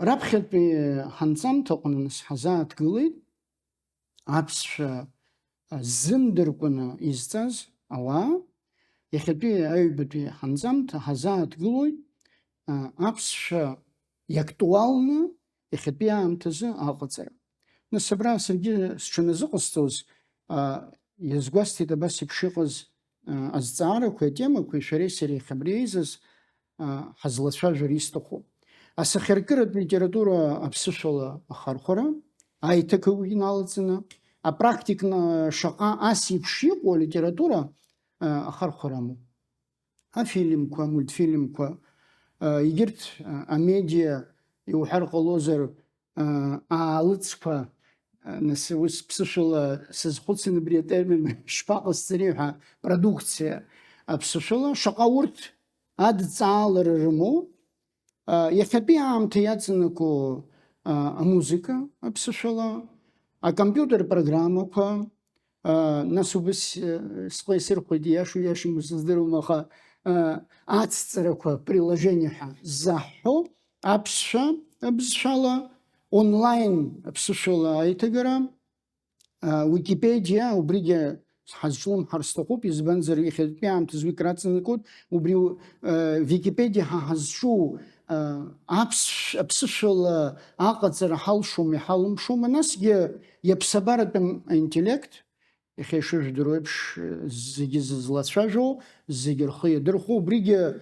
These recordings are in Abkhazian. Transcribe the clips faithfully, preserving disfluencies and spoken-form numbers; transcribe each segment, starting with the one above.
Раԥхьатәи ҳанҵамҭаҟны нас ҳазааҭгылеит аԥсшәа ззымдыркәаны изҵаз ауаа, иахьатәи аҩбатәи ҳанҵамҭа ҳазааҭгылоит аԥсшәа иактуалны иахьатәи аамҭазы аҟаҵара. Нас абра саргьы сҽаназыҟасҵоз, иазгәасҭеит абас еиԥш иҟаз азҵаарақәеи атемақәеи шәареи сареи иахьабри еизаз ҳазлацәажәар исҭаху. Асахьаркыратә литература аԥсышәала ахархәара, аиҭагақәагьы налаҵаны, апрактикны шаҟа ас еиԥш иҟоу алитература ахархәара амоуп. Афильмқәа, амультфильмқәа, егьырҭ амедиа, иуҳәар ҟалозар, аалыҵқәа, нас ус ԥсышәала сазхәыцын абри атермин шԥаҟасҵари ҳәа, продукциа аԥсышәала, шаҟа урҭ адҵаалара рымоу, иахьатәи аамҭа иаҵанакуа амузыка аԥсышәала, акомпиутер программақәа, нас убыс схы исырхәеит, ииашоу ииашаму сыздыруам, аха ацҵарақәа, приложение ҳәа заҳҳәо, аԥсшәа абызшәала, онлайн аԥсышәала аиҭагара, Уикипедиа, убригьы ҳазҿлымҳар сҭахуп, избанзар, иахьатәи аамҭазы уи краҵанакуеит, убри, Википедиа ҳа ҳазҿу, аԥсшә-, аԥсышәала аҟаҵара ҳалшома, иҳалымшома, насгьы иаԥсабаратәым аинтеллект, иахьа ишыжәдыруа еиԥш, зегьы зызлацәажәо, зегьы рхы иадырхәо, убригьы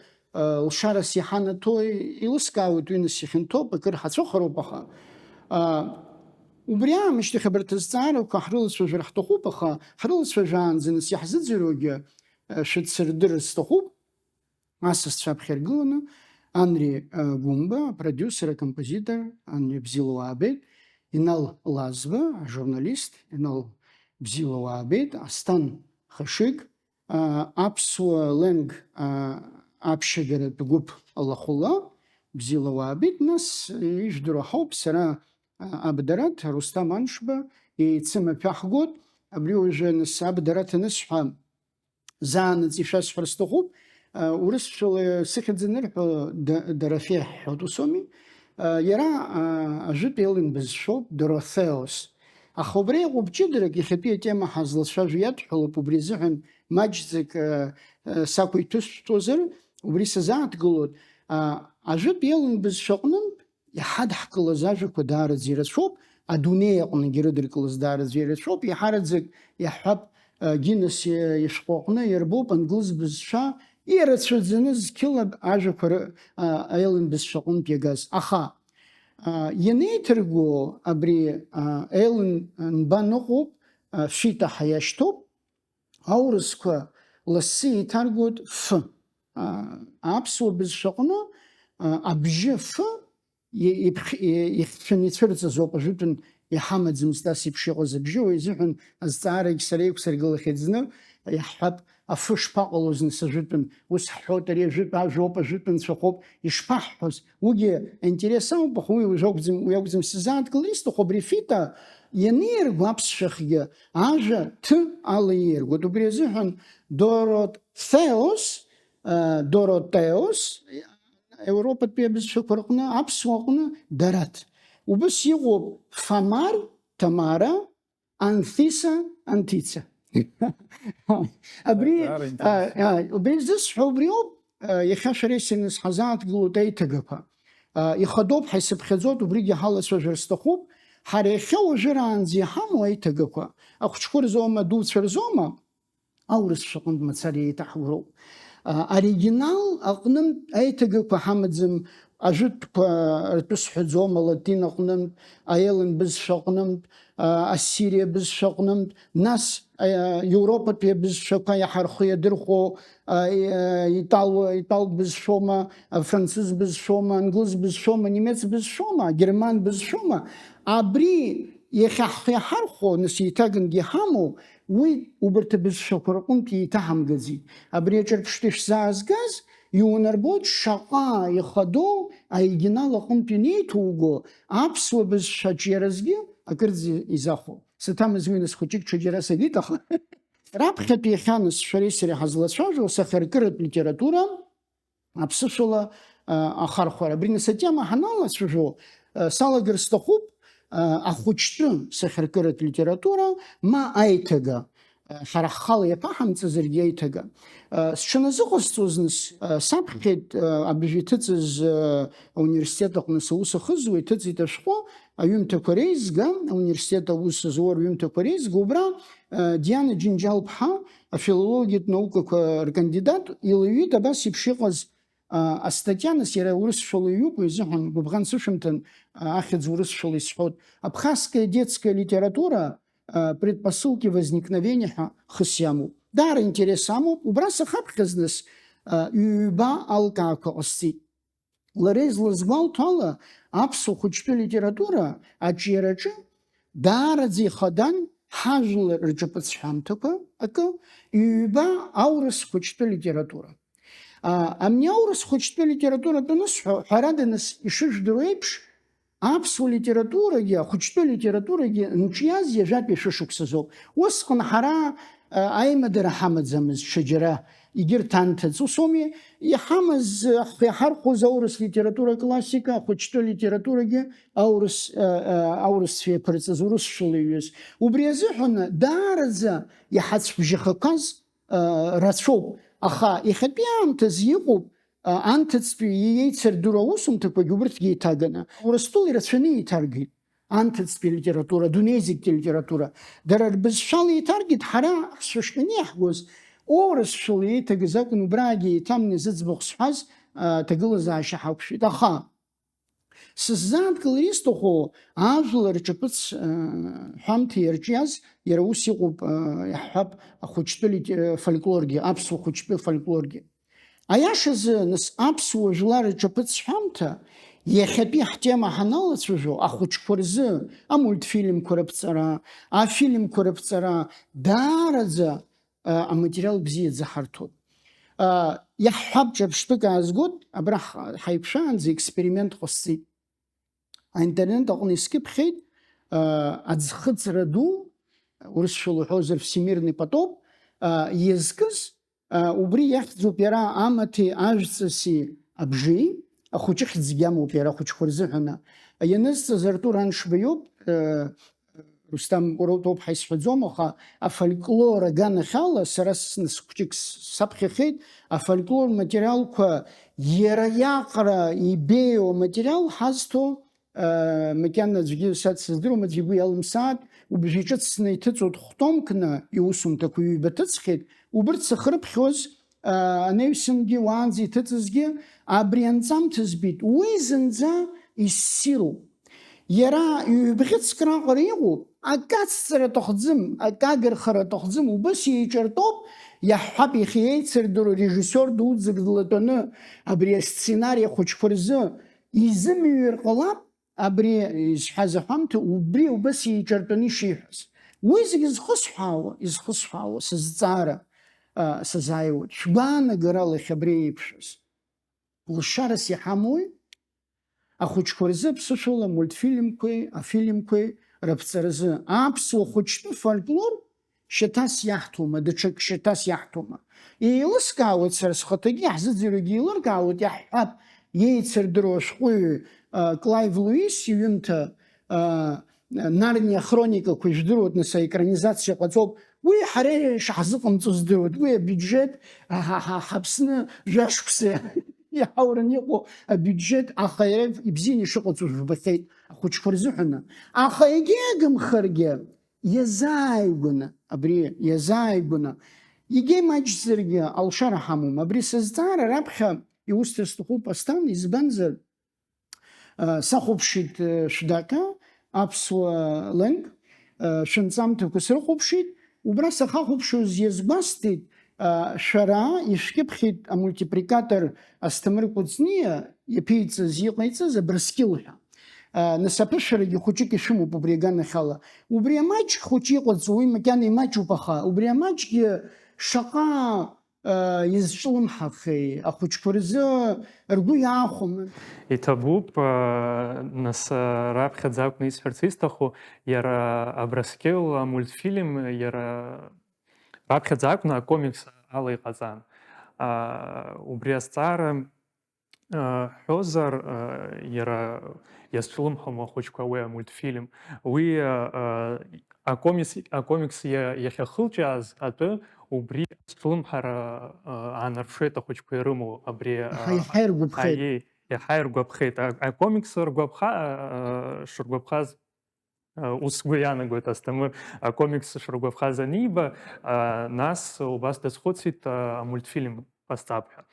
лшарас иҳанаҭо еилыскаауеит, уи нас ихьанҭоуп, акыр ҳацәыхароуп, аха, а, убри аамышьҭахь абарҭ азҵаарақәа ҳрылацәажәар ҳҭахуп, аха ҳрылацәажәаанӡа нас иаҳзыӡырҩуагьы, а, шәыцырдырыр сҭахуп, асасцәа аԥхьа иргыланы, Анри, а, Гәымба, апродиусер, акомпозитор, Анри, бзиала уаабеит, Инал Лазба, ажурналист, Инал, бзиала уаабеит, Асҭан Хашыг, а, аԥсуа ленг, а, аԥшьагаратә гәыԥ Алахәыла, бзиала уаабеит, нас, ижәдыруа ҳауп, сара, а, Абдараҭ, Русҭам Аншба, еицымаҭәа ҳгоит, абри уажәы, нас, Абдараҭ анысҳәа, заанаҵ ишәасҳәар сҭахуп, а, урысшәала сыхьӡ анырҳәо, Д-, Дорофеиа ҳҳәоит, ус ауми? А, иара, а, ажәытә Ellen бызшәоуп, Дороҭеос. Аха убра иҟоуп ҷыдарак, иахьатәи атема ҳазлацәажәо иадҳәалоуп, убри азыҳәан маҷӡак, э, э, сақәиҭыстәуазар, убри сазааҭгылоит. А, ажәытә Ellen бызшәаҟнынтә иҳадҳкылаз ажәақәа даараӡа ирацәоуп, адунеи аҟныгьы ирыдыркылаз даараӡа ирацәоуп, иаҳараӡак иаҳҳәап, э, Гиннес, э, ишәҟәы аҟны иарбоуп англыз бызшәа ирацәаӡаны зқьыла ажәақәа ры-, а, Ellen бызшәаҟынтә иагаз. Аха, а, ианеиҭарго абри, а, Ellen нба ныҟәоуп, а, Фита ҳәа иашьҭоуп, аурысқәа лассы еиҭаргоит ф. А, аԥсуа бызшәаҟны, а, абжьы ф и-, иԥх-, и-, ихьшәаны ицәырҵыз ауп, ажәытәан иҳамаӡамызт ас еиԥш иҟаз абжьы, уи азыҳәан азҵаарагь сара иқәсыргылахьеит зны, иаҳҳәап, афы шԥаҟалоз нас ажәытәан, ус ҳҳәоит, ари ажәытә ажәоуп, ажәытәан цәахоуп, ишԥаҳҳәоз? Уигьы аинтерес ауп, аха уи уажә акәӡам, уи акәӡам сзааҭгылар исҭаху, абри Фита ианирго аԥсшәахьгьы ажәа ҭ ала ииргоит. Убри азыҳәан Дороҭеос, э, Доротеос, Европатәи абызшәақәа рҟны, аԥсуа аҟны Дараҭ. Убыс иҟоуп Фомар, Тамара, Анфиса, Анҭица. Абри, Даара а, интересно. А, убри зысҳәо убриоуп, а, иахьа шәареи сареи нас ҳазааҭгылоит аиҭагақәа. А, ихадоуп, ҳаисыԥхьаӡоит, убригьы ҳалацәажәар сҭахуп. Ҳара иахьа уажәраанӡа иҳамоу аиҭагақәа, ахәыҷқәа рзоума, адуцәа рзоума, аурысшәа аҟынтә мацара еиҭаҳгәроуп. А, оригинал аҟнынтә аиҭагақәа ҳамаӡам, ажәытәқәа ртәы сҳәаӡом, алатин аҟнынтә, аеллен бызшәа аҟнынтә, а, ассириа бызшәа аҟнынтә, нас, а, Европатәи абызшәақәа иаҳа рхы иадырхәо, а, и-, а, итал-, италтә бызшәоума, афранцыз бызшәоума, англыз бызшәоума, немец бызшәоума, герман бызшәоума, абри иахьа ҳхы иаҳархәо, нас еиҭагангьы иҳамоу, уи убарҭ абызшәақәа рҟынтә еиҭаҳамгаӡеит. Абри аҿырԥштәы ишәзаазгаз, иунарбоит шаҟа ихадоу аоригинал аҟынтә инеиҭуго аԥсуа бызшәа аҿиаразгьы акырӡа изахәо. Саҭамыз уи нас хәыҷык ҽаџьара сагеит, аха раԥхьатәи иахьа нас шәареи сареи ҳазлацәажәо асахьаркыратә литература аԥсышәала, а, ахархәара. Абри нас атема ҳаналацәажәо, Салагар сҭахуп, ахәыҷтәы сахьаркыратә литература, ма аиҭага, ҳара ҳхала иаԥаҳамҵазаргьы аиҭага. Сҽыназыҟасҵоз нас, саԥхьеит, абжа иҭыҵыз, ауниверситет аҟны саус ахызуа, иҭыҵит ашәҟәы, аҩымҭақәа реизга, ауниверситет аус зуа рҩымҭақәа реизга, убра, Диана Џьынџьал-ԥҳа, афилологиатә наукақәа ркандидат, илыҩит абас еиԥш иҟаз, астатиа, нас иара урысшәала иҩуп, уи азыҳәан гәыбӷан сышәымҭан, ахьӡ урысшәала исҳәоит, «Абхазская детская литература, предпосылки возникновения» ҳәа хыс иамоуп. Даара интерес амоуп, убра сахаԥхьаз нас, ҩба алкаақәа ҟасҵеит. Лара излазгәалҭо ала, аԥсуа хәыҷтәы литература аҿиараҿы даараӡа ихадан ҳажәлар рҿаԥыцҳәамҭақәа акы, ҩба аурыс хәыҷтәы литература. Амни аурыс хәыҷтәы литературатә анысҳәа, ҳәарада, нас, ишыжәдыруа еиԥш, аԥсуа литературагьы ахәыҷтәы литературагьы нҿиаз ҩажәатәи шәышықәсазоуп. Усҟан ҳара, а, аимадара ҳамаӡамызт ҽаџьара, егьырҭ анҭыҵ, ус ауми, иҳамаз, ҳхы иаҳархәоз аурыс литература классика, ахәыҷтәы литературагьы аурыс, а, а, аурысцәа иаԥырҵаз, урысшәала иҩыз. Убри азыҳәан даараӡа иҳацәбжьахақәаз, а, рацәоуп, аха иахьатәи аамҭазы иҟоуп, а, анҭыҵтәи иеицырдыруа аусумҭақәагьы убырҭгьы еиҭаганы, Урыстәыла ирацәаны еиҭаргеит анҭыҵтәи алитература, адунеи зегьтәи алитература. Дара рбызшәала еиҭаргеит, ҳара ҳшьҭахьҟа иаҳгоз, урысшәала еиҭагаз акәын, убраагьы еиҭамны зыӡбахә сҳәаз, а, аҭагылазаашьа ҳақәшәеит. Аха сыззааҭгылар исҭаху, ажәлар рҿаԥыц, а, ҳәамҭа иарҿиаз, иара ус иҟоуп, а, иаҳҳәап, ахәыҷтәы лите-, фольклоргьы, аԥсуа хәыҷтәы фольклоргьы. Аиашазы, нас, аԥсуа жәлар рҿаԥыц ҳәамҭа, иахьатәи ҳтема ҳаналацәажәо, ахәыҷқәа рзы амультфильмқәа рыԥҵара, афильмқәа рыԥҵара, даараӡа, а, аматериал бзиаӡа ҳарҭоит. А, иаҳҳәап, ҿырԥштәык аазгоит, абра ҳ-, ҳаиқәшәаанӡа експеримент ҟасҵеит. Аинтернет аҟны искьыԥхьеит, а, аӡхыҵра ду, урысшәала уҳәозар, всемирный потоп, а, иазкыз, а, убри иахьӡуп иара амаҭи ажәҵыси абжеи, ахәыҷы хьӡгьы амоуп иара ахәыҷқәа рзыҳәаны. Ианызҵаз Артур Аншба иоуп, а, Русҭам, уара утәоуп ҳәа исҳәаӡом, аха афольклор аганахьала сара сны схәыҷык с-, саԥхьахеит, афольклор материалқәа иара иаҟара ибеиоу аматериал ҳазҭо, э, макьана аӡәгьы са дсыздыруам, аӡәгьы игәы иалымсааит, убжьы ҿыцны иҭыҵуеит хә-томкны, иусумҭақәа ҩба ҭыҵхьеит, убырҭ сахьрыԥхьоз, э, анаҩсангьы уаанӡа иҭыҵызгьы абри анҵамҭа збеит, уи зынӡа иссируп. Иара ҩбӷьыцк раҟара иҟоуп, акы ацҵара аҭахӡам, акы агырхара аҭахӡам, убас еиҿартәоуп, иаҳҳәап, иахьа еицырдыруа режиссиор дуӡӡак длатәаны абри асценари ахәыҷқәа рзы изымҩыр ҟалап, абри изҳәаз аҳәамҭа убри убас еиҿартәаны ишиҳәаз. Уи зегьы зхысҳәаауа, изхысҳәаауа, сызҵаара, а, сазааиуеит, шәгәаанагарала иахьа абри еиқәшәаз. Лшарас иҳамои? Ахәыҷқәа рзы аԥсышәала амультфильмқәеи афильмқәеи рыԥҵаразы аԥсуа хәыҷтәы фольклор шьаҭас иаҳҭома, даҽак шьаҭас иаҳҭома? Еилыскаауеит сара схаҭагьы, иаҳзыӡырҩуагьы еилыркаауеит, иаҳҳәап, иеицырдыруа ашәҟәыҩҩы, а, Клайв Луис иҩымҭа, а, Нарниа ахроникақәа ижәдыруеит, нас, аекранизациа ҟаҵоуп. Уи ҳара ишаҳзыҟамҵо здыруеит. Уи абиуџьет, ҳа, ҳа, ҳа, ҳаԥсны жәашықәса иаҳаураны иҟоу абиуџьет, аха иара ибзианы ишыҟаҵо жәбахьеит ахәыҷқәа рзыҳәаны. Аха егьа иагымхаргьы, иазааигәаны, абри иазааигәаны, егьа имаҷзаргьы алшара ҳамоума? Абри сызҵаара раԥхьа иусҭар сҭахуп, Асҭан, избанзар, а, сахәаԥшит, а, шәдаҟьа, аԥсуа ленк, а, шәынҵамҭақәа срыхәаԥшит, убра сахахәаԥшуаз иазгәасҭеит, а, шәара ишәкьыԥхьит амультипликатор Асҭамыр Кәыҵниа иаԥиҵаз, иҟаиҵаз Абрыскьыл ҳәа. А, нас аԥышәарагьы хәыҷык ишәымоуп убри аганахьала. Убри амаҷ хәыҷы иҟаҵоу, уи макьана имаҷуп, аха убри амаҷгьы шаҟа изҿлымҳахеи, ахәыҷқәа рзы ргәы иаахәома? Иҭабуп, нас, раԥхьаӡа акәны исҳәарц исҭаху, иара Абрыскьыл амультфильм, иара раԥхьаӡа акәны акомикс ала иҟаҵан. Убри азҵаара Ҳҳәозар, иара иазҿлымҳаума ахәыҷқәа уи амультфильм? Уи акомикс, акомикс иа-, иахьахылҿиааз атәы убри азҿлымҳара аанарԥшуеит ахәыҷқәа ирымоу абри. Аха иаҳа иргәаԥхеит. Аиеи, иаҳа иргәаԥхеит. А-, акомикс ргәаԥха-, а, а, шыргәаԥхаз, а, ус сгәы иаанагоит, Асҭамыр акомикс шыргәаԥхаз аниба, а, нас убас дазхәыцит, а, амультфильм ҟасҵап ҳәа.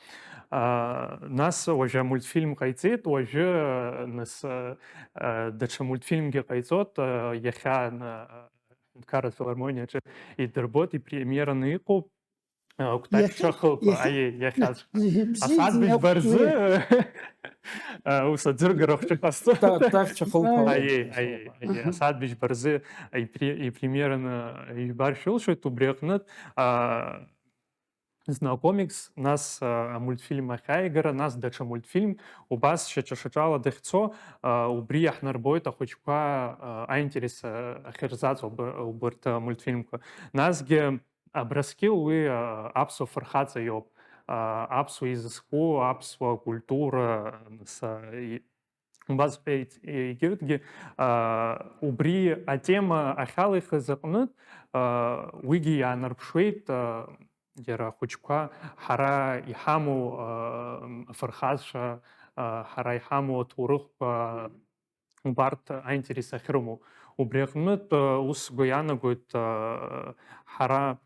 А, нас уажәы амультфильм ҟаиҵеит, уажәы, а, нас, а, а, даҽа мультфильмгьы ҟаиҵот, а, иахьа, а, Аҳәынҭқарратә филармониаҿы идырбот, ипремиераны иҟоуп, а, Кәтаӷь Иахьа, Чахылԥа, иахьа, аиеи, иахьа. Бзиа, Асааҭ бзиа, быжьба рзы, иахьа. А, ус аӡыргара хәҷы ҟасҵо. Кәтаӷь Чахылԥа. Аиеи, аиеи, аиеи. Аҳа. Асааҭ быжьба рзы ипре-, ипремиераны ижәбар шәылшоит, убри аҟнытә, а, зны акомикс, нас, а, амультфильм ахьааигара, нас даҽа мультфильм, убас шьаҿа-шьаҿала дахьцо, а, убри иаҳнарбоит ахәыҷқәа, а, аинтерес, а, ахьырзаҵоу уб-, убарҭ амультфильмқәа. Насгьы Абрыскьыл уи, а, аԥсуа фырхаҵа иоуп, а, аԥсуа изызку, аԥсуа культура, нас, а, и-, убас ҳәа егьырҭгьы, аа, убри атема ахьалихыз аҟнытә, аа, уигьы иаанарԥшуеит, аа, иара ахәыҷқәа ҳара иҳамоу, аа, афырхацәа, аа, ҳара иҳамоу аҭоурыхқәа, убарҭ аинтерес ахьрымоу. Убри аҟнытә, аа, ус сгәы иаанагоит, аа, ҳара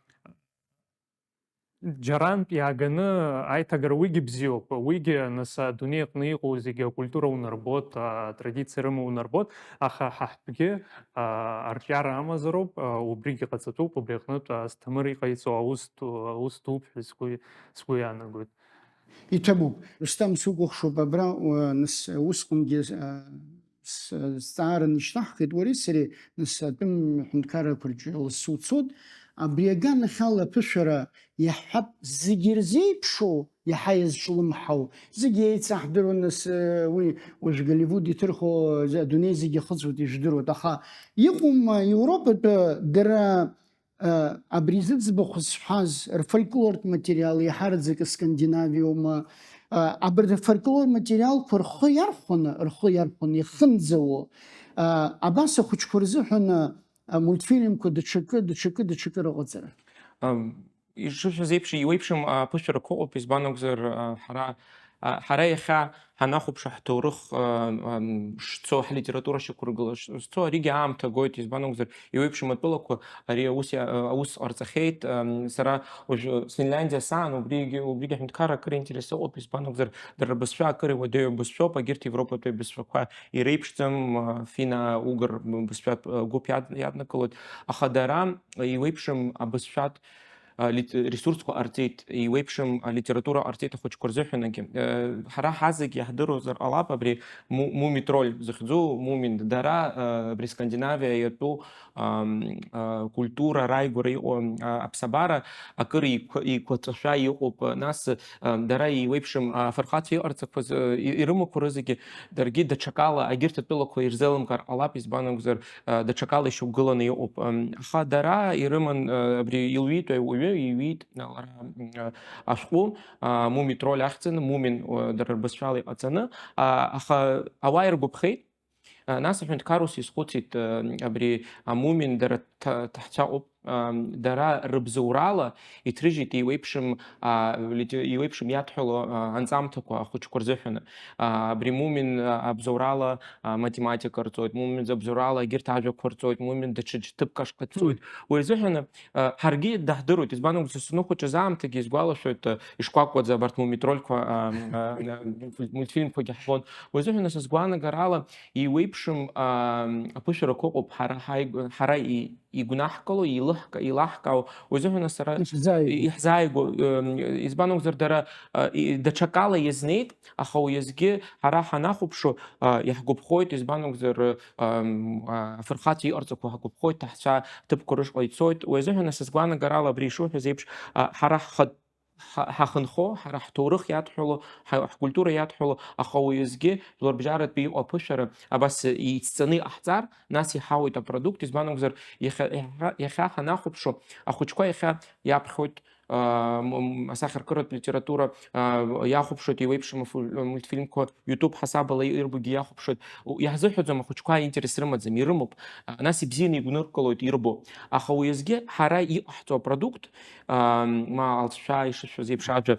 Џьарантә иааганы аиҭагара уигьы бзиоуп, уигьы, нас, адунеи аҟны иҟоу зегьы акультура унарбот, атрадициа рымоу унарбот, аха ҳаҳтәгьы, а, арҿиара амазароуп, а, убригьы ҟаҵатәуп, убри аҟнытә Асҭамыр иҟаиҵо аус ду, аус дууп ҳәа сгәы, сгәы иаанагоит. Иҭабуп. Рустам, сукәыхшоуп, абра, уа, нас, усҟангьы, а, с-, зҵаараны ишьҭаҳхит уареи сареи, нас, атәым ҳәынҭқаррақәа рҿы лассы уцот. Абри аганахьала аԥышәара иаҳҳәап, зегьы ирзеиԥшу, иаҳа иазҿлымҳау, зегьы еицаҳдыруа, нас, уи уажә Голливуд иҭырхуа, адунеи зегьы ахыҵуеит, ижәдыруеит. Аха иҟоума Европатәы дара, а, абри зыӡбахә зҳәаз рфольклортә материал, иаҳараӡак Скандинавиоума, а, абарҭ афольклор материалқәа рхы иархәаны, рхы иархәаны ихымӡауа, а, абас ахәыҷқәа рзыҳәан, а, мультфильмқәа, даҽакы, даҽакы, даҽакы рыҟаҵара. Ам, ишышәҳәаз еиԥш, иуеиԥшым, а, аԥышәарақәа ыҟоуп, избан акәзар, а, ҳара, а, ҳара иахьа ҳанахәаԥш ҳҭоурых, а, ам, шцо, ҳлитература шьақәыргыла ш-, шцо, аригьы аамҭа гоит, избан акәзар, иуеиԥшым атәылақәа ари аус иа-, а, аус ҟарҵахьеит. Ам, сара уажә, а, Финляндиа саан, убригьы, убригьы аҳәынҭқарра акыр интерес ыҟоуп, избан акәзар, дара рбызшәа акыр иуадаҩу бызшәоуп, агьырҭ Европатәи абызшәақәа иреиԥшӡам, а, финно-угр бызшәатә, а, гәыԥ иад-, иаднакылоит, аха дара иуеиԥшым абызшәатә, а, лит-, ресурсқәа ҟарҵеит, иуеиԥшым, а, литература ҟарҵеит ахәыҷқәа рзыҳәангьы. Э, ҳара ҳазегь иаҳдыруазар ҟалап абри Му-, Муми-тролль зыхьӡу Мумин, дара, а, абри Скандинавиа иатәу, ам, а, культура рааигәара иҟоу, а, аԥсабара акыр еиқәа-, еиқәаҵәашәа иҟоуп, а, нас, а, дара еиуеиԥшым, а, афырхацәа иҟарҵақәаз, а, и-, ирымақәа рызегьы даргьы даҽакала, агьырҭ атәылақәа ирзеилымкаар ҟалап, избан акәзар, а, даҽакала ишьақәгыланы иҟоуп. Ам, аха дара ирыман, а, абри илҩит ауаҩы, иҩит, а, лара, м, а, ашәҟәы, а, Муми-тролль ахьӡаны, Мумин, а, дара рбызшәала иҟаҵаны, а, аха ауаа иргәаԥхеит. А, нас аҳәынҭқар ус изхәыцит, а, абри амумин дара ҭа-, ҭаҳцәа ыҟоуп, а, дара рыбзоурала иҭрыжьит еиуеиԥшым, а, лите-, еиуеиԥшым иадҳәало, а, анҵамҭақәа ахәыҷқәа рзыҳәаны. А, абри мумин, а, абзоурала, а, математика рҵоит, мумин абзоурала егьырҭ ажәақәа рҵоит, мумин даҽа џь-, ҭыԥк ашҟа дцоит. Уи азыҳәаны, а, ҳаргьы даҳдыруеит, избан акәзар, саныхәыҷыз аамҭагьы исгәалашәоит, а, ишкәакәаӡа абарҭ мумитрольқәа, а, а, а, мультфильмқәагьы ҳбон. Уи азыҳәаны са сгәаанагарала, еиуеиԥшым, аа, аԥышәарақәа ыҟоуп ҳара ҳаиг-, ҳара и-, игәнаҳкыло, илыҳка-, илаҳкаау, уи азыҳәан сара Иаҳзааигәоу. И-, иаҳзааигәоу, м, избан акәзар, дара, а, и-, даҽакала иазнеит, аха уи азгьы ҳара ҳанахәаԥшуа, а, иаҳгәаԥхоит, избан акәзар, ам, а, афырхацәа иҟарҵақәо ҳгәаԥхоит, ҳҭаҳцәа ҭыԥқәа рышҟа ицоит, уи азыҳәан са сгәаанагарала абри ишуҳәаз еиԥш, а, ҳара ҳхатә ҳа-, ҳахынҳәо, ҳара ҳҭоурых иадҳәало, ҳа-, ҳкультура иадҳәало, аха уи азгьы жәларбжьаратәи иҟоу аԥышәара абас ицҵаны иҟаҳҵар, нас иҳауеит апродукт, избан акәзар, иахьа, иахьа, иахьа ҳанахәаԥшуа, ахәыҷқәа иахьа иаԥхьоит, аа, м-, м-, асахьаркыратә литература, аа, иахәаԥшуеит, еиуеиԥшым афу-, мультфильмқәа YouTube ҳасабала ирбогьы иахәаԥшуеит. У-, иаҳзыҳәаӡом, ахәыҷқәа аинтерес рымаӡам, ирымоуп. А, нас ибзианы игәныркылоит ирбо. Аха уеизгьы ҳара иҟаҳҵо апродукт, аа, ма алҵшәа ишышәоз еиԥш ажәа,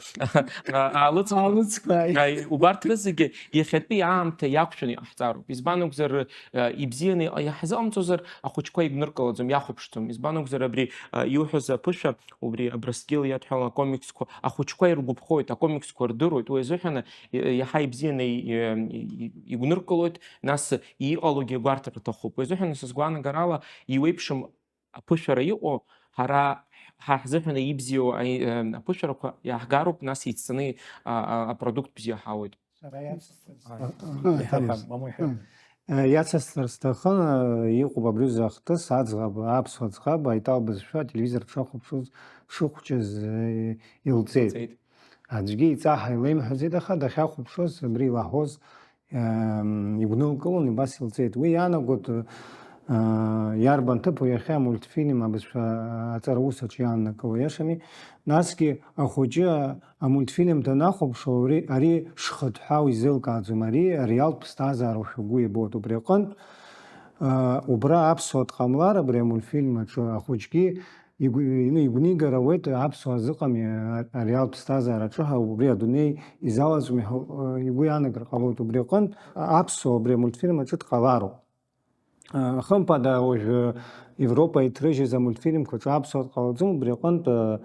аа, аалыҵ-, Аалыҵқәа. Ааи, убарҭ рызегьы иахьатәи аамҭа иақәшәаны иҟаҳҵароуп. Избан акәзар, аа, ибзианы иҟа-, иаҳзыҟамҵозар, ахәыҷқәа игәныркылаӡом, иахәаԥшӡом. Избан акәзар, абри, аа, иуҳәаз аԥышәа, убри Абрыскьыл иадҳәалан акомиксқәа, ахәыҷқәа иргәаԥхоит, акомиксқәа рдыруеит, уи азыҳәан и-, иаҳа ибзианы и-, и-, игәныркылоит, нас иҟалогьы гәарҭар рҭахуп. Уи азыҳәан са сгәаанагарала иуеиԥшым аԥышәара иҟоу, ҳара ҳа ҳзыҳәан ибзиоу аи-, э, аԥышәарақәа иааҳгароуп, нас ицҵаны, а, а, апродукт бзиа ҳауеит. Сара иацысҵарц. Ааи. Ааи, Иҳәа, ҳәа, ҳәа, мамоу иҳәа. Ааи. Э, иацысҵарц сҭахын, э, иҟоуп абри аҩыза ахҭыс, аӡӷаб, аԥсуа ӡӷаб, аитал бызшәа ателевизор дшахәаԥшуаз дшыхәҷыз, э, илҵеит. Илҵеит. Аӡәгьы иҵаҳа илеимҳәаӡеит, аха дахьахәаԥшуаз абри илаҳәоз, э, игәнылкылон, убас илҵеит. Уи иаанагоит, э, иарбан ҭыԥу иахьа амультфильм абызшәа аҵара ус аҿы иааннакыло, иашами? Насгьы ахәыҷы амультфильм данахәаԥшуа, ари, ари шхыҭҳәаау изеилкааӡом, ари ареалтә ԥсҭазаароушәа угәы иабоит. Убри аҟынтә, аа, убра аԥсуа дҟамлар, абри амультфильм аҿы ахәыҷгьы игәы, ну, игәнигара ауеит, аԥсуаа зыҟами, а-, ареалтә ԥсҭазаараҿы ҳәа, убри адунеи изалаҵәми ҳәа, э, игәы иаанагар ҟалоит. Убри аҟынтә, а-, аԥсуа абри амультфильм аҿы дҟалароуп. Хымԥада, уажәы Европа иҭрыжьыз амультфильмқәа рҿы аԥсуа дҟалаӡом, убри аҟынтә, а,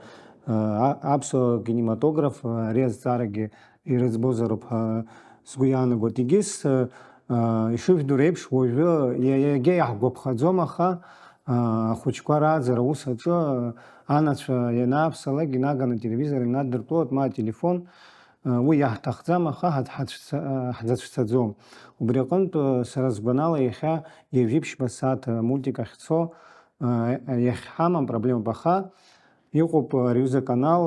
а, аԥсуа кинематограф, а, ари азҵаарагьы ирыӡбозароуп ҳәа сгәы иаанагоит. Егьыс, а, ишыжәдыруа еиԥш, уажәы иа-, иагьа иаҳгәаԥхаӡом, аха, а, ахәыҷқәа рааӡара аус аҿы, а, анацәа ианааԥсалак, инаганы ателевизор инадыртәоит, ма ателефон, уи иаҳҭахӡам, аха ҳац-, ҳацәца-, ҳзацәцаӡом. Убри аҟынтә, сара сгәанала, иахьа ҩажәи ԥшьба сааҭ мультик ахьцо, иахьҳамам проблемоуп, аха иҟоуп ари аҩыза аканал,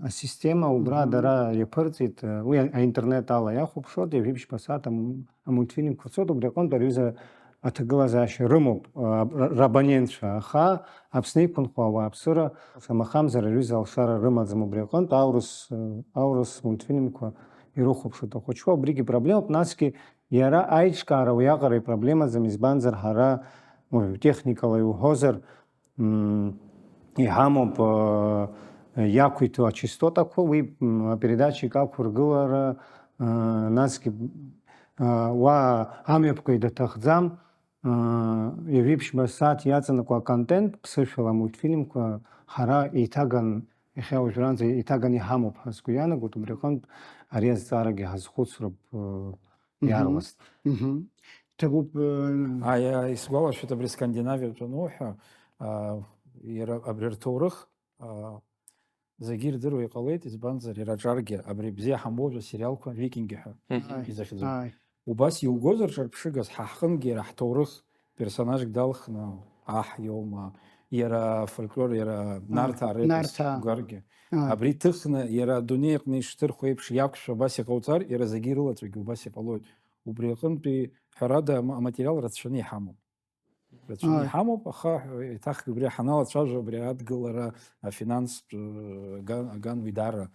асистема убра Мгм. дара иаԥырҵеит, уи аинтернет ала иахәаԥшуеит, ҩажәи ԥшьба сааҭ ам-, амультфильмқәа цоит, убри аҟынтә ари аҩыза аҭагылазаашьа рымоуп, а, р-, рабонентцәа, аха Аԥсны иқәынхо ауааԥсыра, шамахамзар, аҩыза алшара рымаӡам убри аҟынтә, аурыс, э, аурыс мультфильмқәа ирыхәаԥшуеит ахәыҷқәа, убригьы проблемоуп, насгьы иара аиҿкаара уиаҟара ипроблемаӡам, избанзар, ҳара, уажә техникала иуҳәозар, м, иҳамоуп, э, иақәиҭу ачастотақәа, уи, м, апередача икақәыргылара, э, насгьы, э, уа амҩаԥгаҩ даҭахӡам, э, ҩажәи ԥшьба сааҭ иаҵанакуа аконтент, ԥсышәала амультфильмқәа ҳара еиҭаган, иахьа уажәраанӡа еиҭаган иҳамоуп ҳәа сгәы иаанагоит, убри аҟынтә ари азҵаарагьы ҳазхәыцроуп, э, Мгм. иаарласны. Мгм. Ҭабуп, э, Ааи, ааи, исгәалашәоит абри Скандинавиатә ануҳәа, аа, иара абри рҭоурых, аа, зегьы ирдыруа иҟалеит, избанзар, иара аҿаргьы, абри бзиа ҳамбоу асериалқәа, Викинги ҳәа Мгм. Ааи, изахьӡу. Ааи. Убас иугозар ҿырԥшыгас, ҳа ҳҟынгьы иара ҳҭоурых персонажк далхны, аҳ иоума, иара фольклор, иара Ааи, Нарҭаа репос Нарҭаа. Угаргьы. Ааи. Абри ҭыхны, иара адунеи аҟны ишҭырхуа еиԥш иақәшәо абас иҟауҵар, иара зегьы ирылаҵәагьы убас иҟалоит. Убри аҟынтәи, ҳәарада, ама-, аматериал рацәаны иҳамоуп. Рацәаны Ааи. иҳамоуп, аха еиҭахгьы убри ҳаналацәажәо, абри адгылара, афинанстә, э, аган, аган уи даара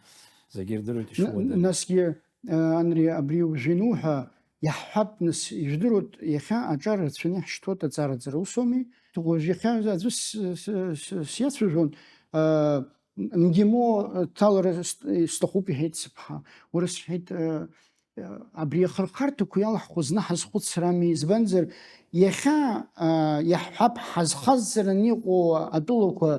зегьы ирдыруеит Н-, ишыуадаҩу. Насгьы, э, Анри, абри уажә иануҳәа, иаҳҳәап, нас, ижәдыруеит, иахьа аҿар рацәаны иаҳшьҭуеит аҵараӡара, ус ауми? Уажә иахьа аӡәы с-, с-, с-, сиацәажәон, э, МГИМО ҭалара сҭ-, сҭахуп, иҳәеит сыԥҳа. Уара, сҳәеит, э, абри ахырхарҭақәа иалаҳхуа зны ҳазхәыцрами, избанзар, иахьа, а, иаҳҳәап, ҳазхазҵараны иҟоу атәылақәа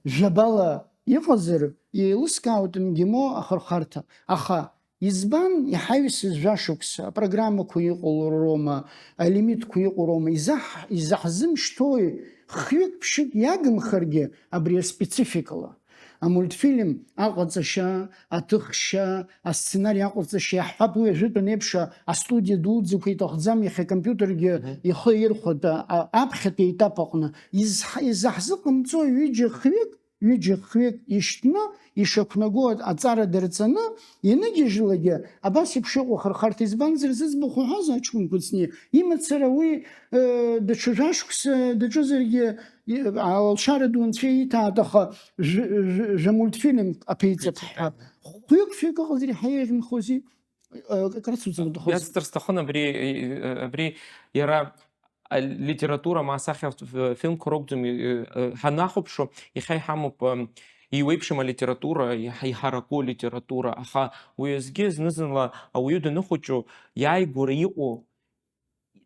жәабала иҟазар, еилыскаауеит МГИМО ахырхарҭа. Аха избан иҳаҩсыз жәашықәса апрограммақәа иҟоу роума, алимитқәа иҟоу роума, изаҳ-, изаҳзымшьҭои хҩык-ԥшьык иагымхаргьы абри аспецификала? Амультфильм аҟаҵашьа, аҭыхшьа, асценари аҟаҵашьа, иаҳҳәап, уи ажәытәан еиԥш астудиа дуӡӡақәа иҭахӡам, иахьа акомпиутергьы Мгм. ихы ирхәоит, а, а, аԥхьатәи аетап аҟны. Изҳ-, изаҳзыҟамҵо ҩыџьа хҩык ҩыџьа-хҩык ишьҭны, ишақәнаго аҵара дырҵаны, ианыгьежьлакгьы, абас еиԥш иҟоу ахырхарҭа, избанзар, зыӡбахә уҳәаз аҷкәын Кәыҵниа, имацара уи, э, даҽа жәашықәса даҿызаргьы, и-, алшара ду анцәа ииҭааит, аха жә-, жә-, жәа мультфильм аԥеиҵап ҳҳәап. Хәҩык-фҩык ыҟазар иаҳа еиӷьымхози? Э, как раз уҵырдыхоз. Иацҵар сҭахын абри, э, абри иара алитература ма асахьа ф-, ф-, фильмқәа ракәӡам, э, э, ҳанахәаԥшуа, иахьа иҳамоуп, ам, еиуеиԥшым алитература, иҳа-, иҳараку алитература, аха уи азгьы зны-зынла ауаҩы даныхәыҷу, иааигәара иҟоу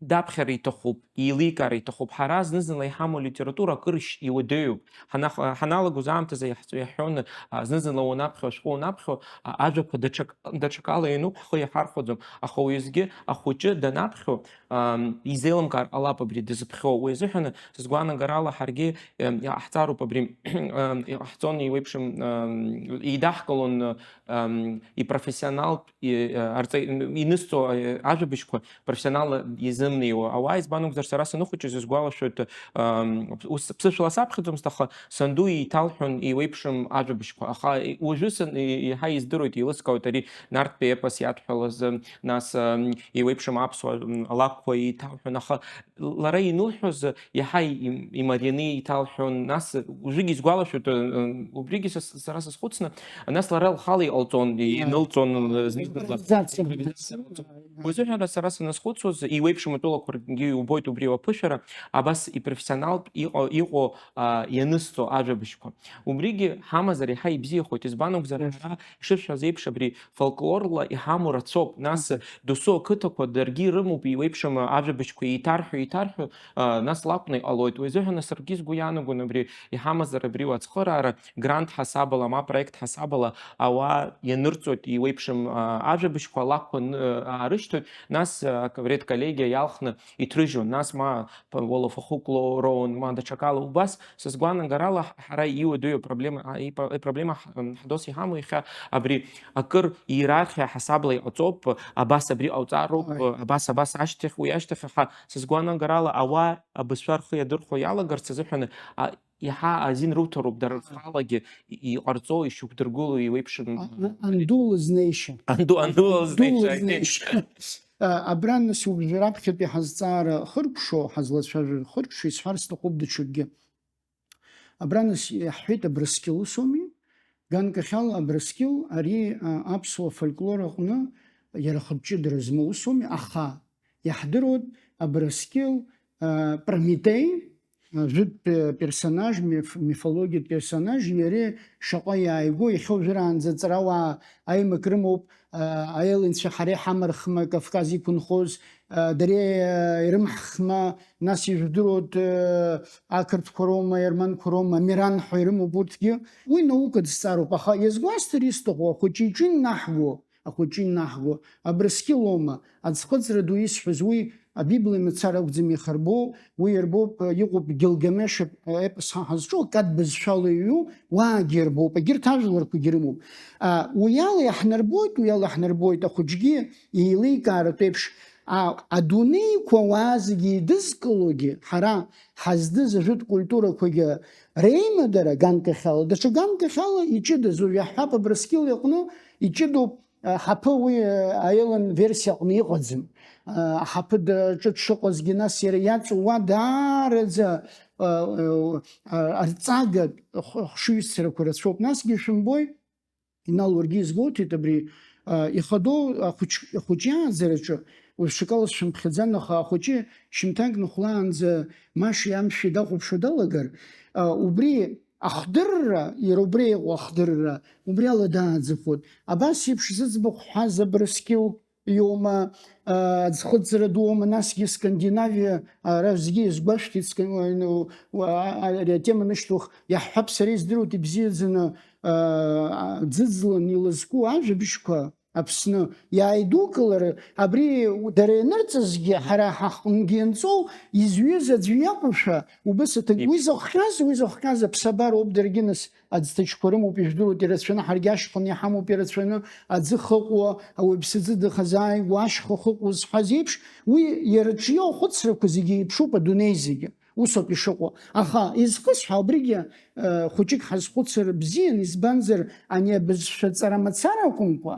даԥхьар иҭахуп, еиликаар иҭахуп. Ҳара зны-зынла иҳамоу алитература акыр ишь-, иуадаҩуп. Ҳанах-, ҳаналагоз аамҭазы иаҳҵо-, иаҳҳәон, а, зны-зынла уанаԥхьо, ашәҟәы унаԥхьо, а, ажәақәа даҽак-, даҽакала иануп, ҳхы иаҳархәаӡом. Аха уеизгьы ахәыҷы данаԥхьо, ам, изеилымкаар ҟалап абри дызԥхьоу. Уи азыҳәан, сызгәаанагарала, ҳаргьы, ем, иҟаҳҵароуп абри, ем, иҟаҳҵон, еиуеиԥшым, ем, еидаҳкылон, ем, ипрофессионалтә, и-, арҵаҩ-, инызҵо, е, ажәабжьқәа профессионалла изымнеиуа ауаа, избан акәзар, сара саныхәыҷыз, исгәалашәоит, ем, ус ԥсышәала саԥхьаӡомызт, аха санду еиҭалҳәон еиуеиԥшым ажәабжьқәа. Аха, е, уажәы сан-, е, еиҳа издыруеит, еилыскаауеит ари Нарҭтәи епос иадҳәалаз, нас, ем, еиуеиԥшым аԥсуа, м, лакәқәа еиҭалҳәон. Аха лара инылҳәоз иаҳа им-, имарианы иҭалҳәон, нас уажәыгь исгәалашәоит, э, э, убригьы са, сара сазхәыцны, нас лара лхала иҟалҵон, инылҵон, э, зны-зынла. Импровизациа. Импровизациа. Уажәы ҳәа сара саназхәыцуаз, еиуеиԥшым атәылақәа ргьы иубоит убри уаԥышәара, абас ипрофессионалтә иҟо-, иҟоу, а, ианысҵо ажәабжьқәа. Убригьы ҳамазар иаҳа ибзиахоит, избан акәзар, ҳара ишышәҳәаз еиԥш абри фольклорла иҳамоу рацәоуп, нас Мгм. Досу ақыҭақәа даргьы ирымоуп еиуеиԥшым ажәабжьқәа еиҭарҳәо, еиҭарҳәо, а, нас лакәны иҟалоит. Уи азыҳәан саргьы сгәы иаанагон абри иҳамазар абри уацхыраара, грант ҳасабала, ма проект ҳасабала ауаа ианырҵоит еиуеиԥшым, а, ажәабжьқәа, алакәқәа ны-, аарышьҭоит, нас, а, редколлегиа иалхны иҭрыжьуан, нас ма п-, World of Folklore-ын, ма даҽакала. Убас сызгәаанагарала ҳ-, ҳара иуадаҩу апроблема, а, ипро-, ипроблема ҳ-, м, ҳдос иҳамоу иахьа абри акыр иерархиа ҳасабла иҟаҵоуп, абас абри ҟауҵароуп, Ой. Абас, абас ашьҭахь, уи ашьҭахь ҳа, сызгәаанагарала, ауаа абызшәа рхы иадырхәо иалагарц азыҳәан, а, иаҳа азин руҭароуп дара рхалагьы и-, иҟарҵо, ишьақәдыргыло еиуеиԥшым. А-, а-, анду лызнеишьа. Анду, анду лызнеишьа, Анду лызнеишьа. А, абра нас убжа раԥхьатәи ҳазҵаара хыркәшо, ҳазлацәажәара хыркәшо исҳәар сҭахуп даҽакгьы. Абра нас иаҳҳәеит Абрыскьыл усоуми? Ганкахьала Абрыскьыл ари, а, аԥсуа фольклор аҟны иара хатә ҷыдара змоу усоуми? Аха иаҳдыруеит Абрыскьыл, а, Прометеи, а, жәытә, э, персонаж, миф-, мифологиатә персонаж, иареи шаҟа иааигәоу, иахьа уажәраанӡа аҵарауаа аимак рымоуп, а, аелынцәа ҳара иҳамархма Кавказ иқәынхоз, а, дара, а, ирымҳхма, нас ижәдыруеит, а, ақырҭқәа роума, аерманқәа роума, Амиран ҳәа ирымоуп урҭгьы. Уи наукатә зҵаароуп, аха иазгәасҭар исҭаху, ахәыҷы иҿы инаҳго, ахәыҷы инаҳго, Абрыскьыл аума, аӡхыҵра ду исҳәаз, уи Абибла мацара акәӡам ихырбо, уи ирбоуп, иҟоуп Гилгамеш еп-, епос ҳа ҳазҿу, акаҭ бызшәала иҩу, уаагьы ирбоуп, егьырҭ ажәларқәагьы рымоуп. А, уи ала иаҳнарбоит, уи ала иаҳнарбоит ахәыҷгьы еиликааратә еиԥш, а, адунеиқәа ауаа зегьы еидызкылогьы, ҳара ҳаздыз ажәытә культурақәагьы реимадара ганкахьала, даҽа ганкахьала иҷыдаз, уажә иаҳҳәап, Абрыскьыл иҟны иҷыдоуп, Аҳаԥы уи, аелын версиа аҟны иҟаӡам. Аҳаԥы даҿы дшыҟазгьы, нас иара иаҵоу уа даараӡа, арҵагатә хшыҩзцарақәа рацәоуп. Насгьы шәымбои, Инал, уаргьы изгәоуҭеит абри, ихадоу ахәыҷ-, ахәыҷы иааӡараҿы, уажә ҽакала сшәымԥхьаӡан, аха ахәыҷы шьымҭак ныхәлаанӡа машеи амшәи дахәаԥшуа далагар, убри ахдырра, иара убри иҟоу ахдырра, убри ала дааӡахоит. Абас еиԥш зыӡбахә ҳәаз Абрыскьыл иоума, а, аӡхыҵра дуоума, насгьы Скандинавиа, а, ара зегьы иазгәашәҭеит, ска-, а, а, ари атема нышьҭух, иаҳҳәап, сара издыруеит ибзиаӡаны, а, а, ӡыӡлан илызку ажәабжьқәа, Аԥсны иааидукылар, абри дара ианырҵазгьы, ҳара ҳаҟынгьы ианҵоу, изҩыз аӡәы иакәушәа, убыс аҭак. Иб- Уи зыхҟьаз, уи зыхҟьаз аԥсабароуп, даргьы нас аӡҭачқәа рымоуп, ижәдыруеит, ирацәаны, ҳаргьы ашьханы иҳамоуп ирацәаны, аӡы хыҟәуа, ауаҩԥсы ӡы дахазааигәоу, ашьха хыҟәуа зҳәаз еиԥш, уи иара ҿиоу ахәыцрақәа зегьы еиԥшуп адунеи зегьы. Усоуп ишыҟоу. Аха изхысҳәо абригьы, э, хәыҷык ҳазхәыцыр бзиан, избанзар, ани абызшәа ҵара мацара акәымкәа,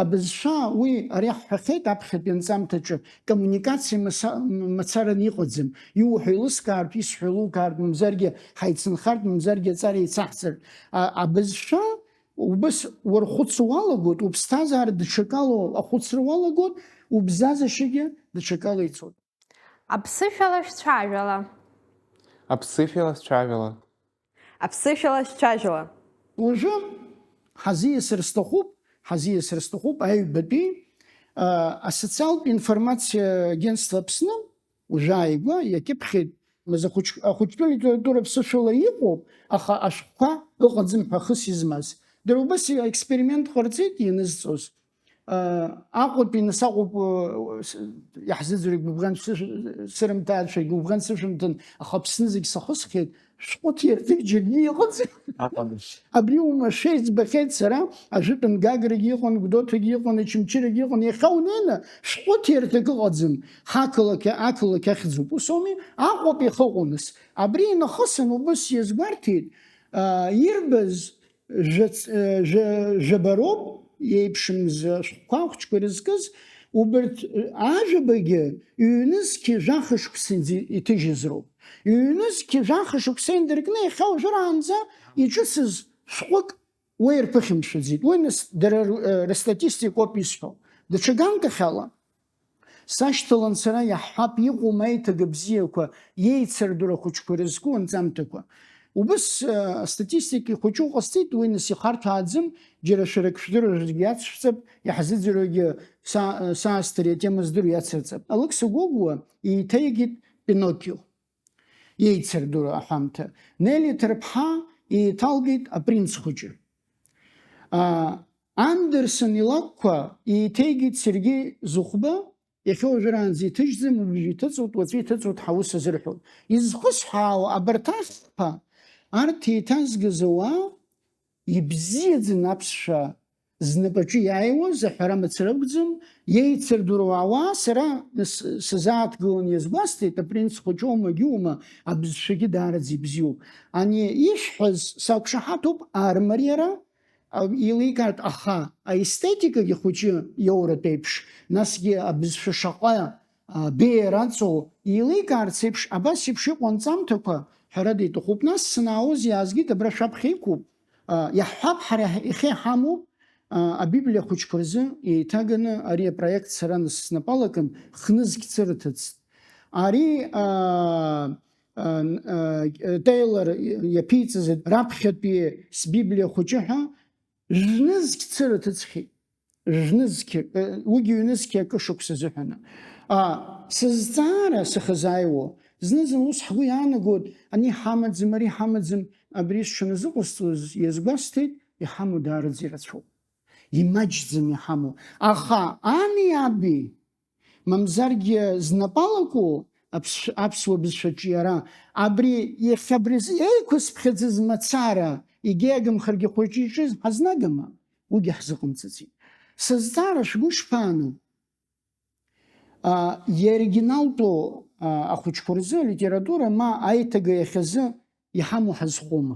абызшәа уи ари ҳҳәахьеит аԥхьатәи анҵамҭаҿы, коммуникациа маса-, мацараны иҟаӡам. Иуҳәо еилыскаартә, исҳәо еилукаартә, мамзаргьы ҳаицынхартә, мамзаргьы аҵара еицаҳҵартә. А, абызшәа убыс уархәыцуа уалагоит, уԥсҭазаара даҽакала ахәыцра уалагоит, убзазашьагьы даҽакала ицоит. Аԥсышәала шәцәажәала. Аԥсышәала шәцәажәала. Аԥсышәала шәцәажәала. Уажәы ҳазиасыр сҭахуп, ҳазиасыр сҭахуп аҩбатәи, а, асоциалтә информациа агентство Аԥсны, уажәы ааигәа иакьыԥхьеит, маза ахәыҷ-, ахәыҷтәы литература ԥсышәала иҟоуп, аха ашәҟәқәа ыҟаӡам ҳәа хыс измаз. Дара убас аексперимент ҟарҵеит ианызҵоз. Аҟәатәи нас Аҟәатәи, с-, иаҳзыӡырҩ гәыбӷан сышә-, сырымҭаацәа, гәыбӷан сышәымҭан, аха Аԥсны зегь сахысхьеит, шәҟәы ҭирҭык џьаргьы иҟаӡам. Аҟаӡам. Абри умашәа избахьеит сара, ажәытәан Гаграгьы иҟан, Гәдоуҭагьы иҟан, Очамчырагьы иҟан, иахьа унеины, шәҟәы ҭирҭык ыҟаӡам, ҳақалақь, ақалақь ахьӡуп, ус ауми? Аҟәатәи иахьыҟоу нас. Абри инахысын убыс иазгәарҭеит, а, ирбаз, Жәац-, э, жәа-, жәаба роуп, иеиԥшымз ашәҟәқәа ахәыҷқәа ирызкыз, убарҭ, э, ажәабагьы ҩнызқьи жәаха шықәсанӡа иҭыжьыз роуп. Ҩнызқьи жәаха шықәса инаркны иахьа уажәраанӡа иҿыцыз шәҟәык уи ирԥыхьамшәаӡеит. Уи нас дара р-, э, рыстатистикоуп исҳәо. Даҽа ганкахьала, Сашьҭалан сара, иаҳҳәап, иҟоума аиҭага бзиақәа, иеицырдыруа ахәыҷқәа ирызку анҵамҭақәа. Убыс, э, астатистика ихәыҷу ҟасҵеит, уи нас ихарҭәааӡам, џьара шәарак шәдыруа шәаргьы иацшәҵап, иаҳзыӡырҩуагьы са-, саасҭа ари атема здыруа иацырҵап. Алықьса Гогәуа еиҭаигеит Пиноккио. Иеицырдыруа аҳәамҭа. Нели Ҭарԥҳа еиҭалгеит Апринц хәыҷы. А, Андерсон илакәқәа еиҭеигеит Сергеи Зыхәба, иахьа уажәраанӡа иҭыжьӡам, уажәы иҭыҵуеит, уаҵәы иҭыҵуеит ҳәа аус азырҳәоит. Изхысҳәаауа, абарҭ ахԥа, арҭ еиҭазгаз ауаа ибзиаӡаны аԥсшәа знапаҿы иааиуаз аҳәара мацара акәӡам, иеицырдыруа ауаа сара нас сазааҭгылан иазгәасҭеит, апринц хәыҷоума, гьума, абызшәагьы даараӡа ибзиоуп. Ани ишәҳәаз сақәшаҳаҭуп, армариара, а, еиликаартә, аха аестетикагьы хәыҷы иоуратә еиԥш, насгьы абызшәа шаҟа, а, беиара аҵоу еиликаарц еиԥш, абас еиԥш иҟоу анҵамҭақәа, ҳәарада, иҭахуп. Нас санаауаз иаазгеит, абра шәаԥхьа иқәуп, а, иаҳҳәап, ҳара иахьа иҳамоуп, а, Абиблиа ахәыҷқәа рзы еиҭаганы ари апроект сара нас снапы алакын, хнызқь цырҭыцт. Ари, а, а, а, Тейлор иаԥиҵаз раԥхьатәи сбиблиа хәыҷы ҳәа, Жәнызқь цырҭыҵхьеит. Жәнызқь, э, уигьы ҩнызқь акы шықәса азыҳәаны. А, сызҵаара сахьазааиуа, зны-зынла ус ҳгәы иаанагоит, ани ҳамаӡам, ари ҳамаӡам, абри сҽаназыҟасҵоз иазгәасҭеит, иҳамоу даараӡа ирацәоуп. Имаҷӡам иҳамоу. Аха ани аби, мамзаргьы знапы алаку аԥсшә-, аԥсуа бызшәаҿы иара, абри, иахьа абри азы еиқәысԥхьаӡаз мацара, егьи агымхаргьы хәыҷы иҿы ҳазнагама? Уигьы ҳзыҟамҵаӡеит. Сызҵаара шәгәы шԥаану? А, иоригиналтәу, а, ахәыҷқәа рзы алитература ма аиҭага иахьазы иҳамоу ҳазхома?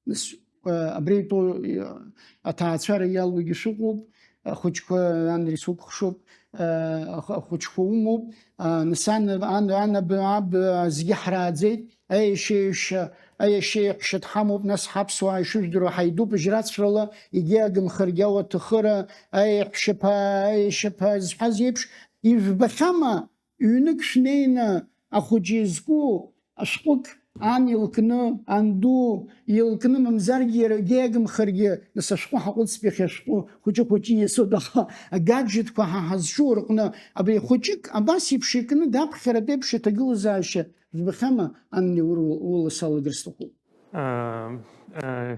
Нас, э, абри итәоу, э, аҭаацәара иалоугьы шәыҟоуп, ахәыҷқәа, ан рисукәыхшоуп, э, ах-, ахәыҷқәа умоуп, а, нас ан, ан, ан, аб, аб, а, зегьы ҳрааӡеит, аиашьеиҩшьа, аиашьеиҳәшьа дҳамоуп, нас ҳаԥсуаа ишыжәдыруа ҳаидуп жьрацәрала, егьи агымхаргьы ауаҭахыра, аиаҳәшьаԥа, аиашьаԥа зҳәаз еиԥш, ижәбахьама, ҩнык шәнеины ахәыҷы изку ашәҟәык ан илкны, анду илкны, мамзаргьы иара егьагымхаргьы, нас ашәҟәы ҳаҟәыҵп иахьа, ашәҟәы хәыҷы-хәыҷы иасоуп, аха агаджетқәа ҳа ҳазҿу рҟны абри хәыҷык абас еиԥш икны даԥхьаратә еиԥш иҭагылазаашьа жәбахьама, ан Неур, ула салагар сҭахуп. Э, э,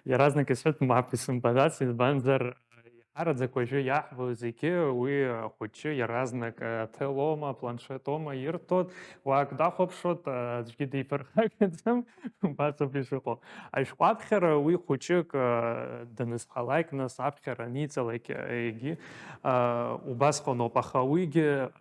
Иаразнак исҳәеит, мап исымбаӡац, избанзар, иаҳараӡак уажәы иаҳбо зегьы уи ахәыҷы иаразнак аҭел оума, апланшет оума ирҭоит, уа ак дахәаԥшуеит, аӡәгьы диԥырхагаӡам, убасоуп ишыҟоу. Ашәҟәаԥхьара уи хәыҷык, а, данызҳалак, нас аԥхьара аниҵалак, егьи, а, убасҟаноуп, аха уигьы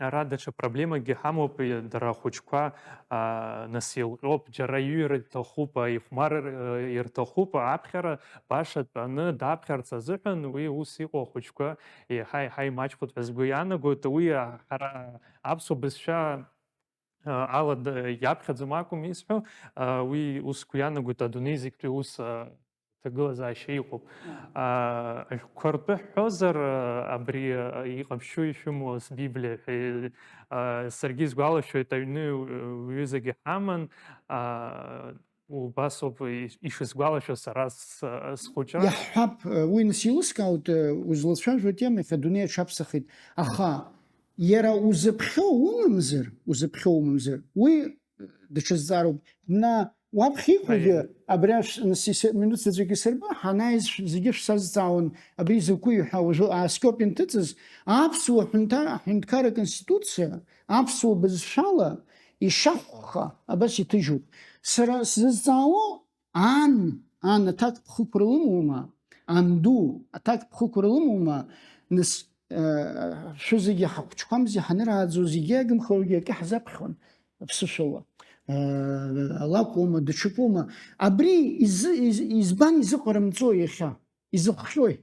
ара даҽа проблемакгьы ҳамоуп, и-, дара ахәыҷқәа, аа, нас еилҟьоуп, џьара иҩыр рҭахуп, а, ихәмар, э, ирҭахуп, аԥхьара баша дтәаны даԥхьарц азыҳәан, уи ус иҟоу ахәыҷқәа еиҳа-еиҳа имаҷхоит ҳәа сгәы иаанагоит. Уи, а, ҳара аԥсуа бызшәа, а, ала д-, иаԥхьаӡом акәым исҳәо, а, уи ус сгәы иаанагоит, адунеи зегьтәи ус, а, ҭагылазаашьа иҟоуп. Аа, ашәҟәқәа ртәы ҳҳәозар, а, абри, а, иҟаԥшьу ишәымоу Библиа ҳәа, а, саргьы исгәалашәоит, аҩны уҩызагьы ҳаман, а, убасоуп иш-, ишысгәалашәо сара с-, схәыҷра. Иаҳҳәап, уи нас еилыскаауеит, узлацәажәо атема иахьа адунеи аҽаԥсахит, аха иара узыԥхьо умамзар, узыԥхьо умамзар, уи даҽа зҵаароуп. Мна, уаԥхьа иқәугьы, абри ашә-, нас ис-, минуҭ заҵәык исырба, ҳанааиз шә-, зегьы шәсазҵаауан, абри закәи ҳәа уажәы ааскьоуп инҭыҵыз, аԥсуа ҳәынҭа-, ҳәынҭқарра Конституциа, аԥсуа бызшәала ишахәха, абас иҭыжьуп. Сара сзызҵаауа, ан, ан аҭакԥхықәра лымоума, анду аҭакԥхықәра лымоума, нас, э, шәызегьы ҳахәыҷқәамзи ҳанырааӡо зегьы агымхарагьы акы ҳзаԥхьон. Аԥсышәала, э, алакәума, даҽакума. Абри изы-, из-, избан изыҟарымҵо иахьа? Изыхҟьои?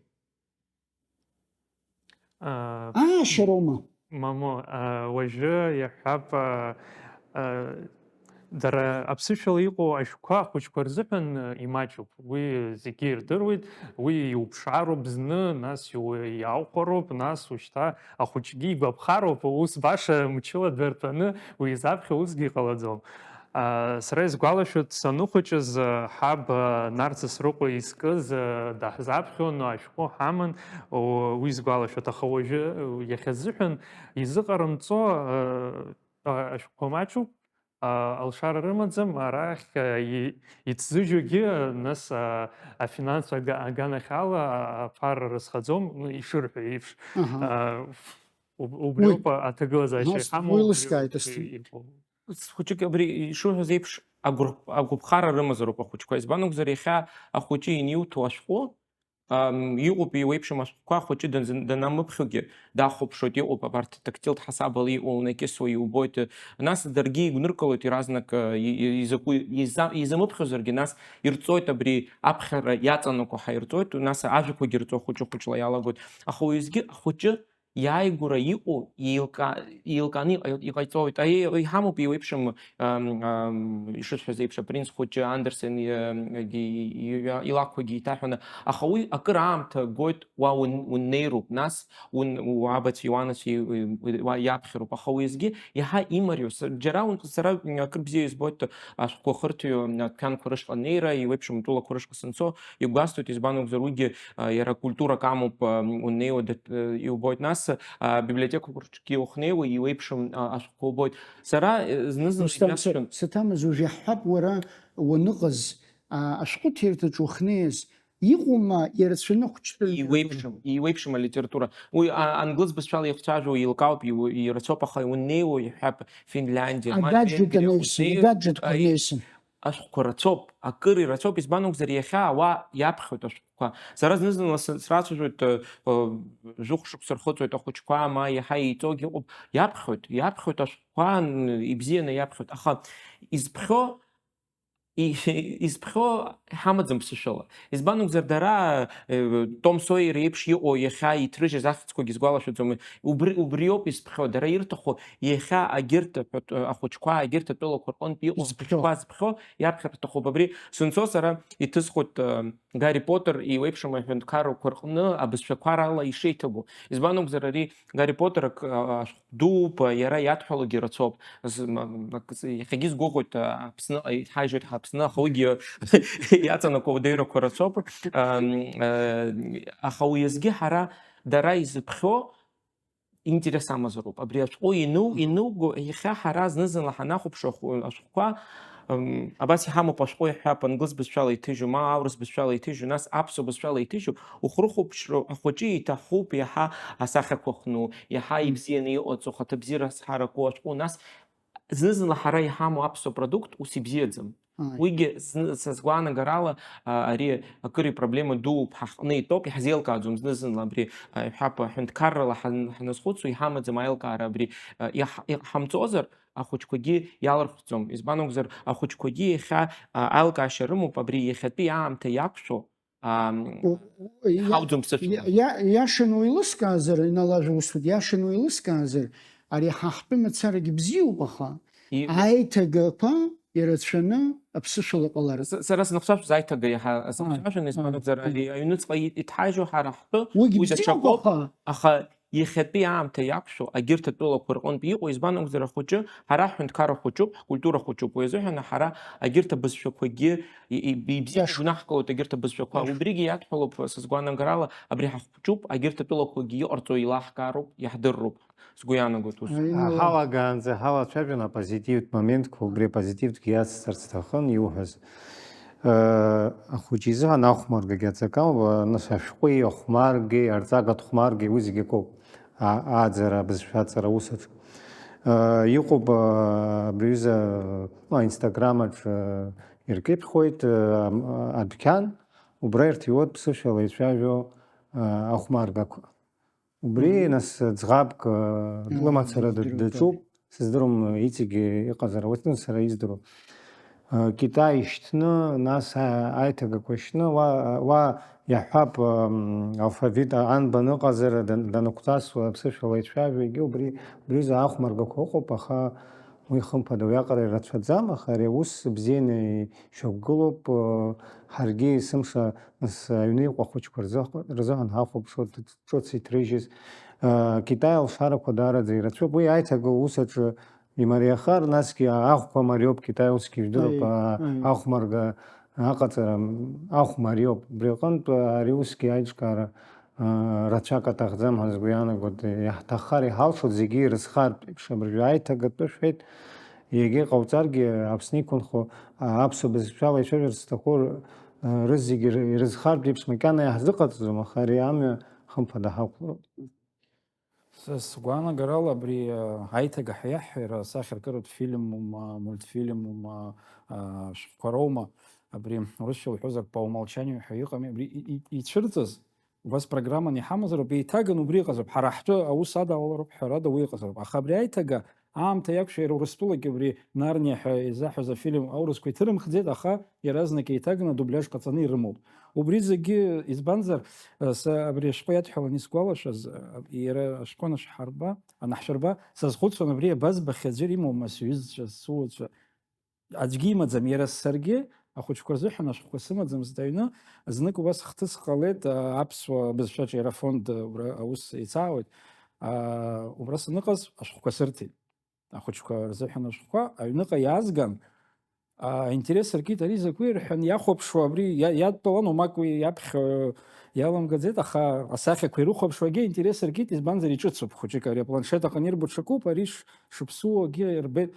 А, Аашьароума? Мамоу, а, уажәы иаҳҳәап, а, а, дара аԥсышәала иҟоу ашәҟәқәа ахәыҷқәа рзыҳәан, а, имаҷуп. Уи зегьы ирдыруеит, уи иуԥшаароуп зны, нас иу-, иааухәароуп, нас ушьҭа ахәыҷгьы игәаԥхароуп, ус баша мчыла дартәаны уи изаԥхьо усгьы иҟалаӡом. А, сара исгәалашәоит, саныхәыҷыз, а, ҳаб, а, Нарҭ Сасрыҟәа изкыз, а, даҳзаԥхьон, ашәҟәы ҳаман, о, уи сгәалашәоит, аха уажәы, а, иахьазыҳәан изыҟарымҵо, а, а, ашәҟәқәа маҷуп, а, алшара рымаӡам, арахь, а, и-, иҭзыжьугьы, а, нас, а, афинансовый ага-, аганахьала, а, аԥара рызхаӡом, ну, ишырҳәо еиԥш. Аҳа. А, уб-, убриоуп, Уи, а, аҭагылазаашьа нас иҳамоу, уи лыскааит, убриоуп асҭ-, иҟоу. Хәыҷык абри ишуҳәаз еиԥш, агәырԥ-, агәыԥхара рымазароуп ахәыҷқәа. Избан акәзар, иахьа ахәыҷы иниуҭо ашәҟәы, ам, иҟоуп, еиуеиԥшым ашәҟәқәа, ахәыҷы данз-, данамыԥхьогьы дахәаԥшуеит, иҟоуп абарҭ тактилтә ҳасабала иҟоу, унакьысуа иубоит. Нас даргьы игәныркылоит иаразнак, а, и-, и-, изакәу иза-, изамыԥхьозаргьы, нас ирҵоит абри аԥхьара иаҵанакуа ҳәа ирҵоит, нас ажәақәагьы рҵо хәыҷы-хәыҷла иалагоит. Аха уеизгьы ахәыҷы иааигәара иҟоу еилка-, еилкааны иҟа-, иҟаиҵоит. Аиеи, иҳамоуп еиуеиԥшым, ам, ам, ишысҳәаз еиԥш, апринц хәыҷы Андерсен и-, и-, и-, илакәқәагьы еиҭаҳәаны. Аха уи акыр аамҭа гоит, уа ун-, уннеироуп, нас ун-, уабацәеи уанацәеи, уа иаԥхьароуп. Аха уеизгьы иаҳа имариоу, с-, џьара ун-, сара акыр бзиа избоит ашәҟәқәа хырҭәаҩы адәқьанқәа рышҟа анеира, еиуеиԥшым атәылақәа рышҟа санцо, игәасҭоит, избан акәзар, уигьы а, иара культурак амоуп, а, унеиуа дат-, э, иубоит. Нас, а, библиотекақәа рҿгьы ухнеиуа, иуеиԥшым, а, ашәҟәқәа убоит. Сара, э, зны-зынла Рустам, игәасҭон. Саҭамыз, уажә иаҳҳәап, уара уаныҟаз, а, ашәҟәыҭирҭаҿ уахнеиз, иҟоума ирацәаны ахәыҷтәы литература? Иуеиԥшым, иуеиԥшым алитература. Уи, а, англыз бызшәала ихцәажәо еилкаауп, иу-, ирацәоуп, аха унеиуа, иҳәап, Финляндиа, ма Агаџьуеит Венгриа анаҩсан, унеир, агаџьуатқәа аи, рнаҩсан. Ашәҟәқәа рацәоуп, акыр ирацәоуп, избан акәзар, иахьа ауаа иаԥхьоит ашәҟәқәа. Сара зны-зынла сы-, срацәажәоит, э, э, жәохә шықәса рхыҵуеит ахәыҷқәа, ма иаҳа еиҵогьы ыҟоуп, иаԥхьоит, иаԥхьоит ашәҟәқәа, н-, ибзианы иаԥхьоит, аха изԥхьо, и-, изԥхьо ҳамаӡам ԥсышәала. Избан акәзар, дара, э, Том Сойер иеиԥш иҟоу иахьа иҭрыжьыз ахьӡқәагьы сгәалашәаӡом, убри, убриоуп изԥхьо, дара ирҭаху иахьа агьырҭ аҳәат-, ахәыҷқәа, агьырҭ атәылақәа рҟынтә иҟоу Изԥхьо. Ахәыҷқәа зыԥхьо иаԥхьарҭахуп. Абри сынцо сара иҭысхуеит, э, Гарри Поттер иеиуеиԥшым аҳәынҭқаррақәа рҟны абызшәақәа рала ишеиҭагу. Избан акәзар, ари Гарри Поттер ак-, а, ашәҟәы дууп, а, иара иадҳәалогьы рацәоуп. З-, м-, ак-, з-, иахьагьы сгәыӷуеит, а, Аԥсныҟа, иҳаижьоит ҳа Аԥсны, аха уигьы иаҵанакуа адеирақәа рацәоуп. Ам, а, аха уеизгьы ҳара дара изыԥхьо интерес амазароуп. Абри ашәҟәы ину-, инуго, иахьа ҳара зны-зынла ҳанахәаԥшуа ахә-, ашәҟәқәа, м, абас иҳамоуп, ашәҟәы иаҳҳәап, англыз бызшәала иҭыжьу, ма аурыс бызшәала иҭыжьу, нас аԥсуа бызшәала иҭыжьу, ухрыхәаԥшроу ахәыҷы иҭахуп иаҳа асахьақәа хну, иаҳа Мм. ибзианы иҟаҵоу, хаҭабзиара зҳараку ашәҟәы, нас зны-зынла ҳара иҳамоу аԥсуа продукт ус ибзиаӡам. Ааи. Уигьы зны, са сгәаанагарала, а, ари акыр ипроблема дууп, ҳаҟны итәоуп, иаҳзеилкааӡом зны-зынла абри, а, иҳәап, аҳәынҭқаррала ҳан-, ҳаназхәыцуа, иҳамаӡам аилкаара абри, а, иаҳ-, иҟаҳамҵозар, ахәыҷқәагьы иалархәӡом. Избан акәзар, ахәыҷқәагьы иахьа, а, аилкаашьа рымоуп, абри иахьатәи аамҭа иақәшәо, ам, У-, у-, иа-, ҳауӡом ԥсышәала. Иа-, иа-, иашаны уеилыскаазар, Инал, ажәа усҭоит, иашаны уеилыскаазар, ари ҳа ҳтәы мацарагьы бзиоуп, аха И- аиҭагақәа ирацәаны аԥсышәала ҟалар. С-, сара сынхцәажәоз аиҭага иаҳа Ааи, сынхцәажәон, избан ааи, акәзар, ааи. ари аҩныҵҟа и-, иҭҳажьу ҳара ҳтәы, Уигь уи бзиоуп, даҽакоуп, аха аха иахьатәи аамҭа иақәшәо, агьырҭ атәылақәа рҟынтә иҟоу, избан акәзар, ахәыҷы, ҳара ҳҳәынҭқарра хәыҷуп, ҳкультура хәыҷуп, уи азыҳәан ҳара агьырҭ абызшәақәагьы и-, и-, ибзианы Иашоуп. Игәнаҳкылоит агьырҭ абызшәақәа. Иашоуп. Убригьы иадҳәалоуп, са сгәаанагарала, абри ҳахәҷуп, агьырҭ атәылақәагьы иҟарҵо илаҳкаароуп, иаҳдырроуп, сгәы иаанагоит ус. Аинала. Ҳалагаанӡа ҳалацәажәон апозитивтә моментқәа, убри апозитивтәгьы иацсҵарц сҭахын иуҳәаз. Э, ахәыҷы изыҳәан ахәмаргагьы аҵакы ауп, нас ашәҟәи ахәмаргеи, арҵага дхәмаргеи, уи зегьы акоуп. А-, ааӡара, абызшәа аҵара аус аҿы. Э, иҟоуп, э, абри аҩыза, ну, аинстаграмаҿ, э, иркьыԥхьуеит, э, ам-, адәқьан, убра ирҭиуеит ԥсышәала ицәажәо, э, ахәмаргақәа. Убри, Мгм. нас, ӡӷабк, э, Мгм. лымацара д-, Издыруеит, даҿуп, ааи. Сыздырам, иҵегьы иҟазар ауеит, сара издыруа. Э, Китай ишьҭны, нас, а-, аиҭагақәа шьны, уа, уа иаҳҳәап, м, алфавит анбан ыҟазар, дан-, данықәҵасуа, аԥсышәала ицәажәо, егьи убри, убри рзы ахәмаргақәа ыҟоуп, аха уи хымԥада уиаҟара ирацәаӡам, аха ари аус бзианы ишьақәгылоуп, э, ҳаргьы есымша, нас, аҩны иҟоу ахәыҷқәа рзы-, рзыҳәан ҳахәаԥшуа, ҿыц иҭрыжьыз, аа, Китай алшарақәа даараӡа ирацәоуп. Уи аиҭагылоу ус аҿы имариахар, насгьы ахәқәа мариоуп, Китай усгьы ижәдыруп, Аи, аа, аи. ахәмарга аҟаҵара ахә мариоуп. Убри аҟынтә ари усгьы аиҿкаара, аа, рацәак аҭахӡам ҳәа сгәы иаанагоит. Иаҳҭаххар, иҳалшоит зегьы ирызхартә еиԥш абыржәы аиҭагатәы шәҳәеит. Егьа иҟауҵаргьы, Аԥсны иқәынхо, аа, аԥсуа бызшәала ицәажәарц зҭаху, аа, рызегьы иры-, ирызхартә еиԥш макьана иаҳзыҟаҵаӡом, аха ари амҩа хымԥада ҳақәлароуп. Са сгәаанагарала абри, а, аиҭага ҳәа иаҳҳәара асахьаркыратә фильмума, мультфильмума, а, шәҟәқәа роума, абри урысшәа уҳәозар, по умолчанию ҳәа иҟами, абри и-, и-, ицәырҵыз, убас программаны иҳамазароуп, еиҭаганы убри иҟазароуп, ҳара ҳтәы аус адалалароуп, ҳәарада, уи иҟазароуп. Аха абри аиҭага аамҭа иақәшәа иара Урыстәылагьы абри Нарниа ҳәа изаҳәаз афильм аурысқәа иҭырымхӡеит, аха иаразнак еиҭаганы адубляж ҟаҵаны ирымоуп. Убри зегьы, избанзар, э, са абри ашәҟәы иадҳәалан исгәалашәаз, э, иара ашәҟәы анышәҳарба, анаҳшәырба, сазхәыцуан, абри абазбахьеи аӡәыр имоума сҩызцәа, сыуацәа? Аӡәгьы имаӡам, иара саргьы ахәыҷқәа рзыҳәан ашәҟәқәа сымаӡамызт аҩны, знык убас хҭыс ҟалеит, э, аԥсуа бызшәаҿы иара афонд, э, убра аус еицаауеит, э, убра саныҟаз ашәҟәқәа сырҭеит. Ахәыҷқәа рзыҳәан ашәҟәқәа аҩныҟа иаазган, аа, интерес ркит, ари закәи рҳәан, иахәаԥшуа абри иа-, иадтәалан, уамак уи иаԥхьа иаламгаӡеит, аха асахьақәа ирыхәаԥшуагьы интерес ркит, избанзар, иҿыцуп хәыҷык ари апланшет аҟны ирбо ҽакуп, ари ш-, шыԥсуагьы ирбеит.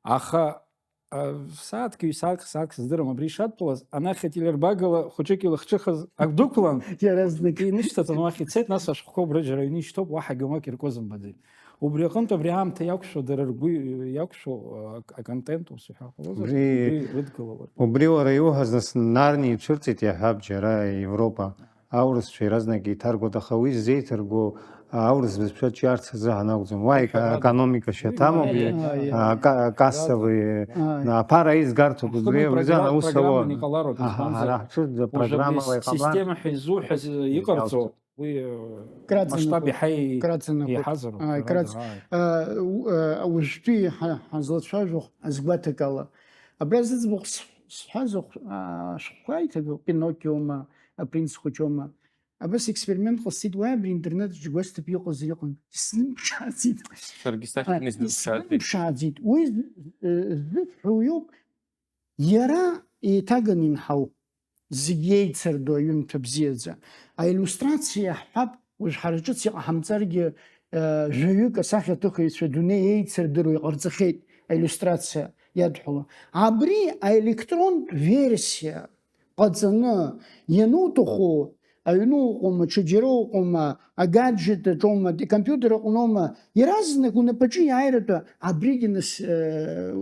Аха, а, сааҭк, ҩ-сааҭк, сааҭк сыздырам, абри ишадтәалаз, анахь ателербагала хәыҷык илахҿыхыз ак дықәлан, Иаразнак. инышьҭаҵан уахь ицеит, нас ашәҟәқәа убра џьара аҩны ишьҭоуп, уаҳагьы уамак иркызымбаӡеит. Убри аҟынтә абри аамҭа иақәшәо, дара ргәы иақәшәо, а, аконтент, ус иҳәар ҟалозар, Убри, убри рыдгылалар. Убри уара иуҳәаз, нас, Нарниа ицәырҵит, иаҳҳәап, џьара Европа аурысцәа иаразнак еиҭаргоит, аха уи ззеиҭарго аурыс бызшәа ҿиарц азыҳәан акәӡам. Уа ека-, Ашәарада. економика шьаҭамоуп, Аиа, аиа. а, ка-, кассовые, Аиа. на, аԥара аизгарҭоуп, Ҳтәым убри, убри програ-, аус программаны ауа. иҟалароуп, Аҳа, избанзар, ҳара ҳҿы уажәы абри программала иҟамлар, система ҳәа изуҳәаз иҟарҵо, иалҵуеит. Уи, э, Краҵанакуеит. Масштаб иаҳа и-, Краҵанакуеит. иаҳазароуп, Ааи, ҳәарада, краҵ-, ааи. э, у-, э, уажәтәи ҳа-, ҳазлацәажәо азгәаҭакала. Абра зыӡбахә с-, сҳәаз ахә-, а, ашәҟәқәа аиҭагоуп, Пиноккиома, Апринц хәыҷома. Абас експеримент ҟасҵеит, уаҩ абри интернет аҿы гәасҭап иҟазар иҟан. Исзымԥшааӡеит. Саргьы сахьӡаны А, исзымԥшааӡеит. исзымԥшааӡеит. Уи з-, э, ззысҳәо уиоуп, Иара еиҭаганы инҳау, зегь еицырдо аҩымҭа бзиаӡа. Аиллиустрациа иаҳҳәап, уажә ҳара ҿыц иҟаҳамҵаргьы, э, жәаҩык асахьаҭыхыҩцәа адунеи еицырдыруа иҟарҵахьеит аиллиустрациа иадҳәало. Абри аелектронтә версиа ҟаҵаны иануҭаху, аҩны уҟоума, ҽаџьара уҟоума, агаджет аҿоума, ди-, компиутер аҟноума, иаразнак унапаҿы иааиратәы абригьы нас, э,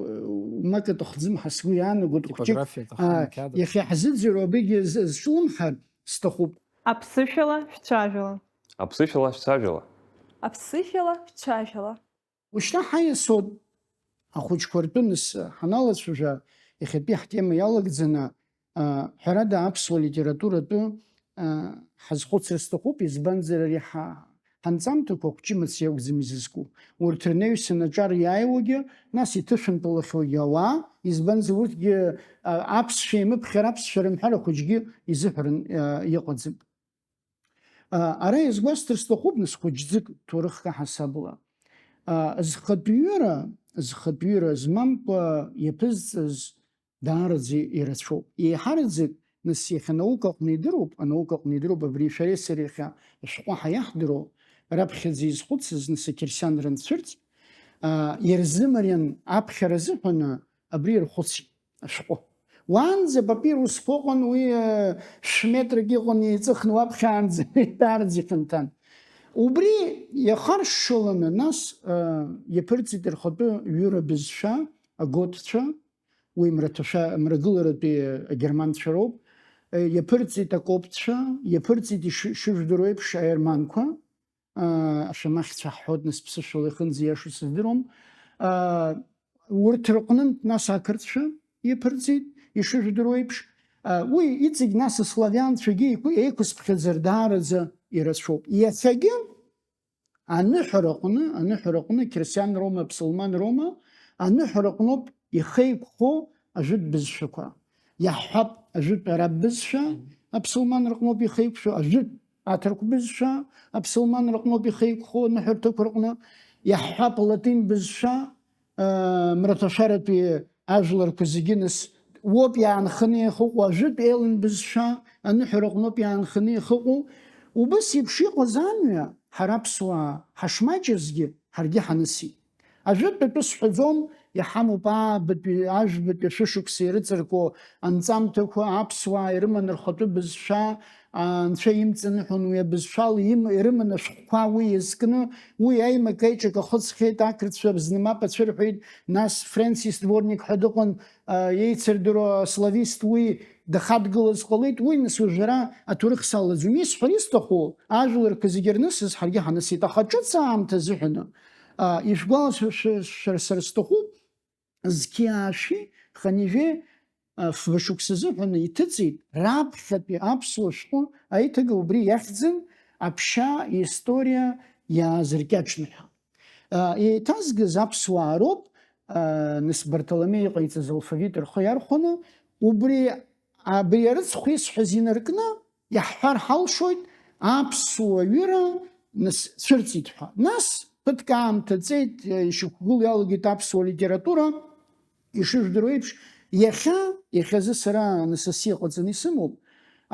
ма катыхӡым ҳәа сгәы иаанагоит, хәҷык, Типографиа аҭахын, аа, ақьадр. Иахьа иаҳзыӡырҩуа абригьы з-, зҿлымҳар сҭахуп. Аԥсышәала шәцәажәала. Аԥсышәала шәцәажәала. Аԥсышәала шәцәажәала. Ушьҭа ҳаиасуеит ахәыҷқәа ртәы нас ҳаналацәажәа, иахьатәи ҳтема иалагӡаны, а, ҳәарада, аԥсуа литературатәы, а, ҳазхәыцра сҭахуп, избанзар ари ҳа-, ҳанҵамҭақәа хәҷы-мыц иакәӡам изызку. Урҭ рнаҩсан аҿар иааиуагьы, нас иҭышәынтәалахьоугьы ауаа, избанзар урҭгьы, а, аԥсшәа еимыԥхьар, аԥсшәа рымҳәар ахәыҷгьы изыҳәаран, а, иҟаӡам. А, ара иазгәасҭар сҭахуп, нас, хәыҷӡык ҭоурыхк аҳасабала. А, зхатәҩыра, зхатәҩыра змамкәа иаԥызҵаз даараӡа ирацәоуп. Еиҳараӡак, нас, иахьа анаука аҟны идыруп, анаука аҟны идыруп, абри шәареи сареи иахьа ашәҟәы ҳаиаҳдыруа, раԥхьаӡа изхәыцыз, нас, ақьырсианра анцәырҵ, а, ирзымариан аԥхьара азыҳәаны абри ирхәыцит. Ашәҟәы. Уаанӡа папирусқәа ыҟан, уи, э, шә-метрак иҟан еиҵыхны уаԥхьаанӡа, даараӡа ихьанҭан. Убри иахаршшыланы, нас, э, иаԥырҵит рхатәы ҩыра бызшәа, аготцәа, уи мраҭашәа-, мрагыларатәи агерманцәа роуп, э, иаԥырҵит акоптцәа, иаԥырҵит иши-, ишыжәдыруа еиԥш аерманқәа, аа, ашәамахьцәа ҳҳәоит, нас, ԥсышәала ихынӡа ииашоу сыздыруам. Аа, урҭ рҟнынтә, нас, ақырҭцәа иаԥырҵит, ишыжәдыруа еиԥш. Аа, уи иҵегь, нас, аславианцәагьы еиқәы-, еиқәызԥхьаӡар даараӡа ирацәоуп. Иахьагьы аныҳәараҟны, аныҳәараҟны, қьырсианроума, аԥсылманроума, аныҳәараҟноуп ихеиқәхо ажәытә бызшәақәа. Иаҳҳәап, ажәытә араб бызшәа Мгм. аԥсылман рҟноуп ихеиқәшәо, ажәытә аҭырқә бызшәа аԥсылман рҟноуп ихеиқәхо аныҳәарҭақәа рҟны. Иаҳҳәап, латин бызшәа, аа, мраҭашәаратәи ажәларқәа зегьы, нас, уоуп иаанханы иахыҟоу, ажәытә елен бызшәа аныҳәара аҟноуп иаанханы иахыҟоу. Убыс еиԥш иҟаз амҩа, ҳара аԥсуаа ҳашмаҷызгьы, ҳаргьы ҳанысит. Ажәытәтәи атәы сҳәаӡом, иҳамоуп аабатәи, ажәбатәи ашәышықәса ирыҵаркуа анҵамҭақәа, аԥсуаа ирыман рхатәы бызшәа, анцәа имҵаныҳәон уи абызшәала им-, ирыман ашәҟәқәа уи иазкны, уи аимак-аиҿак ахыҵхьеит, ақырҭцәа зны мап ацәырҳәеит, нас Френсис Дворник ҳәа дыҟан, а, еицырдыруа аславист, уи дахадгылаз ҟалеит, уи нас уажәы ара аҭоурых салаӡом. Исҳәар исҭаху, ажәларқәа зегьы рнысыз ҳаргьы ҳанысит, аха ҿыц аамҭа азыҳәаны, а, ишәгәаласыршәар сара сҭахуп, зқьи аашәи хынҩажәи, а, фба шықәса азыҳәаны иҭыҵит раԥхьатәи аԥсуа шәҟәы аиҭага, убри иахьӡын Аԥшьа иисториа иаазыркьаҿны ҳәа. А, еиҭазгаз аԥсуаа роуп, а, нас Барҭоломеи иҟаиҵаз алфавит рхы иархәаны, убри, абри арыцхә исҳәаз инаркны, иаҳҳәар ҳалшоит, аԥсуа ҩыра, нас, цәырҵит ҳәа. Нас, ԥыҭк аамҭа ҵеит, ишьақәгылоу иалагеит аԥсуа литература, ишыжәдыруа еиԥш, иахьа, иахьазы сара, нас, асы иҟаҵаны исымоуп,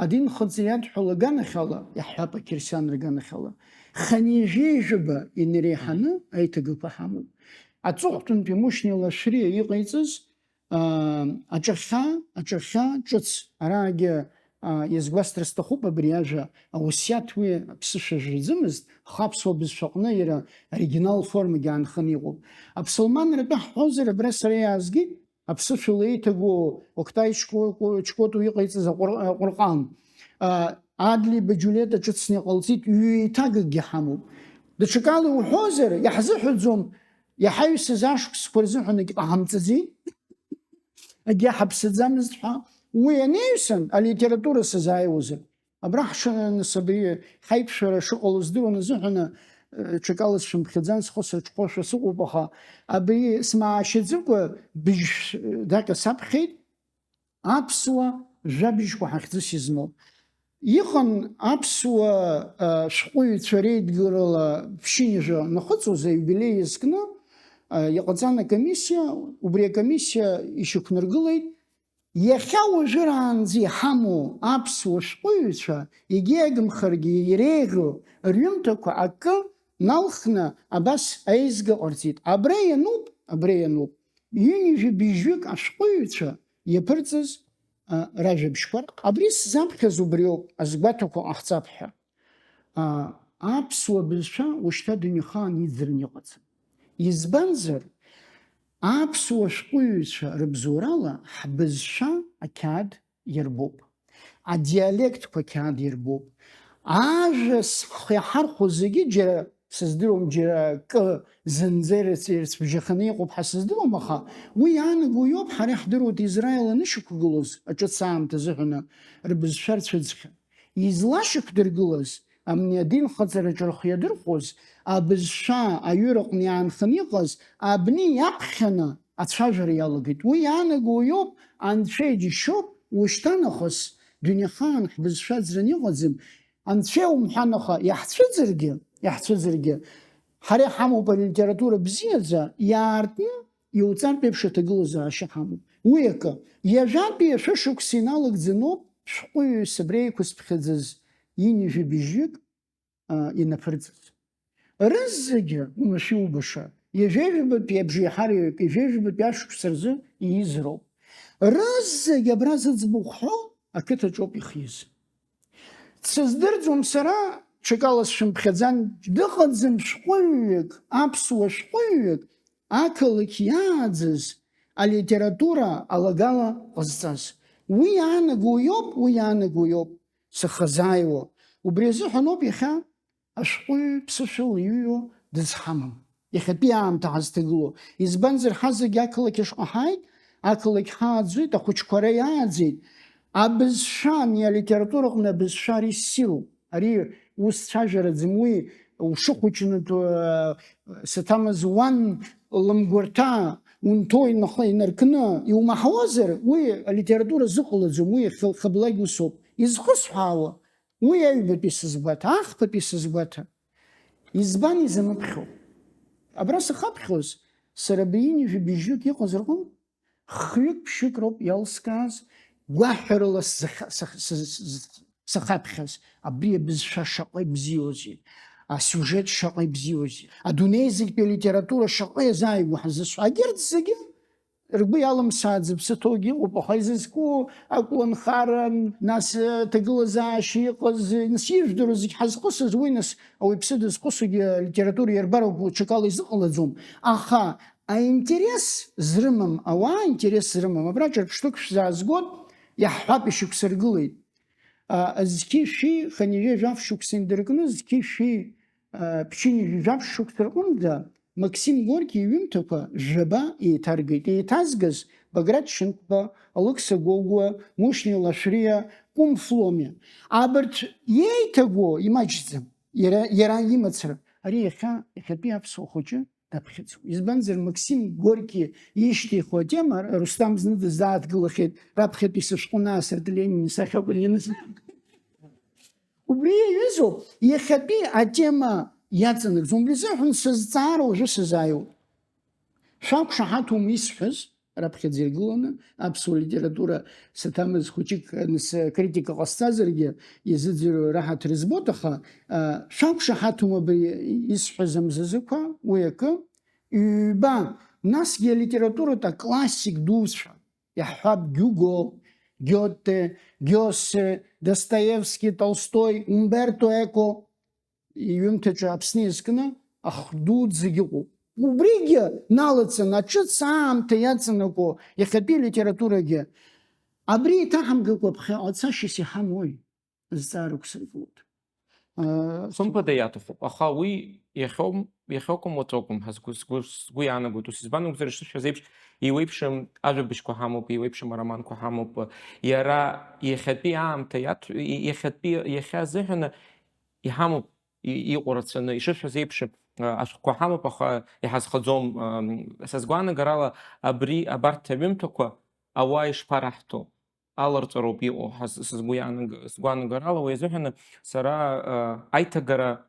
адинхаҵареи адҳәалеи аганахьала, иаҳҳәап, ақьырсианра аганахьала, хынҩажәи жәаба инареиҳаны аиҭагақәа ҳамоуп. Аҵыхәтәантәи Мушьни Лашәриа иҟаиҵаз, аа, аҿахьа, аҿахьа ҿыц, араагьы, аа, иазгәасҭар сҭахуп абри ажәа, ауасиаҭ уи аԥсышәа жәаӡамызт, аха аԥсуа бызшәаҟны иара оригинал формагьы аанханы иҟоуп. Аԥсылманратәы ҳҳәозар, абра сара иаазгеит, аԥсышәала еиҭагоу Октай Чко-, Чкоту иҟаиҵаз аҟәыр-, Аҟәырҟан. А, Адли Баџьулета ҿыцны иҟалҵеит, ҩеиҭагакгьы ҳамоуп. Даҽакала иуҳәозар, иаҳзыҳәаӡом, иҳаҩсыз ашықәсқәа рзыҳәан егьҟаҳамҵаӡеит, егьаҳаԥсаӡамызт ҳәа. Уи анаҩсан, алитература сазааиуазар, абра ҳшынаныс абри ҳаиқәшәара шыҟало здыруан азыҳәаны, э, ҽакала сшәымԥхьаӡан, схы сырҽхәошәа сыҟоуп, аха абри смаашьаӡыкәа быжь даҟьа саԥхьеит, аԥсуа жәабжьқәа ҳахьӡыс измоу. Иҟан аԥсуа, а, шәҟәыҩҩцәа реидгыларала ԥшьынҩажәа нахыҵуаз аиубилеи иазкны, а, иҟаҵан акомиссиа, убри акомиссиа ишьақәнаргылеит, иахьа уажәраанӡа иҳамоу аԥсуа шәҟәыҩҩцәа, егьи агымхаргьы иреиӷьу рҩымҭақәа акы налхны абас аизга ҟарҵеит. Абра иануп, абра иануп, ҩынҩажәи быжьҩык ашәҟәыҩҩцәа иаԥырҵаз ражәабжьқәа. Абри сзаԥхьаз убриоуп, азгәаҭақәа ҟаҳҵап ҳәа. Аԥсуа бызшәа ушьҭа дунеихаан иӡрын иҟаӡам. Избанзар, аԥсуа шәҟәыҩҩцәа рыбзоурала ҳбызшәа ақьаад иарбоуп, адиалектқәа ақьаад иарбоуп. Ажәа зхы иаҳархәо зегьы џьара сыздыруам, џьара акы зынӡа ирыц-, ирыцәбжьаханы иҟоуп ҳәа сыздыруам, аха уи иаанаго иоуп, ҳара иаҳдыруеит Израил анышьақәгылоз аҿыц аамҭа азыҳәаны рбызшәа рцәыӡхьан. Излашьақәдыргылаз, амни адинхаҵараҿы рхы иадырхәоз, абызшәа аҩыраҟны иаанханы иҟаз абни иаԥхьаны ацәажәара иалагеит. Уи иаанаго иоуп, Анцәа иџьшьоуп, ушьҭа нахыс дунеихаан ҳбызшәа ӡраны иҟаӡам, Анцәа иумҳәан, аха иаҳцәыӡыргьы, иаҳцәыӡыргьы, ҳара иҳамоуп алитература бзиаӡа, иаартны иуҵартә еиԥш аҭагылазаашьа ҳамоуп. Уи акы, ҩажәантәи ашәышықәса иналагӡаноуп шәҟәыҩҩы сыбра еиқәызԥхьаӡаз ҩынҩажәи быжьҩык, а, инаԥырҵаз. Рызегьы, уамашәа иубаша, ҩажәеижәабатәи абжеиҳараҩык, ҩажәеижәабатәи ашықәса рзы ииз роуп. Рызегьы абра зыӡбахә ҳәоу ақыҭаҿоуп ихиз. Дсыздырӡом сара, ҽакала сшәымԥхьаӡан, дыҟаӡам шәҟәыҩҩык, аԥсуа шәҟәыҩҩык, ақалақь иааӡаз алитература алагала ҟазҵаз. Уи иаанаго иоуп, уи иаанаго иоуп сыхазааиуа. Убри азыҳәаноуп иахьа ашәҟәыҩҩы ԥсышәала иҩуа дызҳамам. Иахьатәи аамҭа ҳазҭагылоу. Избанзар, ҳазегь ақалақь ашҟа ҳааит, ақалақь ҳааӡоит, ахәыҷқәа ара иааӡеит. Абызшәа, ани алитератураҟны абызшәа ари ссируп. Ари ус цәажәараӡам, уи ушыхәыҷны ду-, саҭамыз уан лымгәарҭа унҭо инахы инаркны иумаҳауазар, уи алитература зыҟалаӡом, уи хы-, хыблак усоуп. Изхысҳәаауа, уи аҩбатәи сызгәаҭа, ахԥатәи сызгәаҭа. Избан изамыԥхьо? Абра сахаԥхьоз, сара абри ҩынҩажәи быжьҩык иҟаз рҟынтә, хҩык-ԥшьҩык роуп иалскааз, гәаҳәарыла сзаха-, сах-, сыз-, сыз-, сахаԥхьаз. Абри абызшәа шаҟа ибзиоузеи, асиужет шаҟа ибзиоузеи, адунеи зегьтәи алитература шаҟа иазааигәоу ҳазышәа. Агьырҭ зегьы ргәы иалымсааӡап, сыҭоугьы ыҟоуп, аха изызку аколнхара, нас, э, ҭагылазаашьа иҟаз, э, нас ижәдыруа зегь ҳазҟысыз, уи нас ауаҩԥсы дызҟысугьы алитература иарбароуп, ҽакала изыҟалаӡом. Аха аинтерес зрымам, ауаа аинтерес зрымам. Абра ҿырԥштәык шәзаазгоит, иаҳҳәап, ишьақәсыргылеит. А, зқьи шәи хынҩажәи жәаф шықәса индыркны, зқьи шәи, а, ԥшьынҩажәи жәаф шықәса рҟынӡа Максим Горки иҩымҭақәа жәаба еиҭаргеит. Еиҭазгаз Баграт Шьынқәба, Алықьса Гогәуа, Мушьни Лашәриа, Кәым Фломиа. Абарҭ иеиҭагоу имаҷӡам, иара, иара имацара. Ари иахьа, иахьатәи аԥсуа хәыҷы даԥхьаӡоуп. Избанзар, Максим Горки ишьҭихуа атема, Рустам зны дызааҭгылахьеит, раԥхьатәи сышәҟәы Наасырт Ленин исахьа акәын ианыз. Убри иаҩызоуп, иахьатәи атема иаҵанакӡом. Убри азыҳәан сызҵаара уажәы сазааиуеит. Шәақәшаҳаҭума исҳәаз, раԥхьаӡа иргыланы, аԥсуа литература саҭамыз хәыҷык, аны сыкритика ҟасҵазаргьы, изыӡырҩуа раҳаҭыр збоит, аха, а, шәақәшаҳаҭума абри исҳәаз амзазықәа, уи акы, ҩба, насгьы алитературатә аклассик дуцәа, иаҳҳәап, Гиуго, Гиоте, Гиосе, Достоевски, Толстой, Умберто Еко, иҩымҭаҿы Аԥсны иазкны ахәдуӡ зегь ыҟоуп. Убригьы налаҵаны, аҿыц аамҭа иаҵанакуа иахьатәи алитературагьы. Абри еиҭаҳамгакәа ԥхьаҟа цашьас иҳамои? Зҵаара ықәсыргылоит. Э, Хымԥада иаҭахуп, аха уи иахьоум-, иахьакәым уаҵәы акәым ҳәа сгәы, сгәы, сгәы иаанагоит. Ус избан акәзар, ишысҳәаз еиԥш, еиуеиԥшым ажәабжьқәа ҳамоуп, еиуеиԥшым ароманқәа ҳамоуп. Иара иахьатәи аамҭа иаҭ-, и-, иахьатәи, иахьа азыҳәаны иҳамоуп, и-, иҟоу рацәаны, ишысҳәаз еиԥш, а, ашәҟәқәа ҳамоуп, аха иҳазхаӡом, ам, са сгәаанагарала, абри, абарҭ аҩымҭақәа ауаа ишԥараҳҭо, аларҵәароуп иҟоу, ҳаз-, са сгәы иаанаг-, сгәаанагарала, уи азыҳәаны сара, а, аиҭагара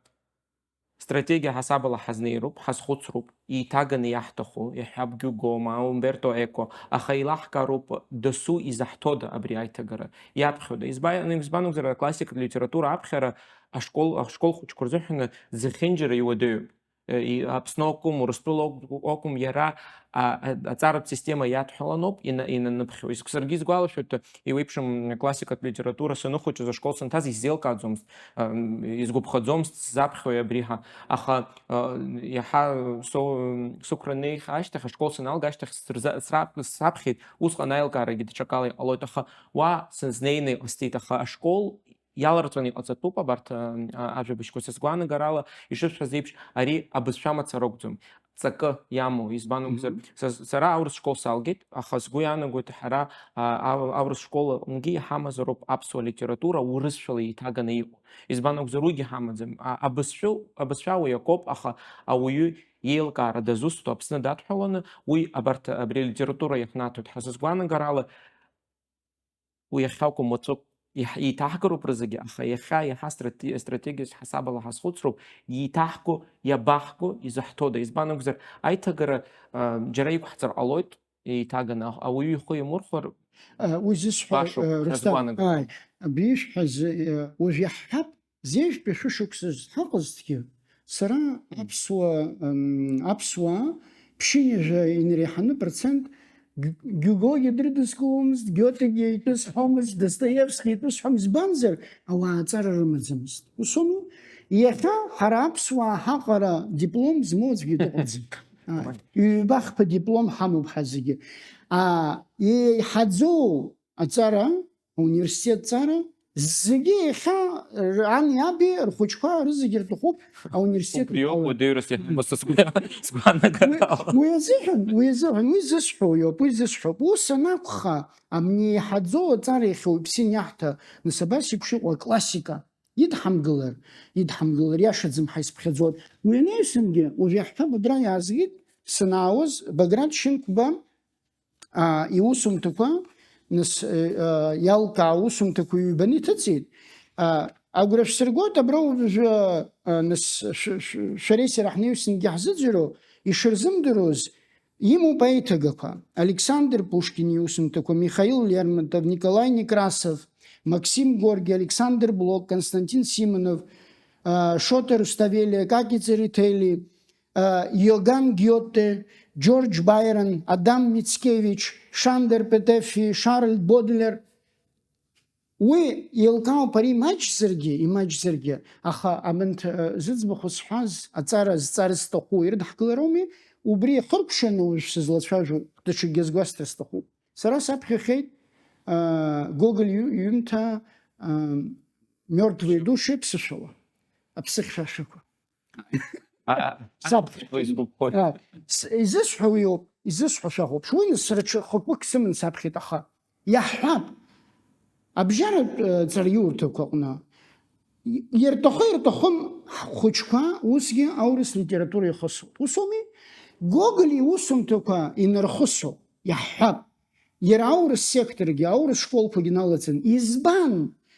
стратегиа ҳасабала ҳазнеироуп, ҳазхәыцроуп, еиҭаганы иаҳҭаху, иаҳҳәап, Гиуго, ма Умберто Еко, аха еилаҳкаароуп дасу изаҳҭода абри аиҭагара, иаԥхьода. Избан, избан акәзар, аклассикатә литература аԥхьара ашкол, ашкол хәыҷқәа рзыҳәаны зехьынџьара иуадаҩуп. Э, и-, Аԥсны акәым, Урыстәыла акә-, акәым, иара, а, а, аҵаратә система иадҳәаланоуп ина-, инаныԥхьо. Изк-, саргьы исгәалашәоит, еиуеиԥшым классикатә литература саныхәыҷыз, ашкол санҭаз исзеилкааӡомызт, ам, изгәаԥхаӡомызт сзаԥхьои абри ҳәа. Аха, а, иаҳа со-, сықәра неих ашьҭахь, ашкол саналга ашьҭахь сырза-, срап-, саԥхьеит, усҟан аилкаарагьы даҽакала иҟалоит, аха уа сызнеины иҟасҵеит, аха ашкол иаларҵәаны иҟаҵатәуп абарҭ, а, а, ажәабжьқәа. Са сгәаанагарала, ишысҳәаз еиԥш, ари абызшәа мацара акәӡам, ҵакы иамоу. Избан акәзар, Мгм. са, сара аурыс школ салгеит, аха сгәы иаанагоит, ҳара, а, а, аурыс школ аҟынгьы иҳамазароуп аԥсуа литература урысшәала еиҭаганы иҟоу. Избан акәзар, уигьы ҳамаӡам. А, абызшәа, абызшәа уи акоуп, аха ауаҩы иеилкаара дазусҭоу Аԥсны дадҳәаланы, уи абарҭ, абри алитература иаҳнаҭоит. Ҳа, са сгәаанагарала, уи иахьакәым уаҵәы иаҳ-, еиҭаҳгароуп рызегьы, аха иахьа иаҳа страте-, стратегиас ҳасабала ҳазхәыцроуп, иеиҭаҳго, иабаҳго, изаҳҭода? Избан акәзар, аиҭагара, а, џьара иқәҳҵар ҟалоит, еиҭаганы, а-, ауаҩы ихы иамырхәар, Э, уи зысҳәо, башоуп, э, ҳәа Рустам, сгәаанагоит. Ааи, абри ишәҳәаз, э, уажә иаҳҳәап, зежәтәи шәышықәса зҳаҟазҭгьы, сара аԥсуа, м, аԥсуаа ԥшьынҩажәа инареиҳаны процент Г-, Гиугогьы дрыдыскыломызт, Гиотегьы итәы сҳәомызт, Достоевски итәы сҳәом, избанзар, ауаа аҵара рымаӡамызт. Ус аума? Иахьа ҳара аԥсуаа ҳаҟара диплом змоу аӡәгьы дыҟаӡам. Ааи. Ҩба-хԥа диплом ҳамоуп ҳа зегьы. А, еиҳаӡоу аҵара, ауниверситет ҵара, зегьы иахьа, р-, ани аби рхәыҷқәа рызегьы рҭахуп ауниверситет Убриоуп рҭалар. Уадаҩрас иаҳбо са сгәы, сгәаанагара Уи, ала. Уи азыҳәан, уи азыҳәан, уи зысҳәо иоуп, уи зысҳәоуп. Ус анакәха, амни еиҳаӡоу аҵара иахьа уаҩԥсы ианиаҳҭа, нас абас еиԥш иҟоу аклассика идҳамгылар, идҳамгылар иашаӡам ҳәа исыԥхьаӡоит. Уи анаҩсангьы, уажә иаҳҳәап, абра иаазгеит, санаауаз, Баграт Шьынқәба, а, иусумҭақәа, нас, э, а, иалкаау аусумҭақәа ҩбаны иҭыҵит. А, агәра шәсыргоит, абра уажәы, а, нас, шә-, шә-, шәареи сара ҳнаҩсангьы ҳзыӡырҩуа, ишырзымдыруаз, имоуп аиҭагақәа. Александр Пушкин иусумҭақәа, Михаил Лермонтов, Николай Некрасов, Максим Горький, Александр Блок, Константин Симонов, а, Шота Руставели, Каки Церетели, а, Иоганн Гиотте, Џьорџь Байрон, Адам Мицкевич, Шандер Петеффи, Шарль Бодлер. Уи еилкаауп, ари имаҷзаргьы, имаҷзаргьы, аха абанҭ, а, зыӡбахә зҳәаз, аҵара зҵар зҭаху ирыдҳкылароуми, убри иахыркәшаны уажә сызлацәажәо даҽакгьы азгәасҭар сҭахуп. Сара саԥхьахьеит, а, Гоголь иҩ-, иҩымҭа, а, Мертвые души ԥсышәала, аԥсы хьшәашәақәа. А, а, Саб. Уи сгәаԥхоит. А, с-, изысҳәо уиоуп, изысҳәо шәаҳәоуп. Уи нас сара ҽа хықәкык сыман саԥхьеит, аха иаҳҳәап. Абжьаратә, э, ҵараиурҭақәа аҟны. И-, ирҭахы-ирҭахым ҳхәыҷқәа усгьы аурыс литература ихысуп. Ус ауми? Гоголь иусумҭақәа инархысуп, иаҳҳәап. Иара аурыс секторгьы, аурыс школқәагьы налаҵаны. Избан?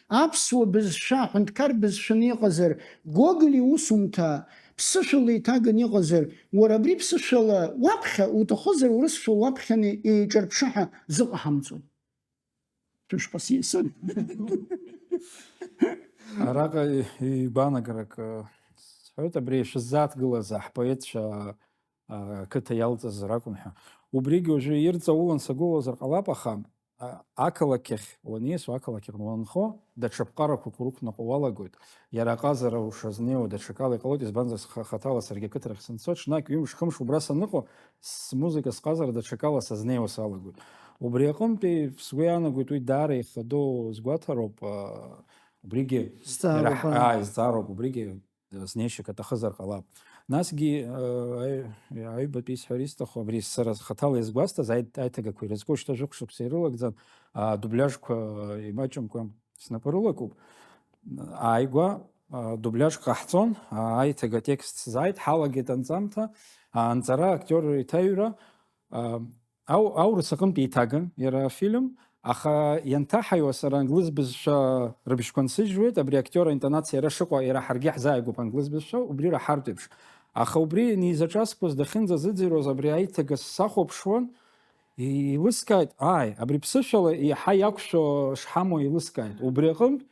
Аԥсуа бызшәа, аҳәынҭқар бызшәаны иҟазар, Гоголь иусумҭа ԥсышәала иҭаганы иҟазар, уара абри ԥсышәала уаԥхьа, уҭахызар урысшәала уаԥхьаны еиҿарԥшы ҳәа зыҟаҳамҵои? Шәышԥасиасын? Араҟа игәаанагарак, э, сҳәоит, абри шәыззааҭгылаз ҳпоетцәа, а, ақыҭа иалҵыз ракәын ҳәа. Убригьы уажәы ирҵаулан сагәылазар ҟалап, аха, а, ақалақь ахь уаниасуа, ақалақь аҟны уанхо, даҽа ԥҟарақәак урықәнаҟо уалагоит. Иара аҟазара ушазнеиуа даҽакала иҟалоит, избанзар, сха-, хаҭала саргьы ақыҭарахь санцо, ҽнак ҩымш-хымш убра саныҟоу, смузыка сҟазара даҽакала сазнеиуа салагоит. Убри аҟынтәи сгәы иаанагоит, уи даара ихадоу сгәаҭароуп, а, убригьы Зҵаароуп, иара ҳ-, аа. Ааи, зҵаароуп, убригьы знеишьак аҭахызар ҟалап. Насгьы, э, аҩ-, аҩбатәи исҳәар исҭаху, абри сара хаҭала иазгәасҭаз аи-, аиҭагақәа ирызку шьҭа жәохә шықәса ирылагӡан, адубляжқәа имаҷымкәа снапы рылакуп. Ааигәа, а, дубляжк ҟаҳҵон, а, аиҭага атекст сзааит, ҳалагеит анҵамҭа, а, анҵара, актиор иҭаҩра, а, Ау-, аурыс аҟынтә еиҭаган иара афильм, аха ианҭаҳаиуа сара англыз бызшәа рыбжьқәа нсыжьуеит, абри актиор аинтонациа иара шыҟоу, иара ҳаргьы ҳзааигәоуп англыз бызшәа, убри раҳартә еиԥш. Аха убри низаҿасԥоз дахьынӡазыӡырҩуаз абри аиҭага сахәаԥшуан, и-, еилыскааит, ааи, абри ԥсышәала иаҳа иақәшәо шҳамоу еилыскааит. Убри аҟынтә,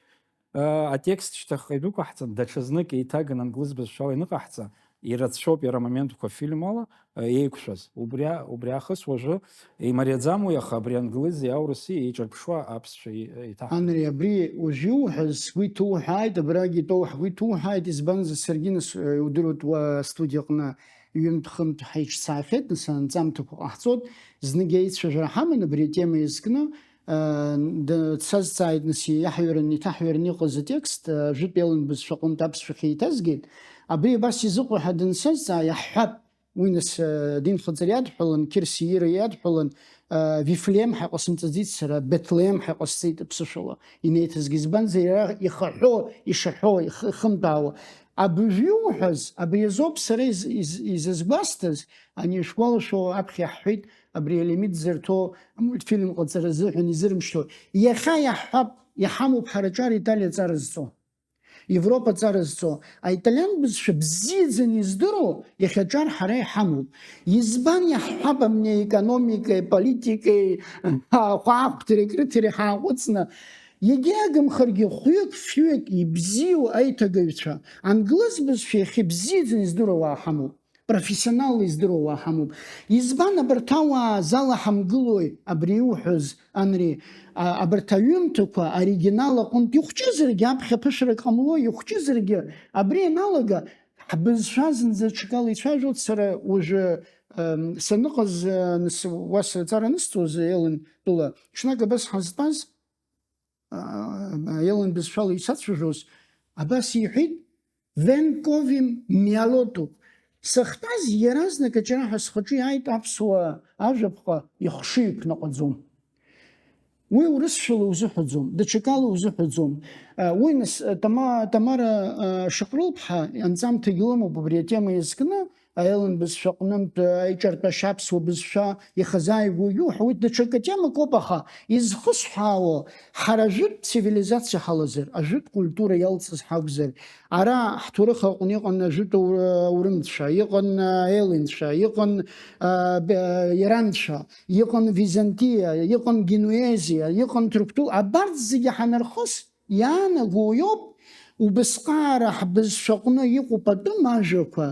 а, атекст шьҭахьҟа идәықәаҳҵан, даҽазнык еиҭаган англыз бызшәала ианыҟаҳҵа, ирацәоуп иара амоментқәа фильмала, э, еиқәшәаз. Убри а-, убри аахыс уажәы имариаӡам уи, аха абри англызи аурыси еиҿарԥшуа аԥсшәа и-, еиҭаҳ-. Анри, абри уажә иуҳәаз сгәы иҭоуҳәааит, абрагь итәоу ҳгәы иҭоуҳәааит, избанзар, саргьы, нас, э, иудыруеит, уа астудиаҟны ҩынтә-хынтә ҳаиҿцаахьеит, нас, анҵамҭақәа ҟаҳҵоит, знык еицәажәара ҳаман абри атема иазкны, э, д-, дсазҵааит, нас, иаҳҩрын, иҭаҳҩрын иҟаз атекст, э, ажәытә Елан бызшәа аҟынтә аԥсшәахь еиҭазгеит. Абри абас изыҟоу ҳәа дансазҵаа, иаҳҳәап, уи, нас, э, динхаҵара иадҳәалан, Қьырсиира иадҳәалан, э, Вифлеем ҳәа иҟасымҵаӡеит сара, Беҭлеем ҳәа иҟасҵеит аԥсышәала инеиҭазгеит. Избанзар, иара ихаҳәо, ишаҳәо, ихы-, ихымтәаауа. Абыржә иуҳәаз, абри азоуп сара из-, из-, изызгәасҭаз, ани ишәгәалашәо аԥхьа иаҳҳәеит, абри Елемит дзырҭо амультфильм ҟаҵара азыҳәан изырмышьҭуа. Иахьа иаҳҳәап, иҳамоуп ҳара аҿар Италиа аҵара зҵо. Европа аҵара зҵо. Аиталиан бызшәа бзиаӡаны издыруа иахьа аҿар ҳара иҳамоуп. Избан иаҳҳәап амни аекономикеи, аполитикеи, ахәаахәҭреи, акрыҭареи ҳааҟәыҵны? Егьа агымхаргьы хәҩык-фҩык ибзиоу аиҭагаҩцәа, англыз бызшәа иахьа ибзиаӡаны издыруа уаа ҳамоуп. Профессионалла издыруа уаа ҳамоуп. Избан абарҭ ауаа зала ҳамгылои, абри иуҳәаз, Анри? А, абарҭ аҩымҭақәа оригинал аҟынтә ихәҷызаргьы, аԥхьа ԥышәарак ҟамло, ихәҷызаргьы, абри ианалага, ҳбызшәа зынӡа ҽакала ицәажәоит. Сара уажәы, ем, саныҟаз, э, нас, уа сырҵара анысҵоз, Елан тәыла, ҽнак абас ҳазтәаз, а, Елан бызшәала исацәажәоз, абас иҳәеит, Vengo in Mialotto. Сахьтәаз, иаразнак аҷараҳәа схаҿы иааит аԥсуа ажәаԥҟа ихшыҩ ԥнаҟәаӡом. Уи урысшәала узыҳәаӡом, даҽакала узыҳәаӡом. А, уи нас, а, Тама-, Тамара, а, Шьаҟрылԥҳа анҵамҭагьы лымоуп убри атема иазкны, Аелын бызшәа аҟнынтә аиҿартәашьа аԥсуа бызшәа ихазааигәоу иуҳәауеит, даҽакы темак ауп, аха изхысҳәаауа, ҳара жәытә цивилизациа ҳалазар, ажәытә культура иалҵыз ҳакәзар, ара ҳҭоурых аҟны иҟан ажәытә аур-, аурымцәа, иҟан аелынцәа, иҟан, а, б-, иранцәа, иҟан Византиа, иҟан Генуезиа, иҟан Ҭырқәтәыла, абарҭ зегьы ҳанархыс, иаанагоу иоуп, убысҟаара ҳбызшәаҟны иҟоуп атәым ажәақәа,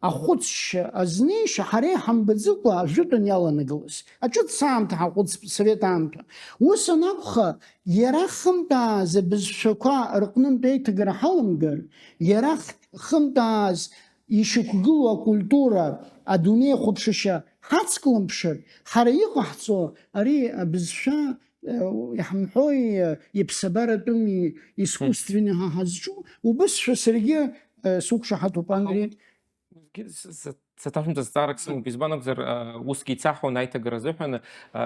ахәыцшьа, азнеишьа ҳара иҳамбаӡыкәа ажәытәан иаланагылаз. Аҿыц аамҭа ҳаҟәыҵп, совет аамҭа. Ус анакәха, иара хымтәааз абызшәақәа рҟнынтә еиҭагара ҳаламгар, иара х-, хымтәааз ишьақәгылоу акультура, адунеи ахәаԥшышьа ҳацклымԥшыр, ҳара иҟаҳҵо ари абызшәа, э, иаҳмҳәои, э, иԥсабаратәыми, искусственный ҳа ҳазҿу, убысшәа саргьы, э, суқәшаҳаҭуп, Анри. С-, с-, саҭашәымҵа зҵаарак сымоуп, избан акәзар, э, усгьы ицаҳауан аиҭагара азыҳәан, э,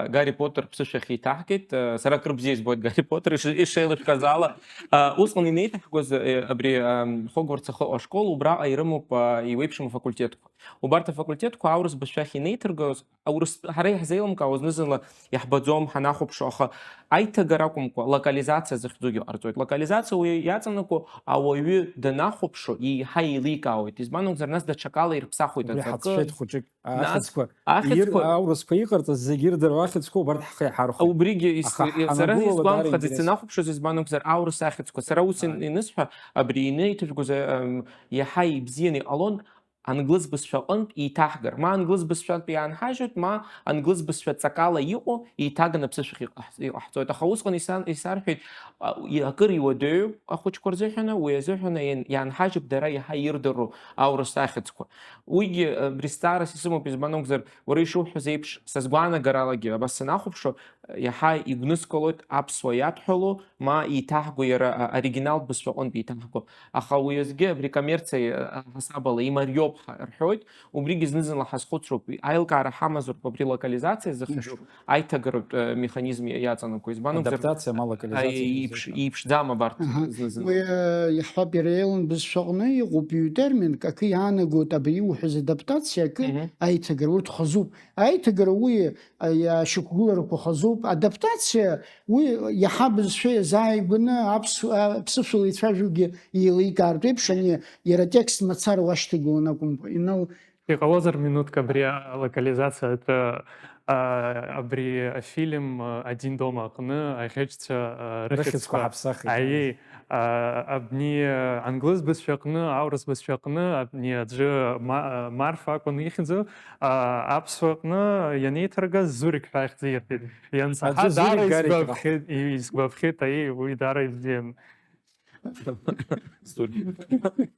Гарри Поттер ԥсышәахь еиҭаҳгеит, э, сара акыр бзиа избоит Гарри Поттер иш-, ишеилышәкааз ала. Э, усҟан инеиҭаҳгоз, э, абри, э, Хогвартс ахы ашкол, убраҟа ирымоуп, э, иуеиԥшым афакультетқәа. Убарҭ афакультетқәа аурыс бызшәахь инеиҭыргоз, аурыс, ҳара иаҳзеилымкаауа зны-зынла иаҳбаӡом, ҳанахәаԥшуа, аха аиҭагара акәымкәа, локализациа захьӡугьы ҟарҵоит. Локализациа уи иаҵанакуа ауаҩы данахәаԥшуа, еиҳа еиликаауеит. Избан акәзар, нас даҽакала ирыԥсахуеит Убри аҵакы. Ҳацәшәеит хәыҷык. Нас Ахьӡқәа, ахьӡқәа ир-, аурысқәа иҟарҵаз зегьы ирдыруа ахьӡқәа убарҭ ҳхы иҳархәоит. Убригьы ис-, Аха и-, сара ҳанагәылалак даара исгәамԥхаӡеит, интересуп. Санахәаԥшуаз, избан акәзар, аурыс ахьӡқәа. Сара ус ин-, Ааи. Инысҳәа, абри инеиҭажәгоз, ам, иаҳа ибзианы иҟалон, англыз бызшәа аҟынтә еиҭаҳгар. Ма англыз бызшәантә иаанҳажьуеит, ма англыз бызшәа ҵакала иҟоу еиҭаганы аԥсышәахь иҟаҳ-, иҟаҳҵоит. Аха усҟан исан-, исарҳәеит, а, и-, акыр иуадаҩуп ахәыҷқәа рзыҳәаны, уи азыҳәаны иан-, иаанҳажьып дара иаҳа ирдыруа аурыс ахьӡқәа. Уигьы, а, абри зҵаарас исымоуп, избан акәзар, уара ишуҳәаз еиԥш, са сгәаанагаралагьы, абас санахәаԥшуа, иаҳа игәныскылоит аԥсуа иадҳәалоу, ма еиҭаҳго иара, а, оригиналтә бызшәаҟынтә еиҭаҳго. Аха уи азгьы абри коммерциа, а, ҳасабала имариоуп ҳәа рҳәоит, убригьы зны-зынла ҳазхәыцроуп, аилкаара ҳамазароуп абри локализациа зыхьӡу Мшәы. Аиҭагаратә, а, механизм иаҵанакуа. Избан акәзар, Адаптациа ма локализациа а, иеиԥш-, зыхьӡу. Еиԥшӡам абарҭ Аҳа. Зны-зынла. Уи, а, иаҳҳәап, иара Елан бызшәаҟны иҟоуп ҩ-терминк, акы иаанагоит абри иуҳәаз адаптациа, акы Мгм. Аиҭагара, урҭ хазуп. Аиҭагара уи, а, ашьақәгыларақәа хазуп. Адаптациа уи иаҳа бызшәа иазааигәаны аԥсу-, а, аԥсышәала ицәажәогьы еиликаартә еиԥш, ани иара атекст мацара уашьҭагылан акәымкәа, инал- Иҟалозар минуҭк абри алокализациа атәы а, абри афильм, а, Один дома аҟны аӷьычцәа, а, Рыхьӡқәа рыхьӡқәа ҳаԥсахит, аиеи, а, абни, а, англыз бызшәа аҟны, аурыс бызшәа аҟны, абни аӡәы Ма-, а, Марфа акәын ихьӡу, а, аԥсуа аҟны ианеиҭаргаз Зурик ҳәа ихьӡ ирҭеит. Иансаҳа, аӡәы Зурик даара Гарик ра- изгәаԥхеит, и-, изгәаԥхеит, аиеи, уи даара ибзиан.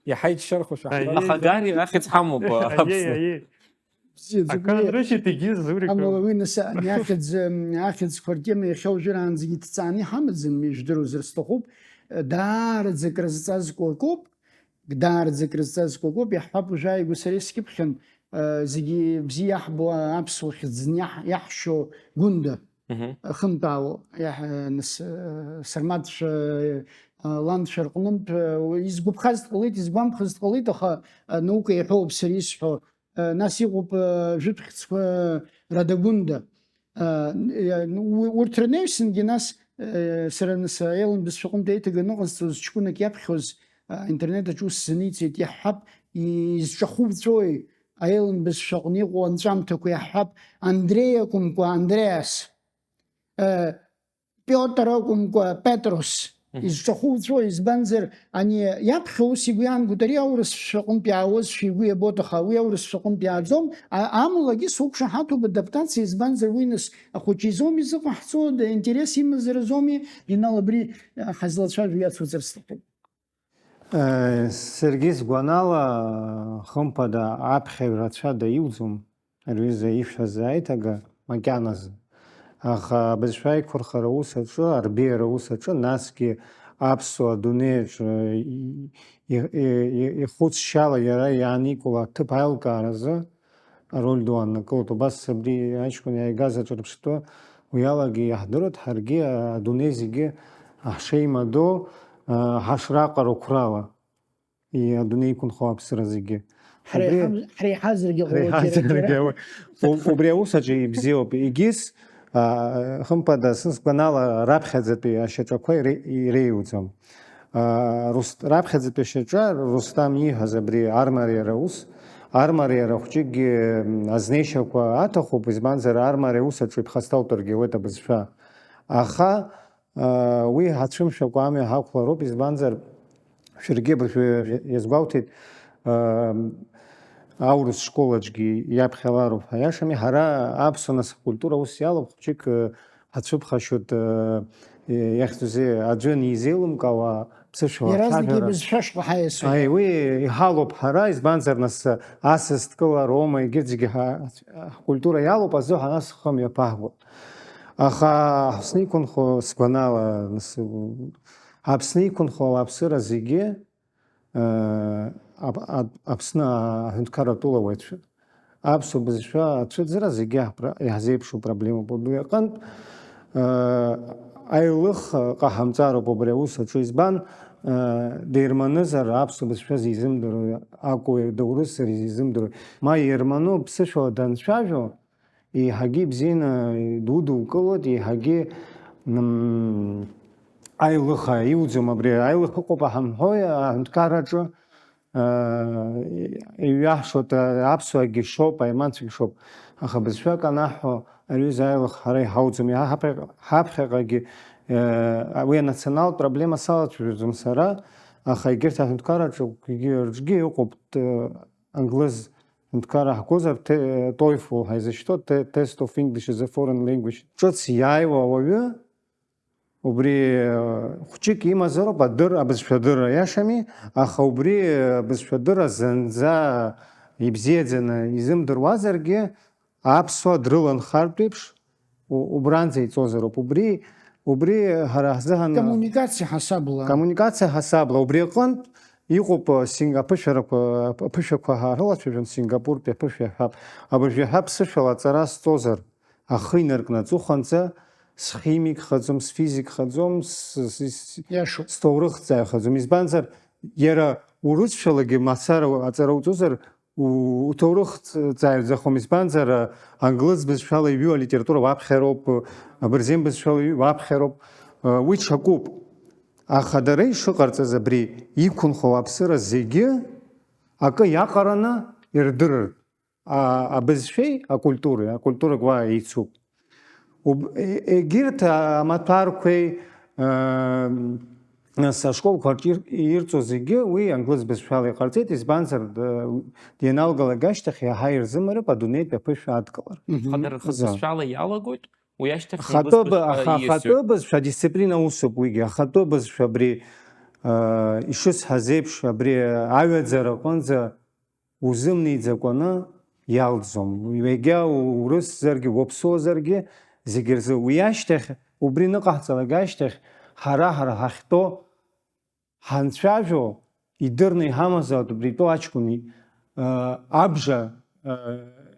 Иаҳа иччархәашәа. Аиеи. Аха Гари ахьӡ ҳамоуп, Аиеи, Аԥсны. Аиеи. Бзиаӡоуп. Акы анрышьит, егьи Зурик. Амала уи нас ани ахьӡ, м, ахьӡқәа ртема иахьа уажәраанӡагьы иҭҵааны иҳамаӡам, ижәдыруазар сҭахуп. Даараӡа крызҵазкуа акоуп, даараӡа крызҵазкуа акоуп, иаҳҳәап, уажәааигәа сара искьыԥхьын, э, зегьы бзиа иаҳбо аԥсуа хьӡ зны иаҳ-, иаҳшьо Гәында. Мгм. Хынтәаауа, иаҳ-, нас, э, Сармаҭшәа, э, ланшәа рҟнынтә, э, изгәаԥхаз дҟалеит, изгәамԥхаз дҟалеит, аха, э, наука иаҳәоуп сара исҳәо. Э, нас иҟоуп, э, жәытә хьӡқәа Радагәында. Э, н-, э, у-, урҭ рнаҩсангьы нас, э, сара нас аелын бызшәаҟынтә аиҭагара ныҟазҵоз ҷкәынак иаԥхьоз, э, интернет аҿы ус сзаниҵеит, иаҳҳәап, изҿахуҵәои аелын бызшәаҟны иҟоу анҵәамҭақәа, иаҳҳәап, Андреи акәымкәа, Андреас, э, Пиотр акәымкәа, Петрос. Мгм. Изҿахәуҵәо, избанзар, ани иаԥхьа ус игәы иаанагоит, ари аурысшәаҟынтә иаауазшәа игәы иабоит, аха уи аурысшәаҟынтә иааӡом. А-, амалагьы суқәшаҳаҭуп адаптациа, избанзар, уи нас ахәыҷы изоуми зыҟаҳҵо, д-, интерес имазаразоуми, Инал, абри, а, ҳазлацәажәо иацуҵар сҭахуп. Э, саргьы сгәанала, хымԥада, аԥхьаҩ рацәа даиуӡом, рҩыза ишәҳәаз аиҭага макьаназы. Аха абызшәа аиқәырхара аус аҿы, арбеиара аус аҿы, насгьы аԥсуа адунеи аҿы и-, и-, и-, и-, ихәыцшьала иара иааникыло аҭыԥ аилкааразы, ароль ду ааннакылоит. Убас абри аҷкәын иааигаз аҿырԥштәы уи алагьы иаҳдыруеит, ҳаргьы адунеи зегьы ҳшеимадоу, а, ҳашраҟароу қәрала, и-, адунеи иқәынхо аԥсра зегьы. Ҳара Убри иҳам-, ҳара иҳазаргьы ҟалоит, ҳара иҳазаргьы џьара-џьара. Ҟалоит. У-, убри аус аҿы ибзиоуп. Егьыс, а, хымԥада, сызгәанала, раԥхьаӡатәи ашьаҿақәа ире-, иреиуӡам. Аа, Рус-, раԥхьаӡатәи ашьаҿа Рустам ииҳәаз абри армариара аус, армариара хәҷыкгьы, м, азнеишьақәа аҭахуп, избанзар, армариа аус аҿы иԥхасҭалтәыргьы ауеит абызшәа. Аха, аа, уи ҳацәымшәакәа амҩа ҳақәлароуп, избанзар, шәаргьы абыржәы иазгәалҭеит, аа, аурыс школ аҿгьы иаԥхьалароуп ҳәа иашами, ҳара аԥсуа нас ҳкультура ус иалоуп, хәҷык, э, ҳацәыԥхашьоит, э, иахьӡузеи, аӡәы анизеилымкаауа, ԥсышәала Иаразнак ацәажәара. Ибызшәа шҟа ҳаиасуеит. Аи, уи иҳалоуп ҳара, избанзар, нас, асас дкылароума, егьырҭ зегьы ҳа-, ҳкультура иалоуп, азыҳәан ас ҳхы мҩаԥаҳгоит. Аха Аԥсны иқәынхо, сгәанала, нас, Аԥсны иқәынхо ауааԥсыра зегьы, э, Ап-, Ап-, Аԥсны аҳәынҭқарратә тәылауаҩцәа. Аԥсуа бызшәа ацәыӡра зегьы ҳпро-, иаҳзеиԥшу проблемоуп. Убри аҟынтә, э, аилых ҟаҳамҵароуп убри аус аҿы. Избан, э, деирманызар аԥсуа бызшәа зизымдыруа акәу, доурысзар изизымдыруа? Ма иерману ԥсышәала данцәажәо, еиҳагьы ибзианы дудукылоит, еиҳагьы, м, аилыха иуӡом абри. Аилыха ыҟоуп ҳамҳәои аҳәынҭқарраҿы? Иҩаҳшоит, аԥсуаагьы шоуп, аерманцәагьы шоуп. Аха бызшәак анаҳҳәо, ари аҩыза аилых ҳара иҳауӡом. Иаҳа ҳаԥхьаҟа-, ҳаԥхьаҟагьы, уи анационалтә проблема салацәажәаӡом сара, аха егьырҭ аҳәынҭқарраҿгьы рҿгьы ыҟоуп, англыз ҳәынҭқарра ҳгозар, те-, TOEFL ҳәа изышьҭоу, те-, Test of English as a Foreign Language. Ҿыц иааиуа ауаҩы, Убри, э, хәҷык имазароуп адыр-, абызшәадырра, иашами, аха убри, э, абызшәадырра зынӡа ибзиаӡаны изымдыруазаргьы, аԥсуа дрыланхартә еиԥш, у-, убранӡа иҵозароуп. Убри, убри ҳара ҳзыҳәан, э, Коммуникациа ҳасабла. Коммуникациа ҳасабла. Убри аҟынтә иҟоуп, э, синг-, аԥышәарақәа, аԥышәақәа ҳарылацәажәон, Сингапуртәи аԥышәа иаҳәап. Абыржәы иаҳәап, сышәала аҵара сҵозар, ахы инаркны аҵыхәанӡа схимикхаӡом, сфизикхаӡом, с-, с-, с-, Иашоуп. Сҭоурыхҭҵааҩхаӡом. Избанзар, иара урысшәалагьы мацара аҵара уҵозар, у-, уҭоурыхҭҵааҩӡахом. Избанзар, англыз бызшәала иҩу алитература уаԥхьароуп, абырзен бызшәала иҩу уаԥхьароуп. Уи ҽакуп. Аха дара ишыҟарҵаз абри иқәынхо ауааԥсыра зегьы акы иаҟараны ирдырыртә. а-, абызшәеи акультуреи, акультура гәаа еицуп. Уб-, е-, егьырҭ амаҭәарқәеи, аа, нас ашколқәа рҿы ир-, ирҵоу зегьы уи англыз бызшәала иҟарҵеит, избанзар, д-, ианалгалак ашьҭахь иаҳа ирзымариоуп адунеитә аԥышәа адкылара. Мгм. Хадара За. Хысбызшәала иалагоит, уи ашьҭахь Ахатәы англыз бы-, бызшәа аха ииасуеит. Ахатәы бызшәа адисциплина усуп уигьы, ахатәы бызшәа абри, аа, ишысҳәаз еиԥш, абри аҩаӡара аҟынӡа узымнеиӡакәаны иалҵӡом. Егьа урысзаргьы, уаԥсуазаргьы, зегь рзы. Уи ашьҭахь, убри ныҟаҳҵалак ашьҭахь, ҳара, ҳара ҳахьтәоу, ҳанцәажәо, идырны иҳамазаауеит убри итәоу аҷкәын, а, абжа, а,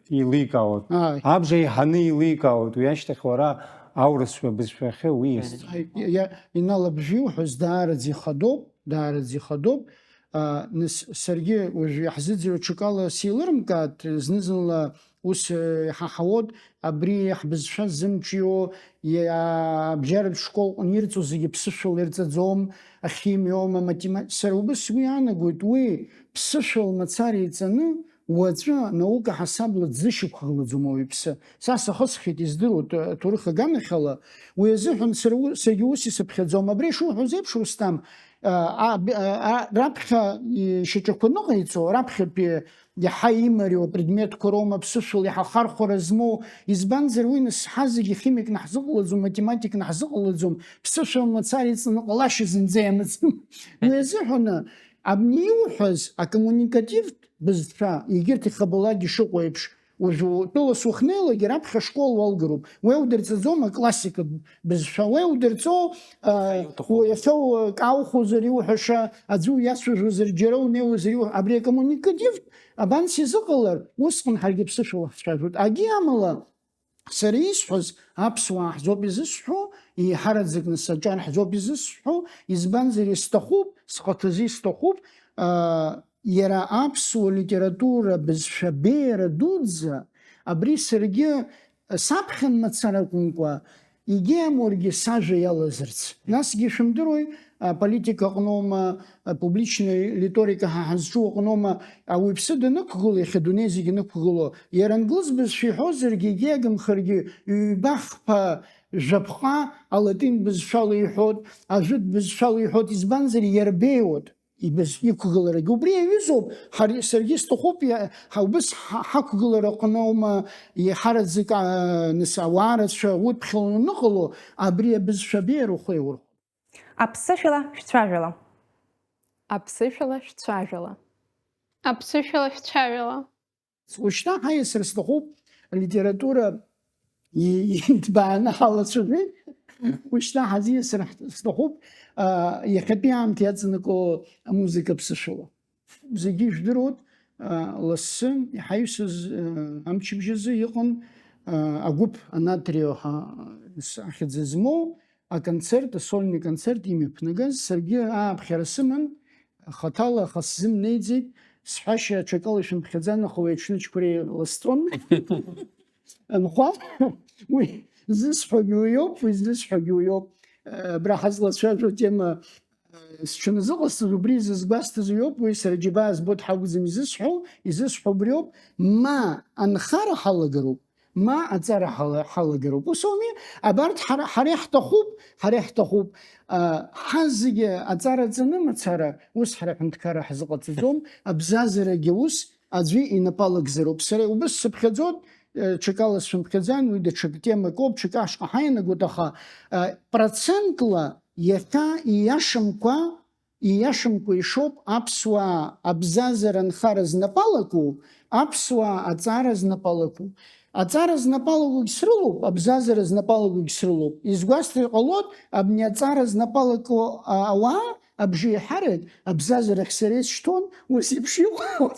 еиликаауеит. Ааи. Абжа иҳаны еиликаауеит. Уи ашьҭахь уара аурысшәа бызшәахьы уиасит. Ааи, иа-, Инал абжа иуҳәаз даараӡа ихадоуп, даараӡа ихадоуп. А, нас, саргьы уажә иаҳзыӡырҩуа ҽакала сеилырмкааит, зны-зынла ус, э, иҳаҳауеит, абри ҳбызшәа ззымҿио, иа-, абжьаратә школҟны ирҵо зегьы ԥсышәала ирҵаӡом, ахимиоума, матема-, сара убас сгәы иаанагоит, уи ԥсышәала мацара иҵаны, уаҵәы анаука ҳасабла дзышьақәгылаӡом ауаҩԥсы. Са сахысхьеит, издыруа ҭ-, ҭоурых аганахьала, уи азыҳәан сара у-, саргьы ус исыԥхьаӡом. Абри ишуҳәоз еиԥш, Рустам, а, а, а, а, раԥхьа ишьаҿақәа ныҟаиҵо, раԥхьатәи иаҳа имариоу апредметқәа роума ԥсышәала иаҳа ахархәара змоу, избанзар, уи нас ҳа зегьы химикны ҳзыҟалаӡом, математикны ҳзыҟалаӡом, ԥсышәала мацара иҵаны ҟалашьа зынӡа иамаӡам. Уи азыҳәаны, абни иуҳәаз акоммуникативтә бызшәа, егьырҭ ихабалак ишыҟоу еиԥш, уажә утәыла сухнеилак, раԥхьа ашкол уалгароуп. Уеудырҵаӡом аклассикатә бызшәа, уеудырҵо, а, Иуҭаху. Уи иахьа укаухозар иуҳәаша, аӡәы уиацәажәозар, џьара унеиуазар иуҳәа-, абри акоммуникативтә абанс изыҟалар, усҟан ҳаргьы ԥсышәала ҳцәажәоит. Агьи амала, сара исҳәаз, аԥсуаа ҳзоуп изысҳәо, еиҳараӡак нас аҿар ҳзоуп изысҳәо, избанзар, исҭахуп, схаҭазы исҭахуп, а, иара аԥсуа литература бызшәа беиара дуӡӡа, абри саргьы саԥхьан мацара акәымкәа, егьи амургьы сажәа иалазарц. Насгьы ишәымдыруеи, аполитика аҟноума, апубличная риторика ҳа ҳазҿу аҟноума, ауаҩԥсы данықәгыло, иахьа адунеи зегь инықәгыло, иара англыз бызшәа иҳәозаргьы, егьи агымхаргьы, ҩба-хԥа, жәаԥҟа алатин бызшәала иҳәот, ажәытә бызшәала иҳәот, избанзар, иарбеиуот. Ибыз-, иқәгыларагьы убри иаҩызоуп, ҳар-, саргьы сҭахуп, иа-, ҳа-, убыс ҳа-, ҳақәгылара аҟноума, иҳараӡак, аа, нас, ауаа рацәа удԥхьаланы аныҟало, абри абызшәа абеиара ухы иаурхәап. Аԥсышәала шәцәажәала. Аԥсышәала шәцәажәала. Аԥсышәала шәцәажәала. Ушьҭа ҳаиасыр сҭахуп, алитература и-, иҭбааны ҳалацәажәеит. Ушьҭа ҳазиасыр ҳҭ-, сҭахуп, а, иахьатәи аамҭа иаҵанакуа амузыка ԥсышәала. Зегьы ижәдыруеит, а, лассы иҳаҩсыз, а, амчыбжь азы иҟан, а, агәыԥ Анатрио ҳа-, с-, ахьӡ змоу, аконцерт, асольный концерт имҩаԥнагаз, саргьы ааԥхьара сыман, хаҭала аха сзымнеиӡеит, сҳәашьа аҽакала ишәымԥхьаӡан, аха уи аҽны ачкәреи ласҵон. Анхәа, уи зысҳәогьы уиоуп, уи зысҳәогьы уиоуп. Абра ҳазлацәажәо атема, сҽаназыҟасҵаз убри зызгәасҭаз уиоуп, уи сара џьабаа збо дҳакәӡам изысҳәо, изысҳәо убриоуп, ма анхара ҳалагароуп, ма аҵара ҳала-, ҳалагароуп. Ус ауми? Абарҭ ҳара, ҳара иаҳҭахуп, ҳара иаҳҭахуп. А, ҳа зегьы аҵара ҵаны мацара, ус ҳара аҳәынҭқарра ҳзыҟаҵаӡом, абзазарагьы ус аӡәы инапы алагӡароуп. Сара убыс сыԥхьаӡоит, э, ҽакала сшәымԥхьаӡан, уи даҽак темак ауп, ҽак ашҟа ҳаианагоит, аха, э, процентла иахьа ииашамкәа Ииашамкәа ишоуп аԥсуаа абзазара нхара знапалаку, аԥсуаа аҵара знапалаку. Аҵара знапалакугь срылоуп, абзазара знапалакугь срылоуп. Изгәасҭар ҟалоит, абни аҵара знапалаку а-, ауаа абжеиҳарак абзазарахь сара исшьҭуан, ус еиԥш иҟоу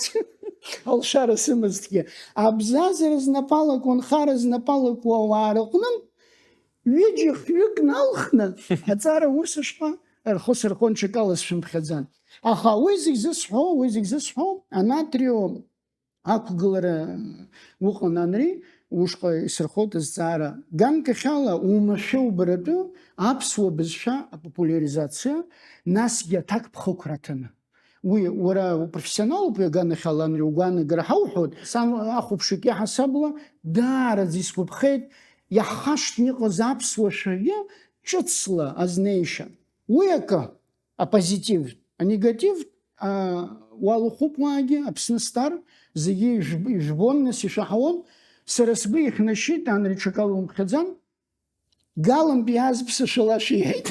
алшара сымазҭгьы. Абзазара знапалаку, анхара знапалаку ауаа рыҟны ҩыџьа хҩык налхны аҵара ус ашҟа рхы сырхон, ҽакала сшәымԥхьаӡан. Аха уи зегь зысҳәо, уи зегь зысҳәо, Анатрио ақәгылара уҟан анри, ушҟа исырхот азҵаара. Ганкахьала уамашәа убаратәы аԥсуа бызшәа апопулиаризациа, насгьы аҭакԥхықәра аҭаны. Уи уара упрофессионалуп, иаганахьала Анри угәаанагара ҳауҳәоит. Сан ахәаԥшык иаҳасабала даараӡа исгәаԥхеит, иаҳхашҭны иҟаз аԥсуа шәаҩы ҿыцла азнеишьа. Уи акы, апозитив, анегатив, а, уалахәуп уаагьы, Аԥсны Стар, зегьы ижәб-, ижәбон, нас ишәаҳауан, сара сгәы ихьнашьит, Анри ҽакала умԥхьаӡан, Галантә иааз ԥсышәала шәиҳәеит.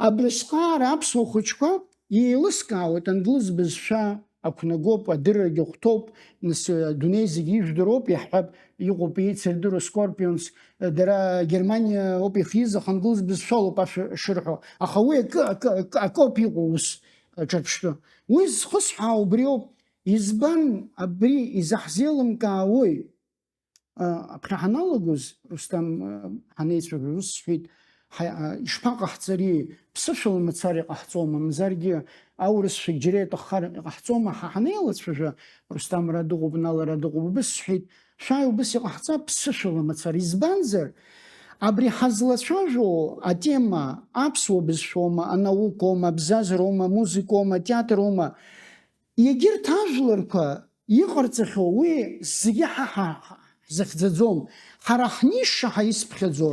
Абрысҟаара аԥсуа хәыҷқәа еилыскаауеит, англыз бызшәа ақәнагоуп, адыррагьы хәҭоуп, нас, адунеи зегьы ижәдыруоуп, иаҳҳәап, иҟоуп еицырдыруа Scorpions, дара Германиа ауп ихиз, аха англыз бызшәалоуп ашәа шырҳәо. Аха уи акы, акы, акы, акоуп иҟоу ус, ҿырԥштәы. Уи зхысҳәаау убриоуп. Избан абри изаҳзеилымкаауеи? А, аԥхьа ҳаналагоз, Рустам, а, ҳанеицәажәоз, ус сҳәеит, ҳа-, а, ишԥаҟаҳҵари, ԥсышәала мацара иҟаҳҵома, мамзаргьы аурысшәагь џьара иаҭаххар иҟаҳҵома, ҳа ҳанеилацәажәа, Рустам ара дыҟоуп, Нал ара дыҟоуп, убыс сҳәеит, шәааи, убыс иҟаҳҵап, ԥсышәала мацара, избанзар, абри ҳазлацәажәо атема аԥсуа бызшәоума, анаукоума, абзазароума, амузыкоума, атеатроума, Егьырҭ ажәларқәа иҟарҵахьоу уи зегьы ҳа ҳа-, ҳзыхьӡаӡом. Ҳара ҳнишша ҳәа исԥхьаӡо,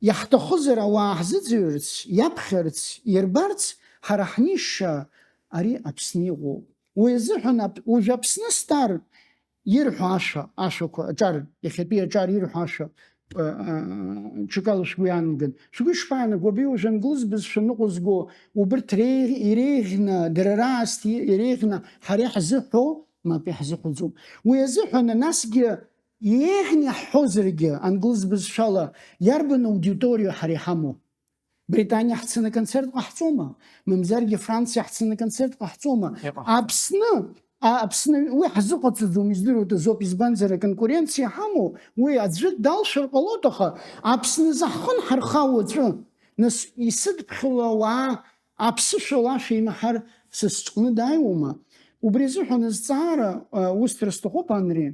иаҳҭахызар ауаа ҳзыӡырҩырц, иаԥхьарц, ирбарц, ҳара ҳнишша ари Аԥсны иҟоуп. Уи азыҳәан ап-, уажә Аԥсны Стар ирҳәо ашәа, ашәақәа, аҿар, иахьатәи аҿар ирҳәо ашәа, а, а, ҽакала шәгәы иаанаган. Шәгәы ишԥаанаго, абри уажә англыз бызшәа ныҟәызго, убырҭ реи-, иреиӷьны, дара раасҭа иреиӷьны ҳара иаҳзыҳәо, мап, иаҳзыҳәаӡом. Уи азыҳәан, насгьы иеиӷьны иаҳҳәозаргьы, англыз бызшәала, иарбан аудиториа ҳара иҳамоу? Британиа ҳцаны аконцерт ҟаҳҵома? Мамзаргьы Франциа ҳцаны аконцерт ҟаҳҵома? Иҟаҳҵом. Аԥсны, а, Аԥсны уи ҳзыҟаҵаӡом, издыруада, азоуп, избанзар, аконкуренциа ҳамоу, уи аӡәы далшәар ҟалоит, аха Аԥсны азы ҳхы анҳарха уаҵәы, нас исыдԥхьало ауаа аԥсышәала ашәа имаҳар са сыҽҟны дааиуама? Убри азыҳәан азҵаара, а, усҭар сҭахуп, Анри.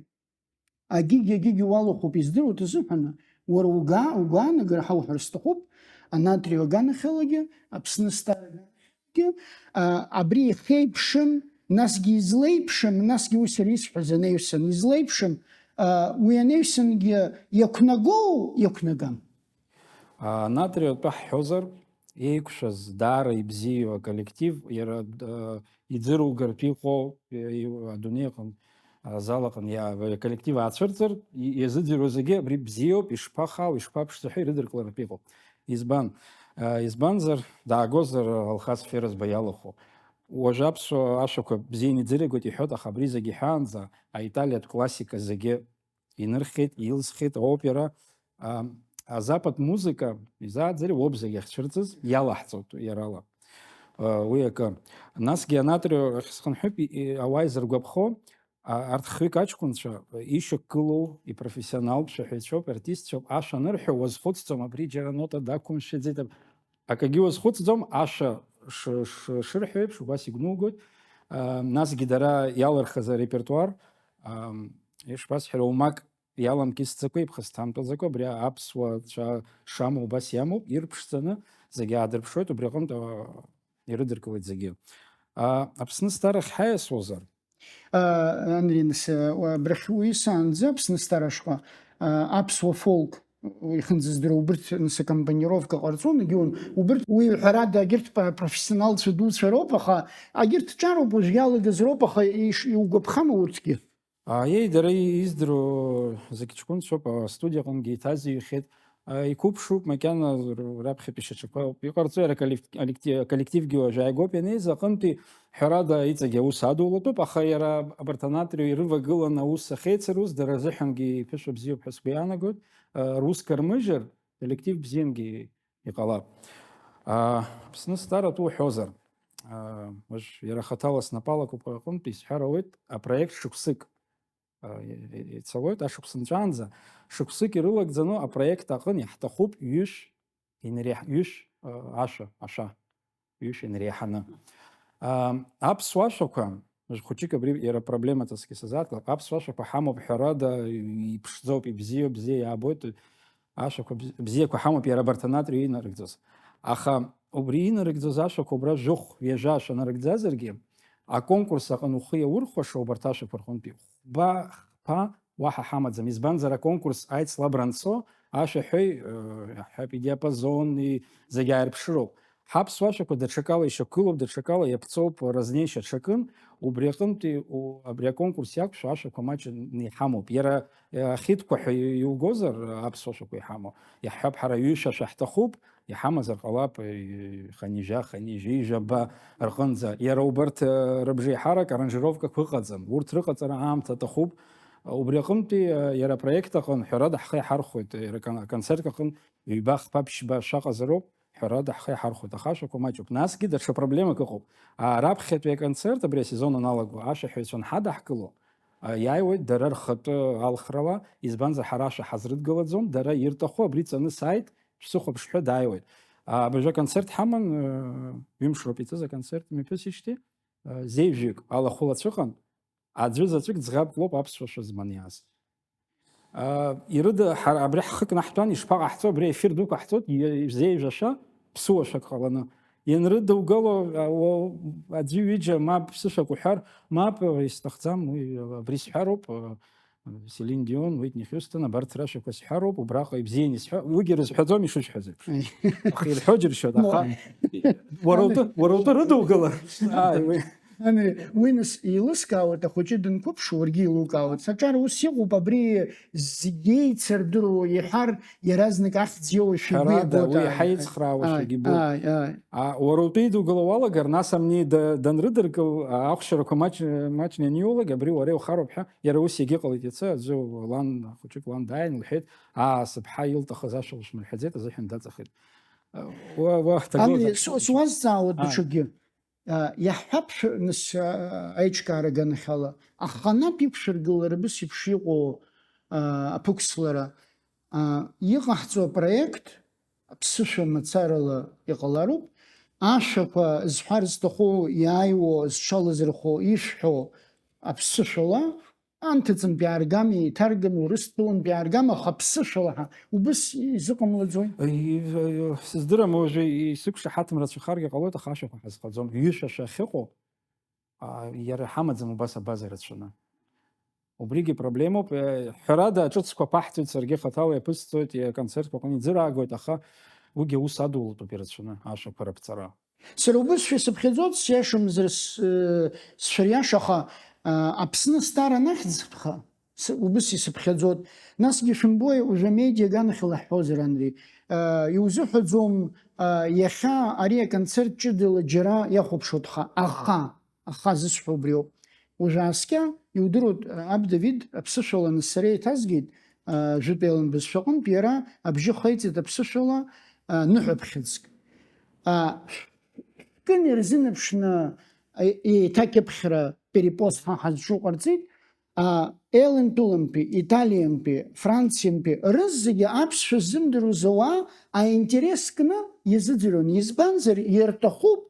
Агьигь-агьигь уалахәуп, издыруада азыҳәан, уара уга-, угәаанагара ҳауҳәар сҭахуп, анатрио аганахьалагьы, Аԥсны Стар аганахьалагьы, а, абри ихеиԥшым, насгьы излеиԥшым, насгьы уи сара исҳәаз анаҩсан излеиԥшым, а, уи анаҩсангьы иақәнагоу иақәнагам. А, анатрио атәы ҳҳәозар, еиқәшәаз даара ибзиоу аколлектив, иара, а, иӡыругартә иҟоу, и-, и-, адунеи аҟны, азал аҟны иа-, аколлектив аацәырҵыр, и-, иазыӡырҩуа зегьы абри бзиоуп, ишԥахаау, ишԥаԥшӡоу ҳәа ирыдыркылартә иҟоуп. Избан? А, избанзар, даагозар Алхас Ферызба иалахәу. Уажәы аԥсуа ашәақәа бзианы иӡырҩуеит иҳәоит, аха абри зегьы иҳәаанӡа аиталиатә классика зегьы инырхьеит, илсхьеит аопера, а, азапад музыка, изааӡари, уоуп зегь ахьцәырҵыз, иалаҳҵоит иарала. А, уи акы. Насгьы анатрио ахь схынҳәып, и-, и-, ауаа изыргәаԥхо, а, арҭ хҩык аҷкәынцәа, ишьақәгылоу, ипрофессионалтә шәаҳәаҩцәоуп, артистцәоуп, ашәа анырҳәо уазхәыцӡом, абри џьара анота дақәымшәаӡеит, акгьы уазхәыцӡом, ашәа ш-, ш-, шырҳәо еиԥш, убас игәнугоит. А, насгьы дара иалырхыз арепертуар, ам, ишбасҳәара, умак иаламкьысӡакәа, иԥхасҭамтәаӡакәа, абри аԥсуа цәа шамоу убас иамоуп, ирԥшӡаны зегьы аадырԥшуеит, убри аҟынтә, а, ирыдыркылеит зегьы. А, Аԥсны Стар ахь ҳаиасуазар? А, Анри, нас, а, абрахь уисаанӡа Аԥсны Стар ашҟа, а, аԥсуа фолк ихынӡаздыруа убырҭ, нас, акомпонировка ҟарҵон, егьиун, убырҭ, уи, ҳәарада, егьырҭ па-, профессионалцәа дуцәа роуп, аха, егьырҭ ҿароуп, уажә иалагаз роуп, аха иш-, иугәаԥхама урҭгьы? Аиеи, дара издыруа зегь ҷкәынцәоуп, астудиаҟынгьы иҭазыҩхьеит. А, иқәыԥшуп, макьана р-, раԥхьатәи шьаҿақәа ауп. Иҟарҵо иара коллектив-, коллективгьы уажә ааигәоуп ианеиз, аҟынтәи ҳәарада иҵегь аус адулатәуп, аха иара абарҭ анатрио ирывагыланы аус ахьеицырус, дара рзыҳәангьы иԥышәа бзиоуп ҳәа сгәы иаанагоит. А, рус кармыжьыр, коллектив бзиангьы иҟалап. А, Аԥсны Стар атәы уҳәозар, а, уажә иара хаҭала снапалақәақәа рҟынтә исҳәар ауеит, апроект шықәсык, а, и-, и-, ицалоит ашықәс нҵәаанӡа, шықәсык ирылагӡаны апроект аҟын иаҳҭахуп ҩышә инреиҳ-, ҩышә, а, ашәа, ашәа, ҩышә инреиҳаны. А, аԥсуа ашәақәа, уажә хәыҷык абри иара проблемаҵасгьы сазааҭлап, аԥсуа ашәақәа ҳамоуп ҳәарада, иԥшӡоуп, ибзиоуп, бзиа иаабоит, ашәақәа бз-, бзиақәа ҳамоуп иара абарҭ анатрио инарыгӡоз. Аха убри инарыгӡоз ашәақәа убра жәохә, ҩажәа ашәа нарыгӡазаргьы, аконкурс аҟны ухы иаурхәаша убарҭ ашәақәа рҟынтәи хәба, хԥа уаҳа ҳамаӡам. Избанзар, аконкурс аицлабра анцо, ашәаҳәаҩ, э, иаҳҳәап, идиапазон, и-, зегь ааирԥшыроуп. Ҳаԥсуа ашәақәа даҽакала ишьақәгылоуп, даҽакала иаԥҵоуп, разнеишьа ҽакын, убри аҟынтәи у-, абри аконкурс иақәшәо ашәақәа маҷны иҳамоуп. Иара, э, ахьитқәа ҳәа иугозар, аԥсуа шәақәа иҳамоу, иаҳҳәап, ҳара ҩышәа шәа ҳҭахуп, иҳамазар ҟалап, э, ханижа, ханижеижаба рҟынӡа. Иара убарҭ, э, рыбжеиҳарак аранжировкақәа ыҟаӡам. Урҭ рыҟаҵара аамҭа аҭахуп. Убри аҟынтәи, э, иара апроект аҟын, ҳәарада, ҳхы иаҳархәоит, иара акон-, аконцерт аҟын ҩба, хԥа, ԥшьба шәаҟазароуп, ҳәарада, ҳхы иаҳархәоит, аха ашәақәа маҷуп. Насгьы даҽа проблемак ыҟоуп. А, раԥхьатәи аконцерт, абри асезон аналаго, ашәаҳәаҩцәа анҳадаҳкыло, а, иааиуеит дара рхатәы алхрала, избанзар, ҳара ашәа ҳазрыдгылаӡом, дара ирҭаху абри ҵаны сааит, шәсыхәаԥш ҳәа дааиуеит. А, абыржәы аконцерт ҳаман, э, ҩымш роуп иҵыз аконцерт мҩаԥысижьҭеи, э, зеижәҩык алахәылацәа ыҟан, аӡәы заҵәык ӡӷабк лоуп аԥсуа шәа зманиаз. А, ирыда-, ҳара абри ҳхы кнаҳтәан, ишԥаҟаҳҵо, абри ефир дуқәаҳҵоит, и-, зеижәа шәа, ԥсуа шәак ҟаланы. Ианрыдугало, а, уа-, аӡәы ҩыџьа мап ԥсышәак уҳәар, мап, исҭахӡам, уи, абри сҳәароуп, а, Селин Дион, Уитни Хьустон, абарҭ рашәақәа сҳәароуп, убраҟа ибзианы исҳәа-, уигьы рызҳәаӡом ишысҳәаз еиԥш. Аха ирҳәо џьыршьоит, аха уара утәы, уара утәы рыдугылар. Ааи, уи. Ани, уи нас еилыскаауеит, ахәыҷы дынқәыԥшу, уаргьы еилукаауеит. Саҿар ус иҟоуп, абри зегь еицырдыруа иҳәар, иаразнак ахьӡ иоуашәа игәы Ҳәарада, иабоит, уи ааи, ҳаицхраауашәагь ааи, ибоит. Ааи, ааи. А, уара утәы идугыло уалагар, нас амни да-, данрыдыркыл, а, ахәшьарақәа маҷ-, маҷны ианиулак, абри уара иухароуп ҳәа, иара ус иагьыҟалеит иацы, аӡәы лан, хәыҷык лан дааин, лҳәеит, аа, сыԥҳа илҭахыз ашәа лшәмырҳәаӡеит, азыҳәан даҵахеит. А, уа, уа, Амни, ҭагылазаашьа су-, суазҵаауа Ааи. даҽакгьы. А, иаҳҳәап, шәы-, нас, а, аиҿкаара аганахьала, аханатә иқәшәыргылара абас еиԥш иҟоу, а, аԥықәслара, а, иҟаҳҵо апроект аԥсышәа мацарала иҟалароуп. Ашәақәа зҳәар зҭаху, иааиуа, зҽалазырхәо, ишәҳәо аԥсышәала, анҭыҵынтә иааргама, еиҭаргама, урыстәылантә иааргама, аха аԥсышәала ҳа, убыс изыҟамлаӡои? Аи, аи, сыздырам, уажәы исықәшаҳаҭым рацәахаргьы ҟалоит, аха ашәақәа ҳазхаӡом. Ҩышәа шәа ахьыҟоу, а, иара ҳамаӡам убас абаза рацәаны. Убригьы проблемоуп. Э, ҳәарада, аҿыцқәа ԥаҳҵоит, саргьы хаҭала иаԥысҵоит, аконцертқәа аҟны иӡыраагоит, аха уигьы аус адулатәуп ирацәаны, ашәақәа рыԥҵара. Сара убысшәа исыԥхьаӡоит, сиашамзар, с-, э, сшәыриашаха, а, Аԥсны Стар анахьӡ-, ха, с-, убыс исыԥхьаӡоит. Насгьы шәымбои, уажәы амедиа аганахьала ҳҳәозар, Анри, а, иузыҳәаӡом, а, иахьа ари аконцерт ҷыдала џьара иахәаԥшуеит ха, аха, аха зысҳәо убриоуп. Уажә ааскьа, иудыруеит, а, аб Давид аԥсышәала нас сара еиҭазгеит, а, жәытә еилан бызшәаҟынтә, иара абжьы хеиҵеит аԥсышәала, а, ныҳәаԥхьыӡк. А, шәкын ирзынаԥшны, а, еиҭакьыԥхьра перепост ҳа ҳазҿу ҟарҵеит, а, Елантәылантәи, Италиантәи, Франциантәи, рызегьы аԥсшәа ззымдыруаз ауаа аинтерес кны иазыӡырҩуан. Избанзар, ирҭахуп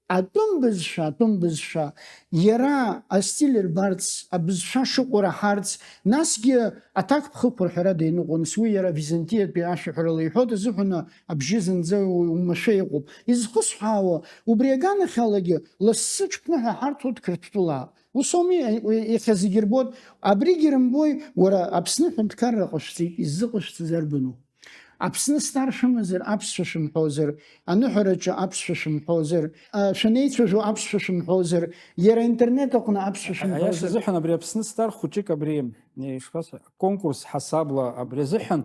атәым бызшәа, атәым бызшәа, иара астиль рбарц, абызшәа шыҟоу раҳарц, насгьы аҭакԥхықәра ҳәарада иныҟәон, нас уи иара византиатәи ашәаҳәарала иҳәоит, азыҳәан абжьы зынӡа у-, умашәа иҟоуп. Изхысҳәаауа, убри аганахьалагьы лассы ҽԥныҳәа ҳарҭоит Қырҭтәылаа. Ус ауми, уи иахьа зегьы рбоит, абригьы рымбои, уара, Аԥсны аҳәынҭқарра ҟашәҵеит, иззыҟашәҵаз арбану? Аԥсны Стар шәымазар, аԥсшәа шәымҳәозар, аныҳәараҿы аԥсшәа шәымҳәозар, а, шәанеицәажәо аԥсшәа шәымҳәозар, иара аинтернет аҟны аԥсшәа шәымҳәозар. Аиаша азыҳәан абри Аԥсны Стар хәыҷык абри, ишԥасҳәа, конкурс ҳасабла абри азыҳәан,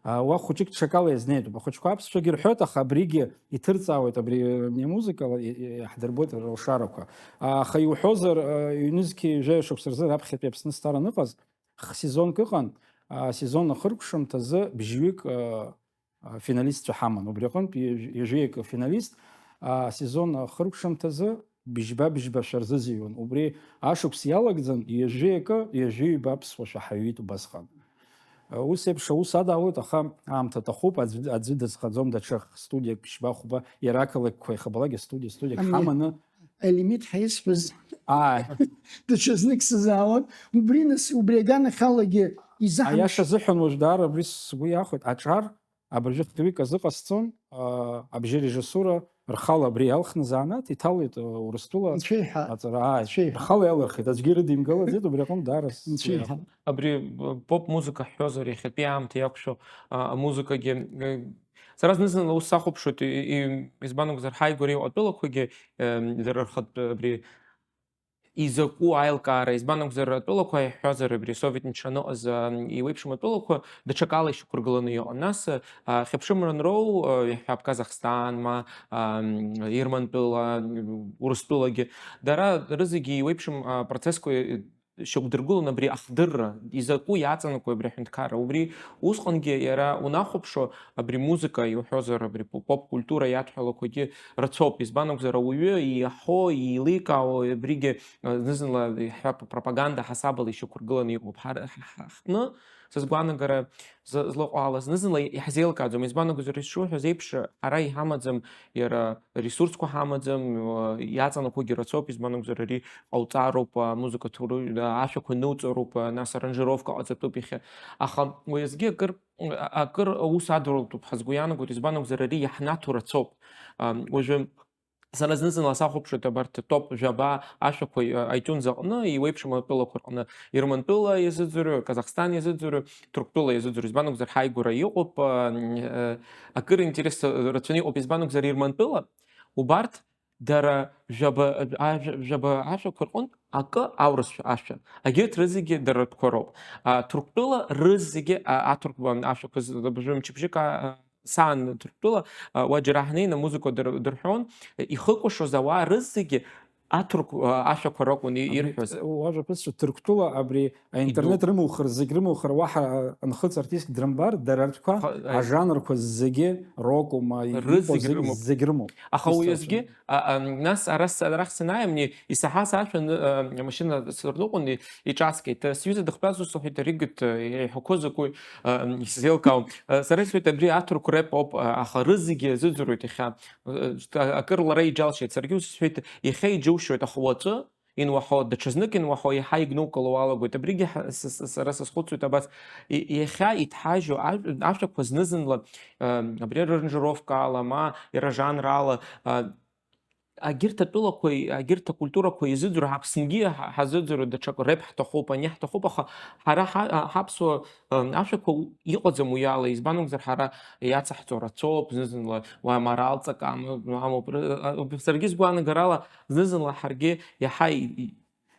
а, уа хәыҷык ҽакала иазнеитәуп. Ахәыҷқәа аԥсшәагьы рҳәоит, аха абригьы иҭырҵаауеит, абри, э, амузыкала и-, и-, иаҳдырбоит рылшарақәа. А, аха иуҳәозар, э, ҩнызқьи жәаҩа шықәса рзы раԥхьатәи Аԥсны Стар аныҟаз, х-сезонк ыҟан, а, сезон ахыркәшамҭазы бжьҩык, а, а, финалистцәа ҳаман. Убри аҟынтә ҩажә-, ҩажәи акы финалист, а, сезон ахыркәшамҭазы быжьба-быжьба шәарзызыҩуан. Убри ашықәс иалагӡан ҩажәи акы, ҩажәи ҩба аԥсуа шәаҳаҩит убасҟан. А, ус еиԥш аус адалоит, аха аамҭа аҭахуп, аӡә, аӡәы дазхаӡом, даҽа студиак ԥшьба-хәба, иара ақалақьқәа иахьабалак астудиа, студиак Ами, ҳаманы. Алимит ҳаисҳәаз Ааи. даҽазнык сызаауан. Убри нас, убри аганахьалагьы изаҳамшь- Аиаша азыҳәан уажә даара абри сгәы иахәеит, аҿар абыржәы хәҩык азыҟасҵон, а, абжьы режиссура рхала абри иалхны, занааҭ иҭалеит, а, Урыстәыла Анцәа иҳәа. Аҵара, ааи, Анцәа иҳәа. Рхала иалырхит, аӡәгьы ирыдимгалаӡеит, убри аҟынтә даара Анцәа иҳәа. Абри, э, поп музыка ҳҳәозар, иахьатәи аамҭа иақәшәо, а, амузыкагьы, э, сара зны-зынла ус сахәаԥшуеит, и-, и-, избан акәзар, ҳаигәара иҟоу атәылақәагьы, э, дара рхатә, абри изакәу аилкаара, избан акәзар, атәылақәа иаҳҳәозар, абри асовет мчра аныҟаз, а, еиуеиԥшым атәылақәа даҽакала ишьақәыргыланы иҟан. Нас, а, хьыԥшымра анроу, а, иаҳҳәап, Казахстан, ма, а, Ирмантәыла, Урыстәылагьы, дара рызегьы еиуеиԥшым, а, процессқәа, э, шьақәдыргылон абри ахдырра, изакәу иаҵанакуеи абри аҳәынҭқарра. Убри усҟангьы иара унахәаԥшуа, абри музыка иуҳәозар, абри поп-, поп-культура иадҳәалақәагьы рацәоуп. Избан акәзар, ауаҩы иаҳо, еиликаауа, абригьы, э, зны-зынла, иаҳҳәап, апропаганда ҳасабала ишьақәыргыланы иҟоуп. Ҳар-, ҳа-, ҳа-, ҳҟны, сызгәаанагара, зы-, злаҟоу ала, зны-зынла иаҳзеилкааӡом. Избан акәзар, ишуҳәаз еиԥш, ара иҳамаӡам иара ресурсқәа ҳамаӡам, иаҵанакуагьы рацәоуп, избан акәзар, ари ҟауҵароуп, амузыка ҭоурыжә, ашәақәа ныуҵароуп, нас аранжировка ҟаҵатәуп иахьа. Аха уеизгьы акыр, акыр аус адурылтәуп ҳәа сгәы иаанагоит, избан акәзар, ари иаҳнаҭо рацәоуп. Уажәы сара зны-зынла сахәаԥшуеит абарҭ топ жәаба ашәақәа, э, iTunes аҟны, еиуеиԥшым атәылақәа рҟны, Ирмантәыла иазыӡырҩы, Казахстан иазыӡырҩы, Ҭырқәтәыла иазыӡырҩы, избан акәзар, ҳаигәара иҟоуп, э, э, акыр интерес рацәаны иҟоуп, избан акәзар, Ирмантәыла, убарҭ дара жәаба, ажәа-, жәаба ашәақәа рҟынтә акы аурысшәа ашәа, агьырҭ рызегьы дара ртәқәа роуп. А, Ҭырқәтәыла рызегьы, а, аҭырқәа ашәақәа з-, бжәы мчыбжьык, а, саан Ҭырқәтәыла, а, уа џьара ҳнеины амузыка дыр-, дырҳәон, ихыкәашоз ауаа рызегьы аҭырқә, а, ашәақәа ракәын и-, Абри ирҳәоз. Уажәа ԥысшәа Ҭырқәтәыла абри аинтернет Идуу. Рымухыр, зегь рымухыр, уаҳа, а, нхыҵ артистк дрымбар, дара ртәқәа, Ха-, аи. Ажанрқәа зегьы рокума, Рызегь иҟоу зегь, рымоуп. Зегь рымоуп. Аха Исцәацәа. Уеизгьы, а, а, нас ара с-, арахь санааи, амни исаҳаз ашәа ны-, а, амашьына сырныҟәон, и-, иҿаскит. Сҩыза дыхтәаз ус лҳәеит, Аригыт, а, иҳәақәо закәи, а, исзеилкаауам. А, сара исҳәеит, абри аҭырқә реп ауп, а, аха рызегьы азыӡырҩуеит иахьа. А, акыр лара иџьалшьеит. Саргьы ус сҳәеит, иахьа иџьоушьоит, аха уаҵәы инуаҳо, даҽазнык инуаҳо, иаҳа игәнукыло уалагоит. Абригьы ҳа-, с-, с-, сара сазхәыцуеит абас, и-, иахьа иҭҳажьу ажә-, ашәақәа зны-зынла, а, абри аранжировкаала, ма иара жанрала, а, агьырҭ атәылақәеи, агьырҭ акультурақәеи изыӡырҩуа, Аԥснгьы ҳа-, ҳазыӡырҩуа даҽак реп ҳҭахуп, ани ҳҭахуп, аха ҳара ҳа-, а, ҳаԥсуа, а, ашәақәа у-, иҟаӡам уи ала, избан акәзар, ҳара иацаҳҵо рацәоуп, зны-зынла уа аморалҵак ам-, амоуп. Р-, а, саргьы сгәаанагарала, зны-зынла ҳаргьы иаҳа и-, и-,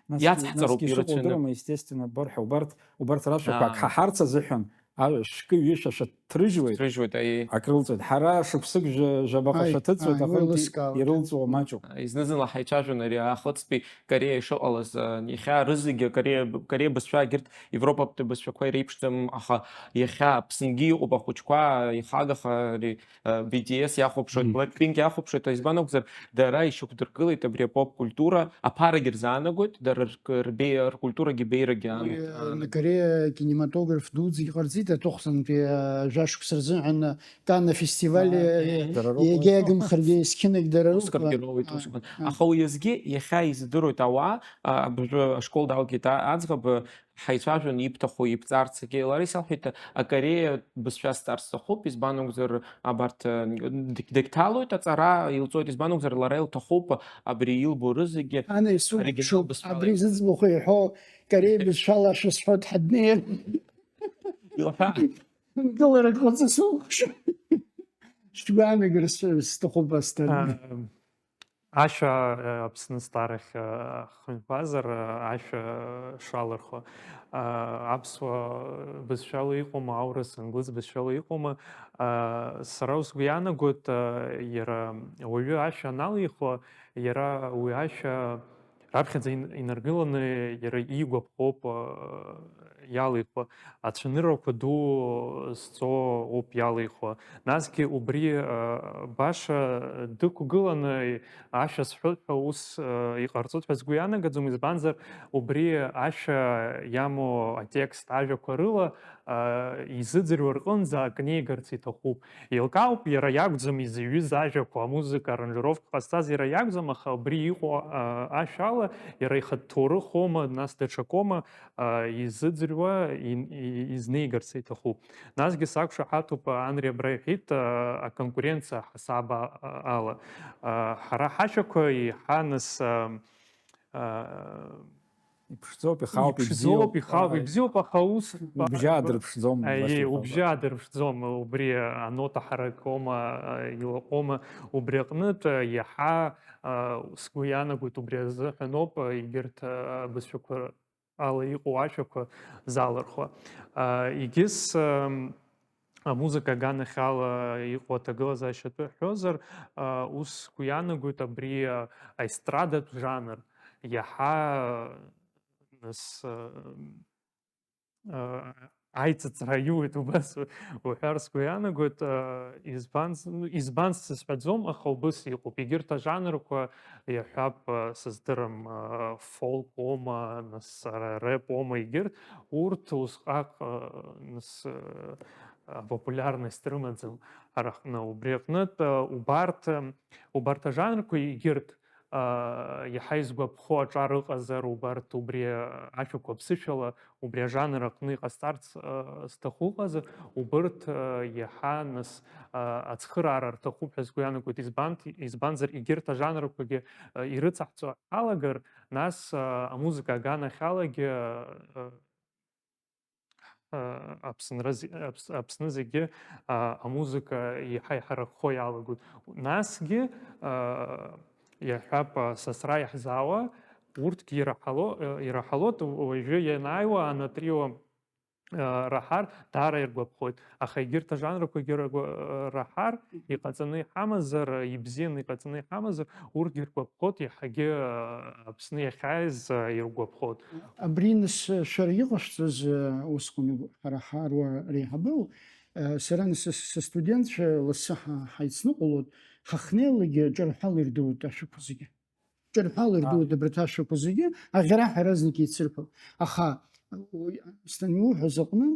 Насгьы, иацҳҵароуп насгьы ишыҟоу ирацәаны. Удыруама, естественно, ббар ҳәа, убарҭ, убарҭ рашәақәа Аа. Ак ҳаҳарц азыҳәан, а, шәкы, ҩышәа шәа-, Ҭрыжьуеит. Ҭрыжьуеит, аиеи. Акрылҵуеит. Ҳара шықәсык жәа-, жәабаҟа Аи, шәаҭыҵуеит, аи, уи аҟынтәи лыскаауеит. Ирылҵуа маҷуп. Зны-зынла ҳаицәажәон ари ахыҵтәи Кореиа ишыҟалаз, а, иахьа рызегьы Кореиа, Кореиа бызшәа, егьырҭ Европатәи бызшәақәа иреиԥшӡам, аха иахьа Аԥснгьы иҟоуп ахәыҷқәа, ихагаха ари, а, B T S иахәаԥшуеит, Мм. Blackpink иахәаԥшуеит, избан акәзар, дара ишьақәдыргылеит абри апоп культура, аԥарагьы рзаанагоит, дара рк-, рбеиа, ркультурагьы беирагьы Уи, аанагоит. Э, Кореиа акинематограф дуӡӡа иҟарҵеит аҭыхзантәи, э, жәашықәса рзыҳәан Канн афестиваль, Аа, э, дара роуп. Егьа иагымхаргьы есқьынагь дара роуп. Оскаргьы роуеит А, усҟан. а. Аха уеизгьы иахьа изадыруеит ауаа, а, абыржәы ашкол далгеит, а, аӡӷаб, ҳаицәажәон ибҭаху, ибҵарц, егьи лара исалҳәеит, акореиатә бызшәа сҵар сҭахуп, избан акәзар, абарҭ, э, дагь-, дагьҭалоит аҵара, илҵоит, избан акәзар, лара илҭахуп абри илбо рызегьы Ана исухәаԥшуп, оригинал бызшәала абри илбо. Зыӡбахә иҳәо, Кореиа бызшәала шәысҳәоит ҳаднеир. Илҳәа. Гыларак ҟаҵа сухәаԥшуп. Шәгәаанагара с-, сҭахуп, Асҭанда. Ам, Ашәа, э, Аԥсны зҵаарахь, э, ҳхынҳәуазар, э, ашәа, э, шалырхуа. Э, аԥсуа бызшәала иҟоума, аурыс, англыз бызшәала иҟоума? Э, сара усгәы иаанагоит, э, иара ауаҩы ашәа аналихуа, иара уи ашәа раԥхьаӡа ин-, инаргыланы иара иигәаԥхоуп, э, иалихуа. Ацәаныррақәа ду зҵо ауп иалихуа. Насгьы убри, э, баша дықәгыланы ашәа сҳәоит ҳәа ус, э, иҟарҵоит ҳәа сгәы ианагаӡом, избанзар убри ашәа иамоу атекст ажәақәа рыла, э, изыӡырҩуа рҟынӡа акы неигарц иҭахуп. Еилкаауп, иара иакәӡам изыҩыз ажәақәа, амузыка, аранжировка ҟазҵаз иара иакәӡам, аха абри иҟоу, э, ашәала иара ихатә ҭоурыхоума, нас даҽакоума, э, изыӡырҩуа иаҳзыӡырҩуа ин-, и-, изнеигарц иҭахуп. Насгьы сақәшаҳаҭуп, Анри абра иҳәеит, а, аконкуренциа ҳасаба, а, ала. А, ҳара ҳашәақәа еиҳа нас, а, а, Иԥшӡоуп, ихаауп, иԥшӡоуп, ибзиоуп. Ихаауп, ибзиоуп, аха ус убжьы аадырԥшӡом, Аиеи, убжьы аадырԥшӡом, убри анота ҳаракома, а, илаҟәума, убри аҟнытә, а, иаҳа, а, сгәы иаанагоит, убри азыҳәаноуп, а, егьырҭ, а, абызшәақәа ала иҟоу ашәақәа залырхуа. А, егьыс, ам, амузыка аганахьала иҟоу аҭагылазаашьатәы ҳҳәозар, а, ус сгәы иаанагоит абри, а, аестрадатә жанр иаҳа, а, нас, а, а, аиҵыҵра аиуеит, убас уҳәар сгәы иаанагоит, а, избанз-, ну, избан сызҳәаӡом, аха убыс иҟоуп. Егьырҭ ажанрқәа, иаҳҳәап, а, сыздырам, а, фолк оума, нас, ара, рэп оума, егьырҭ, урҭ усҟак, а, нас, а, апопулиарность рымаӡам ҳара ҳҟны. Убри аҟнытә, а, убарҭ, а, убарҭ ажанрқәа егьырҭ, а, иаҳа изгәаԥхо аҿар ыҟазар, убарҭ убри ашәақәа ԥсышәала, убри ажанр аҟны иҟасҵарц, а, зҭаху ыҟазар, убырҭ, а, иаҳа нас, а, ацхыраара рҭахуп ҳәа сгәы иаанагоит, избан-, избанзар егьырҭ ажанрқәагьы, а, ирыцаҳҵо ҳалагар, нас, а, амузыка аганахьалагьы, а, а, Аԥсынра зе-, Аԥс-, Аԥсны зегьы, а, амузыка иаҳа иҳаракхо иалагоит. Насгьы, а, иаҳҳәап, а, сасра иаҳзаауа, урҭгьы ираҳало-, а, ираҳалоит, уажәы ианааиуа анатрио, а, раҳар, даара иргәаԥхоит. Аха егьырҭ ажанрқәагьы ргәа-, а, раҳар, иҟаҵаны иҳамазар, ибзианы иҟаҵаны иҳамазар, урҭгьы ргәаԥхоит, иаҳагьы, а, Аԥсны иахьааиз, а, иргәаԥхоит. Абри нас, шәара иҟашәҵаз, а, усҟан ҳара ҳаруаа реиҳабы, а, сара нас са, са студентцәа лассы ҳа-, ҳаицныҟәалоит, ҳахнеилакгьы ҿырҳәала ирдыруеит ашәақәа зегьы. Ҿырҳәала ирдыруеит абарҭ ашәақәа зегьы, аӷьараҳәа иаразнак еицырфап. Аха, уи, станиуҳәоз аҟны,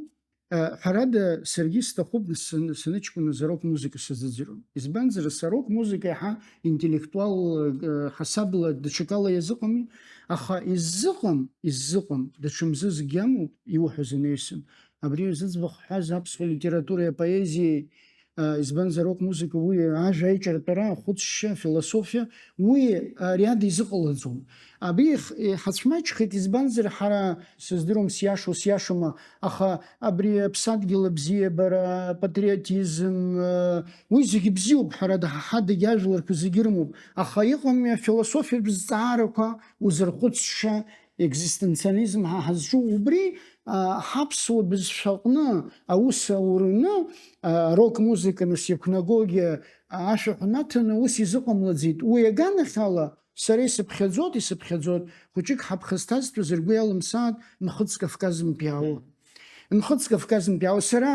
Э, ҳәарада, саргьы сҭахуп сан-, саныҷкәыназ арок музыка сазыӡырҩуан. Избанзар, сарок музыка иаҳа интеллектуал, э, ҳасабла даҽакала иазыҟами, аха иззыҟам, иззыҟам, даҽа мзызгьы амоуп, иуҳәаз анаҩсан. Абри зыӡбахә ҳҳәаз аԥсуа литературеи апоезиеи, э, избанзар, арок музыка уи ажәа аиҿартәара, ахәыцшьа, афилософиа, уи, э, ариада изыҟалаӡом. Абри х-, иҳацәмаҷхеит, избанзар, ҳара, сыздыруам, сиашоу, сиашоума, аха абри аԥсадгьыл абзиабара, апатриотизм, э, уи зегьы бзиоуп, ҳәарада, ҳа ҳадагьы ажәларқәа зегьы ирымоуп, аха иҟами афилософиатә зҵаарақәа, узырхәыцша, екзистенциализм ҳа ҳазҿу, убри, а, ҳаԥсуа бызшәаҟны аус аурны, а, рок-музыка, нас, иқәнагогьы, а, ашәаҳәа наҭаны ус изыҟамлаӡеит. Уи аганахьала, сара исыԥхьаӡоит, исыԥхьаӡоит, хәыҷык ҳаԥхасҭазтәыз ргәы иалымсааит Нхыҵ Кавказынтә иаауа. Нхыҵ Кавказынтә иаауа. Сара,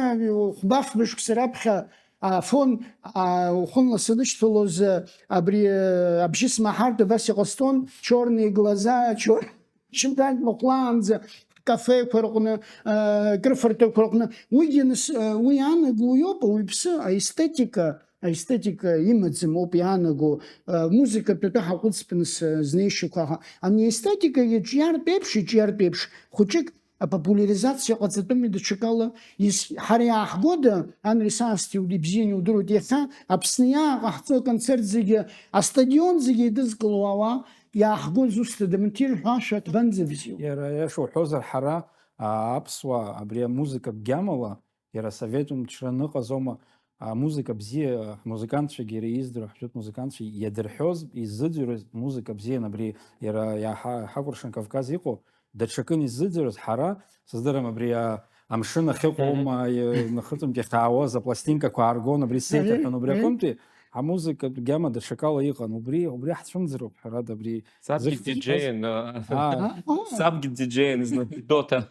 хәба-фба шықәса раԥхьа Афон, а, уахынла санышьҭалоз, а, абри, а, абжьы смаҳартә абас иҟасҵон, чёрные глаза, чёр-, чынтәантә махәлаанӡа, ҳкафеқәа рҟны, а, крыфарҭақәа рҟны. Уигьы нас, а, уи иаанаго уиоуп, ауаҩԥсы аестетика, аестетика имаӡам ауп иаанаго, а, музыкатә атәы ҳаҟәыҵп нас, а, знеишьақәа. Аха ани аестетикагьы ҿиартә еиԥш, иҿиартә еиԥш, хәыҷык апопуляризациа ҟаҵатәыми даҽакала, ис-, ҳара иааҳгода, Анри Саасҭа иуд-, ибзиан иудыруеит, иахьа Аԥсны иааҟаҳҵо аконцерт зегьы, астадион зегьы еидызкыло ауаа иааҳгоз усҭада, Мҭир ҳәа ашәа ҭбанӡа бзиоуп. Иара иаша уҳәозар, ҳара, аа, аԥсуаа, абри амузыкатә гьамала, иара асовет мчра ныҟазома, амузыка бзиа, ҳмузыкантцәагьы иара издыруа, ҳжәытә музыкантцәа иадырҳәоз, иззыӡырҩуаз музыка бзиан, абри иара иаҳа-, ҳакәыршан Кавказ иҟоу, даҽакын иззыӡырҩуаз, ҳара, сыздырам, абри, а, амшын ахьыҟоума, Мгм. и-, нахыҵынтә иахьаауаз апластинкақәа ааргон, абри сеҭ Аиеи, аҳәон, убри аиеи. Аҟынтәи амузыкатә гьама даҽакала иҟан, убри, убри ҳцәымӡроуп, ҳәарада, абри Сабгьы зыхьӡ диджеин, а, А? сабгьы диджеин, зны Дота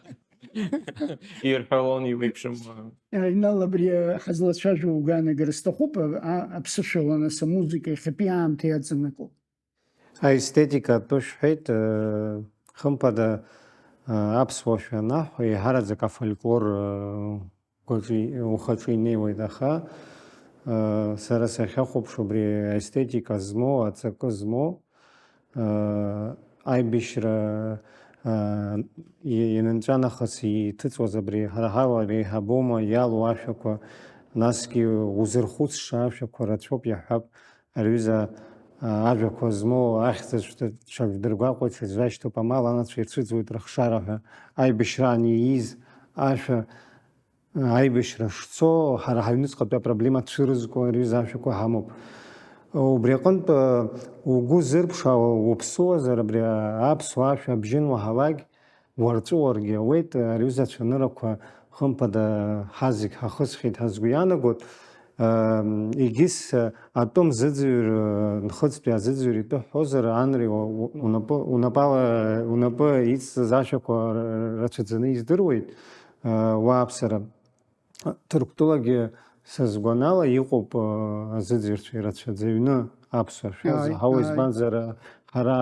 ирҳәалон, иуеиԥшым. Инал, абри ҳазлацәажәо угәаанагара сҭахуп, а, аԥсышәала нас амузыка иахьатәи аамҭа иаҵанакуа. Аестетика атәы шәҳәеит, э, хымԥада, э, аԥсуа шәанаҳҳәа, еиҳараӡак афольклор, э, гәаҿы, ухаҿы инеиуеит, аха, э, сара сахьахәаԥшуа абри аестетика змоу, аҵакы змоу, э, аибашьра, ианынҵәа нахыс иҭыҵуаз абри ҳара ҳауаа реиҳабоума иалоу ашәақәа, насгьы узырхәыцша ашәақәа рацәоуп иаҳҳәап, ари аҩыза ажәақәа змоу ахьӡ-цәа дыргәаҟуеит, сырзашьҭоуп, амал анацәа ирцәыӡуеит рыхшара ҳәа, аибашьраан ииз ашәа аибашьра шцо, ҳара ҳаҩныҵҟатәи апроблема цәырызго ари аҩыза ашәақәа ҳамоуп. Убри аҟынтә, угәы зырԥшаауа уаԥсуазар, абри аԥсуа ашәа абжьын уаҳалак, уарҵәы уаргьы ауеит, ари аҩыза ацәаныррақәа, хымԥада, ҳазегь ҳахысхьеит ҳәа сгәы иаанагоит. Егьыс атәым зыӡырҩ, нхыҵтәи азыӡырҩ итәы ҳҳәозар, Анри, унапы, унапала, унапы иҵҵыз ашәақәа рацәаӡаны издыруеит, уааԥсара. Ҭырқәтәылагьы, са сгәанала, иҟоуп, азыӡырҩцәа ирацәаӡа ҩны аԥсуа шәа заҳауа, избанзар, ҳара,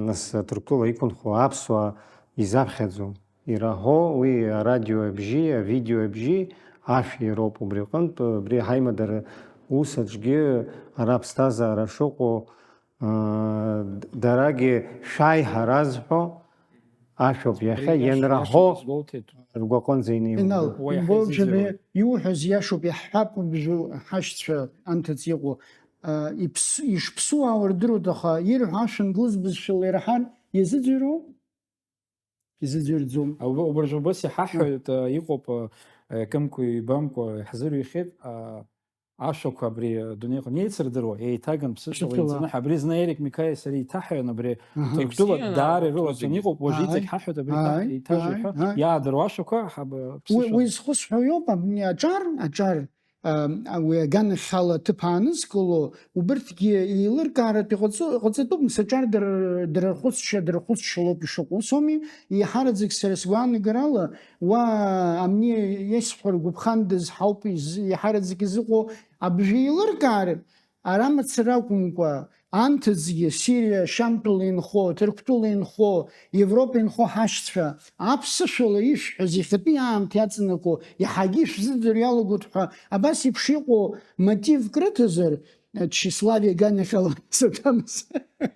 нас, Ҭырқәтәыла иқәынхо аԥсуа изаԥхьаӡом. Ираҳо уи арадио абжьи, авидео абжьи ашәа ироуп. Убри аҟынтә, абри ҳаимадара ус аҿгьы ара аԥсҭазаара шыҟоу, дарагьы шәааи ҳара зҳәо ашәоуп иахьа ианраҳо ргәаҟынӡа инеиуа. Инал, Уи иахьа Мбоџьаны изыӡырҩуеит. Иуҳәаз иашоуп, иаҳҳәап, убжьы ҳашьцәа анҭыҵ иҟоу, а, иԥс-, ишԥсуа уа рдыруеит, аха ирҳәо ашәа англыз бызшәала ираҳар, иазыӡырҩроу? Изыӡырҩӡом. Уб-, убыржә убас иҳаҳҳәоит, а, иҟоуп, а, кымкәа-ҩбамкәа иаҳзырҩхьеит, а, ашәақәа абри адунеиҟны еицырдыруа, еиҭаган ԥсышәала Ԥсышәала. Инҵаны, абри зны Ерик Микаиа сара еиҭаҳәон, абри Ага. Ҭырқәтәыла Ибзианы даара арҭ ирылацәан зегьы. Иҟоуп, уажәы Ааи, иҵегь ҳаҳҳәоит абри ааи, еиҭа-, еиҭажьу ааи, ҳәа, ааи. Иаадыруа ашәақәа ҳаб-, Уи, ԥсышәала. Уи зхысҳәо иоуп, абни аҿар, аҿар, а, уи аганахьала аҭыԥ аанызкыло, убырҭгьы еилыркааратә иҟаҵо-, иҟаҵатәуп, нас аҿар дыр-, дырхәыцшьа, дырхәыцшьалоуп ишыҟоу, ус ауми? Еиҳараӡак сара сгәаанагарала, уа амни иасҳәар гәыбхандаз ҳауп из-, еиҳараӡак изыҟоу абжа еилыркаар, ара мацара акәымкәа, анҭыҵгьы Сириа, Шьамтәыла инхо, Ҭырқәтәыла инхо, Европа инхо ҳашьцәа, аԥсышәала ишәҳәаз иахьатәи аамҭа иаҵанакуа, иаҳагьы ишәзыӡырҩ иалагоит ҳәа, абас еиԥш иҟоу мотивк рыҭазар, тщеславие аганахьала саҭамыз.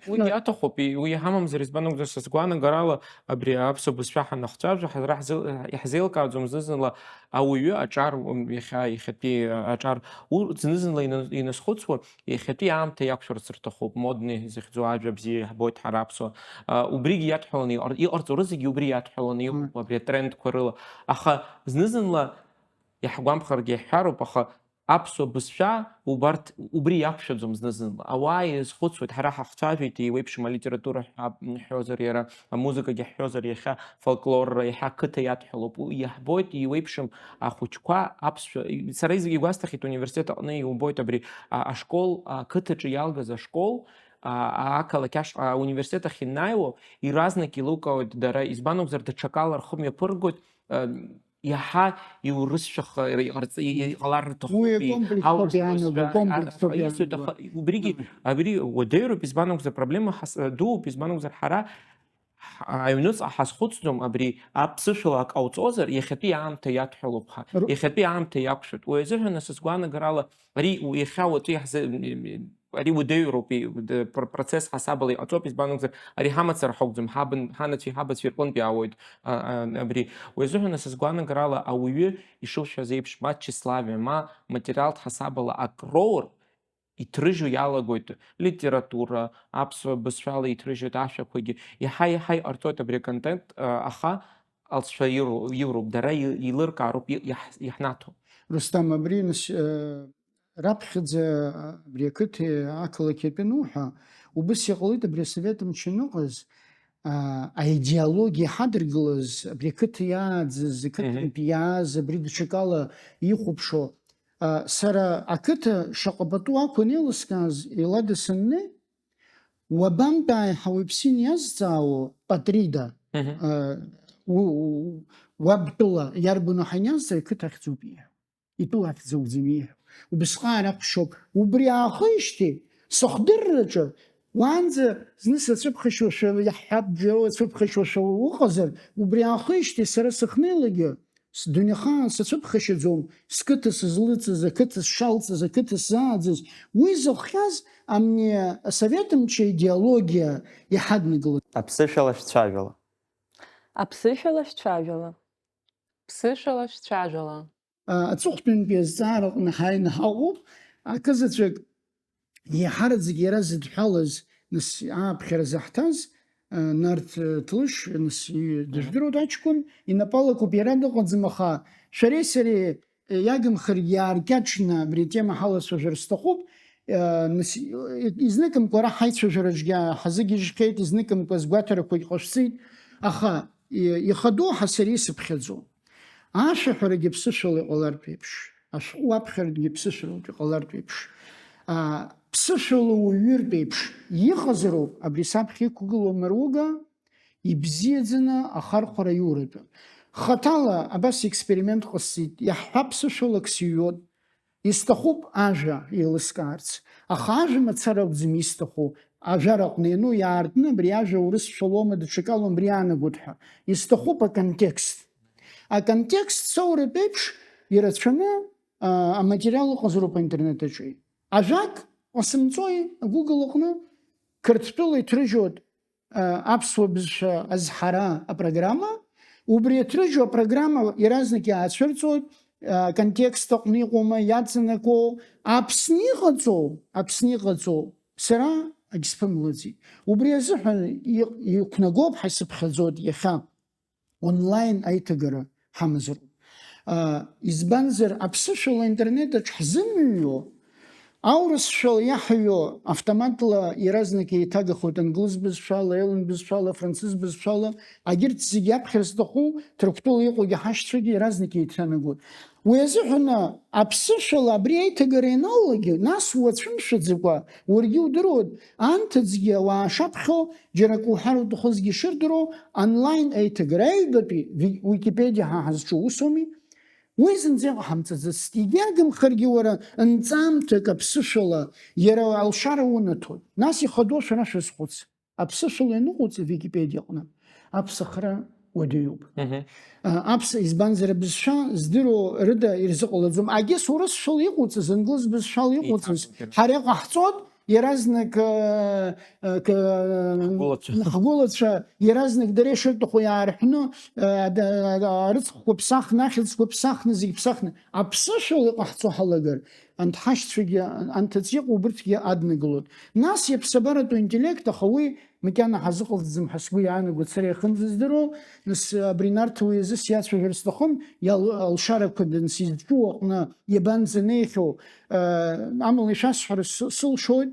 Уи иаҭахуп, и-, уи иҳамамзар, избан акәзар, са сгәаанагарала, абри аԥсуа бызшәа ҳанахцәажәо, ҳара ҳзы-, иаҳзеилкааӡом зны-зынла ауаҩы аҿар, м, иахьа, иахьатәи аҿар, урҭ зны-зынла ина-, иназхәыцуа, иахьатәи аамҭа иақәшәарц рҭахуп, модный зыхьӡу ажәа бзиа иаҳбоит ҳара аԥсуа. А, убригьы иадҳәаланы иҟар-, иҟарҵо рызегьы убри иадҳәаланы иҟоуп, Мм. абри атрендқәа рыла. Аха зны-зынла иаҳгәамԥхаргьы иаҳҳәароуп, аха аԥсуа бызшәа убарҭ убри иақәшәаӡом зны-зынла. Ауаа ирызхәыцуеит, ҳара ҳахцәажәеит, еиуеиԥшым алитература ҳәа ҳҳәозар иара, амузыкагьы ҳҳәозар иахьа фольклорра, иахьа ақыҭа иадҳәалоуп, уи иаҳбоит, еиуеиԥшым ахәыҷқәа аԥсшәа, сара из-, игәасҭахьеит университет аҟны иубоит абри, а, ашкол, ақыҭаҿы иалгаз ашкол, а, ақалақь ашҟа, ауниверситет ахь ианааиуа, иаразнак еилукаауеит дара, избан акәзар, даҽакала рхы мҩаԥыргоит, а, иаҳа иурысшәаха иҟарҵ-, и-, иҟалар рҭахуп, Уи и-, комплекс аурыс ауп иаанаго, бызшәа, комплекс а, ауп а, иацу иаанаго. Даха-, убригьы, Мм. абри уадаҩроуп, избан акәзар, проблема ҳас-, дууп, избан акәзар, ҳара ҳ-, аҩныҵҟа ҳазхәыцӡом, абри аԥсышәала ак ҟауҵозар, иахьатәи аамҭа иадҳәалоуп ҳа, Ру- иахьатәи аамҭа иақәшәоит. Уи азыҳәан, са сгәаанагарала, ари у-, иахьа уаҵәы иаҳзы-, ари уадаҩроуп, и-, д-, пр-, процесс ҳасабала иҟаҵоуп, избан акәзар, ари ҳамацара ҳакәӡам, ҳабын-, ҳанацәеи ҳабацәеи рҟынтә иаауеит, а, а, абри. Уи азыҳәан, са сгәаанагарала, ауаҩы, ишылшәаз еиԥш, ма тщеславие, ма материалтә ҳасабала ак роур, иҭрыжьу иалагоит литература, аԥсуа бызшәала иҭрыжьуеит ашәақәагьы, иаҳа-иаҳа иҟарҵоит абри аконтент, а, аха алҵшәа иру-, иуроуп, дара и-, еилыркаароуп и-, иаҳ-, иаҳнаҭо. Рустам, абри нас, э, раԥхьаӡа, а, абри ақыҭа ақалақь атәы ануҳәа, убыс иҟалеит абри асовет мчы аныҟаз, а, аидеологиа ҳадыргылаз, абри ақыҭа иааӡаз, ақыҭантә Мгм. иааз, абри даҽакала ихәаԥшуа, а, сара ақыҭа шаҟа пату ақәын еилыскааз, еилада саннеи, уабантәааи ҳәа уаҩԥсы иазҵаауа Патрида, Мгм. а, у-, у-, уаб тәыла иарбану ҳаниазҵаа, иқыҭа ахьӡуп ииҳәо. Итәыла ахьӡуп зегьы ииҳәо. Убысҟак акәшоуп. Убри аахижьҭеи сыхдырраҿы, уаанӡа зны сацәыԥхашьуашәа, иаҳҳәап, бжьала сацәыԥхашьуашәа уҟазар, убри аахижьҭеи сара сыхнеилагьы, Сдунеихаан сацәыԥхашьаӡом, сқыҭа сызлыҵыз, ақыҭа сшалҵыз, ақыҭа сзааӡаз. Уи зыхҟьаз амни асовет мчы аидеологиа иҳаднагылоит. Аԥсышәала шәцәажәала. Аԥсышәала шәцәажәала. Ԥсышәала шәцәажәала. А, аҵыхәтәантәи азҵаараҟны ҳааины ҳаҟоуп. Акызаҵәык иаҳараӡак иара зыдҳәалаз, нас, ааԥхьара заҳҭаз, а, Нарҭ, а, Ҭлышь, нас, и-, дыжәдыруеит аҷкәын, инапы алакуп, иара дыҟаӡам, аха шәареи сареи, э, иагымхаргьы иааркьаҿны абри атема ҳалацәажәар сҭахуп. Э, нас, и-, изныкымкәа ара ҳаицәажәараҿгьы ҳазыгьежьхьеит, изныкымкәа сгәаҭарақәагь ҟашәҵеит, аха, и-, ихадоу ҳа сара исыԥхьаӡом. Ашәаҳәарагьы ԥсышәала иҟалартә еиԥш, ашәҟәы уаԥхьарагьы ԥсышәалатә иҟалартә еиԥш, аа, ԥсышәала уҩыртә еиԥш иҟазароуп абри саԥхьа иқәгылоу амаруга ибзиаӡаны ахархәара иуратәы. Хаҭала абас експеримент ҟасҵеит, иаҳҳәап, ԥсышәалак сыҩуеит, исҭахуп ажәа еилыскаарц, аха ажәа мацара акәӡам исҭаху, ажәар аҟны иану иаартны абри ажәа урысшәалоума, даҽакалоума, абри иаанагоит ҳәа, исҭахуп аконтекст. Аконтекст соуратә еиԥш ирацәаны, а, аматериал ыҟазароуп аинтернет аҿы. Ажәак ҟасымҵои Google аҟны, Қырҭтәыла иҭрыжьуеит, а, аԥсуа бызшәа азҳара апрограмма, убри иҭрыжьу апрограмма иаразнак иаацәырҵуеит, а, контекст аҟны иҟоума, иаҵанакуоу, Аԥсны иҟаҵоу, Аԥсны иҟаҵоу, сара агьсԥымлаӡеит. Убри азыҳәан иҟ-, иқәнагоуп ҳәа исыԥхьаӡоит иахьа онлайн аиҭагара ҳамазароуп. А, избанзар, аԥсышәала аинтернет аҿ ҳзымҩуа, аурысшәала иаҳҩуа автоматла иаразнак еиҭагахоит англыз бызшәала, елын бызшәала, францыз бызшәала, агьырҭ зегьы аԥхьара зҭаху, Ҭырқәтәыла иҟоугьы ҳашьцәагьы иаразнак еиҭанагоит. Уи азыҳәан аԥсышәала абри аиҭагара ианалалак, нас уацәымшәаӡакәа, уаргьы удыруеит, анҭыҵгьы ауаа шаԥхьо џьара акы уҳәар уҭахызгьы шырдыруа, онлайн аиҭагара аҩбатәи ви-, Википедиа ҳәа ҳазҿу усоуми? Уи зынӡа иҟаҳамҵаӡацт, егьагымхаргьы уара нҵамҭак аԥсышәала иара алшара унаҭоит. Нас ихадоу шәара шәазхәыц. Аԥсышәала ианыҟоуҵа Википедиа аҟны аԥсахра уадаҩуп. Мгм. А, аԥс-, избанзар, абызшәа здыруа рыда ирзыҟалаӡом. Агьыс урысшәала иҟоуҵаз, англыз бызшәала иҟоуҵаз, иҭагоуп, ҳара иҟаҳҵоит, иаразнак, а, а, к-, Ҳгәылацәа. Ҳгәылацәа иаразнак дара ишырҭаху иаарҳәны, а, да-, да-, арыцхәқәа ԥсахны, ахьӡқәа ԥсахны, зегь ԥсахны. Аԥсышәала иҟаҳҵо ҳалагар, анҭ ҳашьцәагьы, анҭыҵ иҟоу убырҭгьы аднагалоит. Нас иаԥсабаратәу интеллект, аха уи макьана ҳазыҟалҵаӡам ҳәа сгәы иаанагоит сара иахьынӡаздыруа, нас абри Нарҭ уи азы сиацәажәар сҭахым, иал-, алшарақәа дансизҿу аҟны иабанӡанеихьоу, э, амала ишәасҳәара сы-, сылшоит,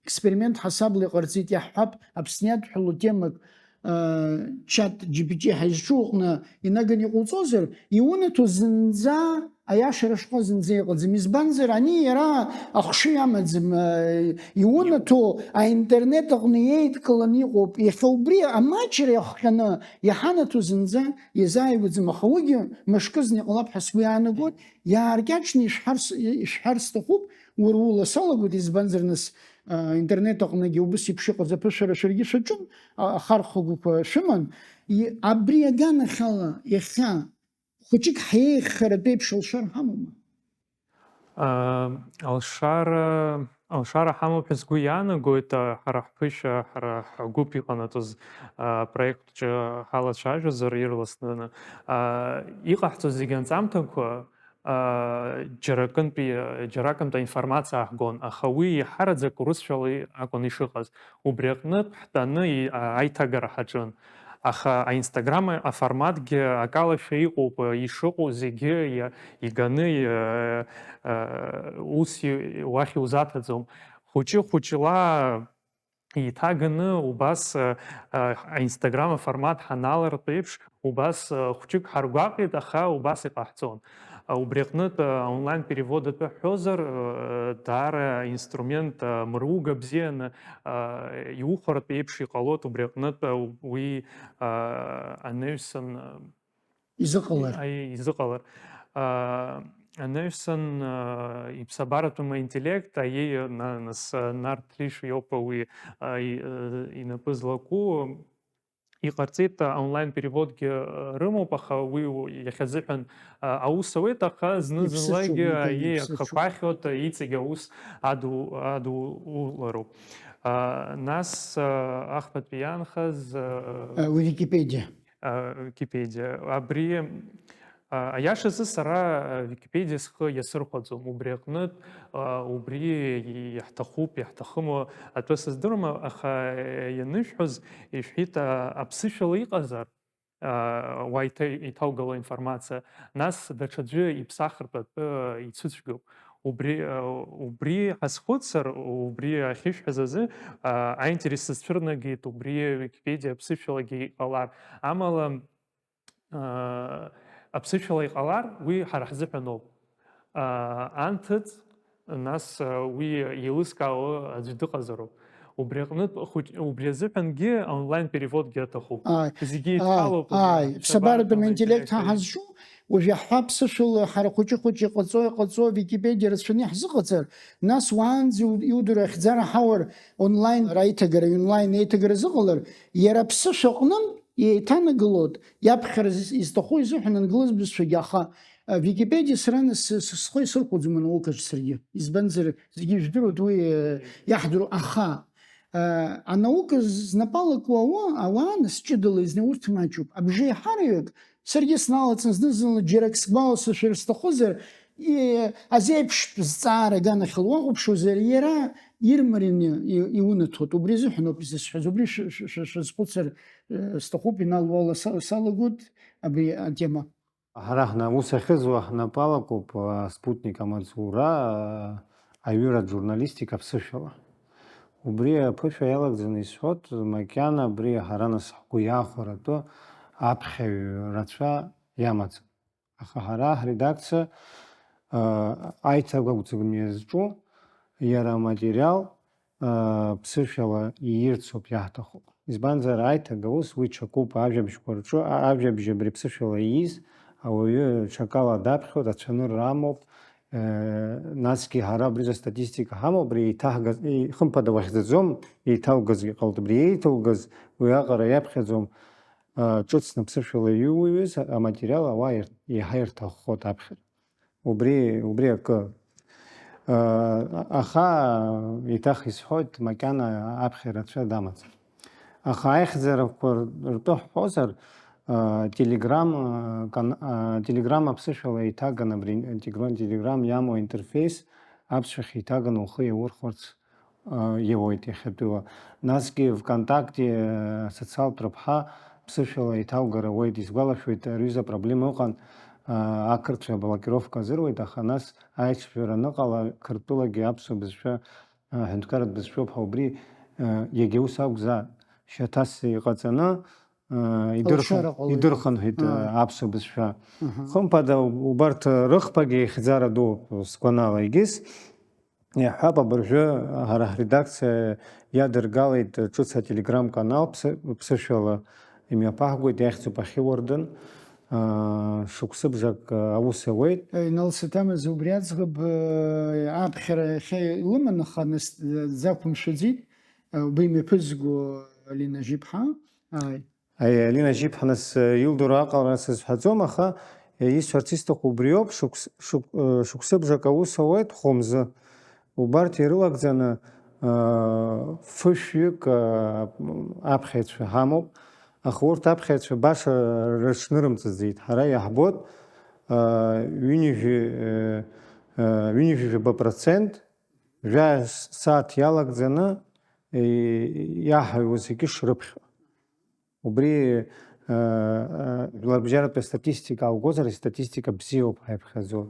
експеримент ҳасабла иҟарҵеит, иаҳҳәап, Аԥсны иадҳәалоу темак, э, чат G P T ҳәа изҿу аҟны инаганы иҟауҵозар, иунаҭо зынӡа, аиашара шҟа зынӡа иҟаӡам. Избанзар, ани иара ахшыҩ амаӡам, э, иунаҭо аинтернет аҟны иеидкыланы иҟоуп. Иахьа убри амаҷра иахҟьаны иҳанаҭо зынӡа иазааигәаӡам, аха уигьы мышкызны иҟалап ҳәа сгәы иаанагоит. Иааркьаҿны ишәҳәар с-, ишәҳәар сҭахуп, уара ула салагоит, избанзар, нас, а, интернет аҟныгьы убыс еиԥш иҟаз аԥышәара шәаргьы шәаҿын, а, ахархәагақәа шәыман. И-, абри аганахьала иахьа хәыҷык ҳиеиӷьхаратә еиԥш алшара ҳамоума? А, алшара, алшара ҳамоуп ҳәа сгәы иаанагоит, а, ҳара ҳԥышәа, ҳара ҳгәыԥ иҟанаҵоз, а, проект ҿы ҳалацәажәозар ирласны. А, иҟаҳҵоз зегьы анҵамҭақәа, а, џьара акынтәи, џьара акынтә аинформациа ааҳгон, аха уи еиҳараӡак урысшәала акәын ишыҟаз. Убри аҟнытә ҳтәаны и-, а-, аиҭагара ҳаҿын. Аха аинстаграм аформатгьы акалашәа иҟоуп, ишыҟоу зегьы иа-, иганы, иа-, а, ус и-, уахь иузаҭаӡом. Хәыҷы-хәыҷла еиҭаганы убас, а, а, аинстаграм аформат ҳаналартә еиԥш, убас, а, хәҷык ҳаргәаҟит, аха убас иҟаҳҵон. А, убри аҟнытә, а, онлайн перевод атәы ҳҳәозар, а, даара инструмент, а, мыруга бзианы, а, иухәартә еиԥш иҟалоит, убри аҟнытә, а, уи, а, анаҩсан, а, Изыҟалар. Аи, изыҟалар. А, анаҩсан, а, иԥсабаратәым аинтеллект, аиеи, на-, нас, а, Нарҭ Ҭлышь иоуп уи, а, и-, а, инапы злаку, Иҟарҵеит, онлайн переводгьы рымоуп, аха уи иахьазыҳәан аус ауеит, аха зны-зынлагьы аиеи агхақәа ахьуеит, иҵегь аус аду-, адулароуп. Нас ахԥатәи иаанхаз Википедиа. Википедиа. Абри, аиашазы, сара Википедиа схы иасырхәаӡом. Убри аҟнытә, убри иаҳҭахуп, иаҳҭахыму атәы сыздыруам, аха ианышәҳәоз, ишәҳәеит, аԥсышәала иҟазар, уа иҭа-, иҭаугало информациа, нас даҽаӡәы иԥсахыртә атәы ицәыцәгьоуп. Убри, убри ҳазхәыцыр, убри ахьышәҳәаз азы, аинтерес сызцәырнагеит, убри Википедиа аԥсышәалагьы иҟалар. Амала, аԥсышәала иҟалар, уи ҳара ҳзыҳәаноуп. Анҭыҵ, нас, уи еилызкаауа аӡәы дыҟазароуп. Убри аҟнытә, хәыҷ-, убри азыҳәангьы онлайн переводгьы аҭахуп. Ааи, зегьы ааи, еидҳәалоуп, ааи, ԥсабаратәым аԥсабаратәым интеллект ҳа интеллект ҳазҿу, уажә иаҳҳәап, ԥсышәала ҳара хәыҷы-хәыҷы иҟаҵо, иҟаҵо, Википедиа рацәаны иаҳзыҟаҵар, нас уаанӡа иу-, иудыруа ахьӡара ҳауар, онлайн аиҭагара, онлайн еиҭагара зыҟалар, иара аԥсышәа аҟны еиҭанагалоит, иаԥхьара з-, изҭаху изыҳәан англыз бызшәагьы, аха, а, Википедиа сара нас с-, с-, схы исырхәаӡом анаукаҿ саргьы. Избанзар, зегьы ижәдыруеит уи, э, иаҳдыруа, аха, э, анаука знапы алаку ауа-, ауаа нас ҷыдала изны урҭ маҷуп. Абжеиҳараҩык, саргьы сналаҵан зны-зынла џьарак сгәаласыршәар сҭахызар, и-, азеиԥштә зҵаара аганахьала уахәаԥшуазар, иара ирмараны и-, иунаҭоит. Убри азыҳәан ауп изысҳәаз. Убри шә-, шә-, шә-, шәазхәыцыр, э, сҭахуп, Инал, уала са-, салагоит абри атема. Ҳара ҳна-, ус ахьызуа ҳнапы алакуп, а, Спутник амаҵура, а, аҩыратә журналистика аԥсышәала. Убри аԥышәа иалагӡаны исҳәоит, макьана абри ҳара нас ҳгәы иахәаратәы аԥхьаҩ рацәа иамаӡам. Аха ҳара ҳредакциа, а, аиҭагәыгәцыгә мҩазҿу иара аматериал, а, ԥсышәала иирцоуп иаҳҭаху. Избанзар, аиҭага ус уи ҽакуп, ажәабжьқәа рҿы, а-, ажәабжь абри ԥсышәала ииз ауаҩы ҽакала даԥхьоит, ацәанырра амоуп, э, насгьы ҳара абри статистика ҳамоуп, абри еиҭаҳгаз, и-, хымԥада уахьӡаӡом, еиҭаугазгьы ҟалт, абри еиҭаугаз уи аҟара иаԥхьаӡом, а, ҿыцны ԥсышәала иуҩыз аматериал ауаа ир-, еиҳа ирҭаххоит аԥхьара. Убри, убри акы. А, аха еиҭах исҳәоит, макьана аԥхьа рацәа дамаӡам. Аха аихьӡарақәа ртәы ҳҳәозар, а, Telegram, а, кан-, а, Telegram аԥсышәала еиҭаган абри, Telegram, Telegram иамоу интерфейс аԥсшәахь еиҭаган ухы иаурхәарц а, иауеит иахьатәиуа. Насгьы ВКонтакте, а, асоциалтә рыԥҳа ԥсышәала еиҭаугара ауеит. Исгәалашәоит, ари аҩыза апроблема ыҟан, а, ақырҭцәа аблокировка азыруеит, аха нас аиҿжәара аныҟала, Қырҭтәылагьы аԥсуа бызшәа, а, ҳәынҭқарратә бызшәоуп ҳәа убри, а, иагьа ус акәзаап, шьаҭас иҟаҵаны, а, идырхын-, Алшара ҟалоит. Идырхынҳәит, а, Аа. аԥсуа бызшәа. Аҳа. Хымԥада, убарҭ рыхԥагьы ихьӡара дууп, сгәанала, егьыс. Иаҳҳәап, абыржәы ҳара ҳредакциа иадыргалеит ҿыц ателеграм-канал ԥсы-, ԥсышәала имҩаԥаҳгоит, иахьӡуп Ахьы уардын, аа, шықәсыбжак аус ауеит. Инал Саҭамыз убри аӡӷаб, э, аԥхьара иахьа илыман, аха нас, э, дзақәымшәаӡеит, э, убри мҩаԥызго Алина Жьыԥҳа. Ааи. Аи, Алина Жьыԥҳа, нас, э, илдыруа аҟара сызҳәаӡом, аха, э, исҳәарц исҭаху убриоуп, шықәс-, шықә-, э, шықәсыбжак аус ауеит, хәымзы. Убарҭ ирылагӡаны, э, фышәҩык, э, аԥхьаҩцәа ҳамоуп, аха урҭ аԥхьаҩцәа баша рыҽнырымҵаӡеит. Ҳара иаҳбоит, э, ҩынҩажәи, э, э, ҩынҩажәи жәаба процент, жәаҩа сааҭ иалагӡаны, э, иаҳаҩуа зегьы шрыԥхьо. Убри, э, э, жәларбжьаратәи астатистика ааугозар, астатистика бзиоуп ҳаиԥхьаӡо.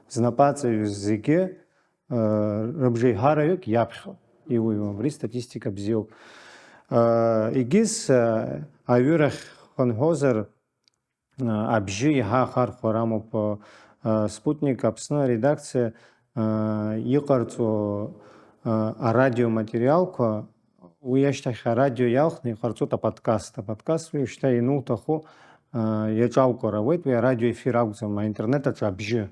Знапы аҵаҩыз зегьы, э, рыбжеиҳараҩык иаԥхьо иуҩуам. Абри статистика бзиоуп. Э, егьыс, э, аҩырахь хынҳәозар, э, абжьы иаҳа ахархәара амоуп. Э, Спутник Аԥсны аредакциа, э, иҟарҵо, э, арадиоматериалқәа, уи ашьҭахь арадио иалхны иҟарҵоит аподкаст. Аподкаст уи шьҭа иануҭаху, а, иаҿаукыр ауеит, уи арадиоефир акәӡам, аинтернет аҿы абжьы.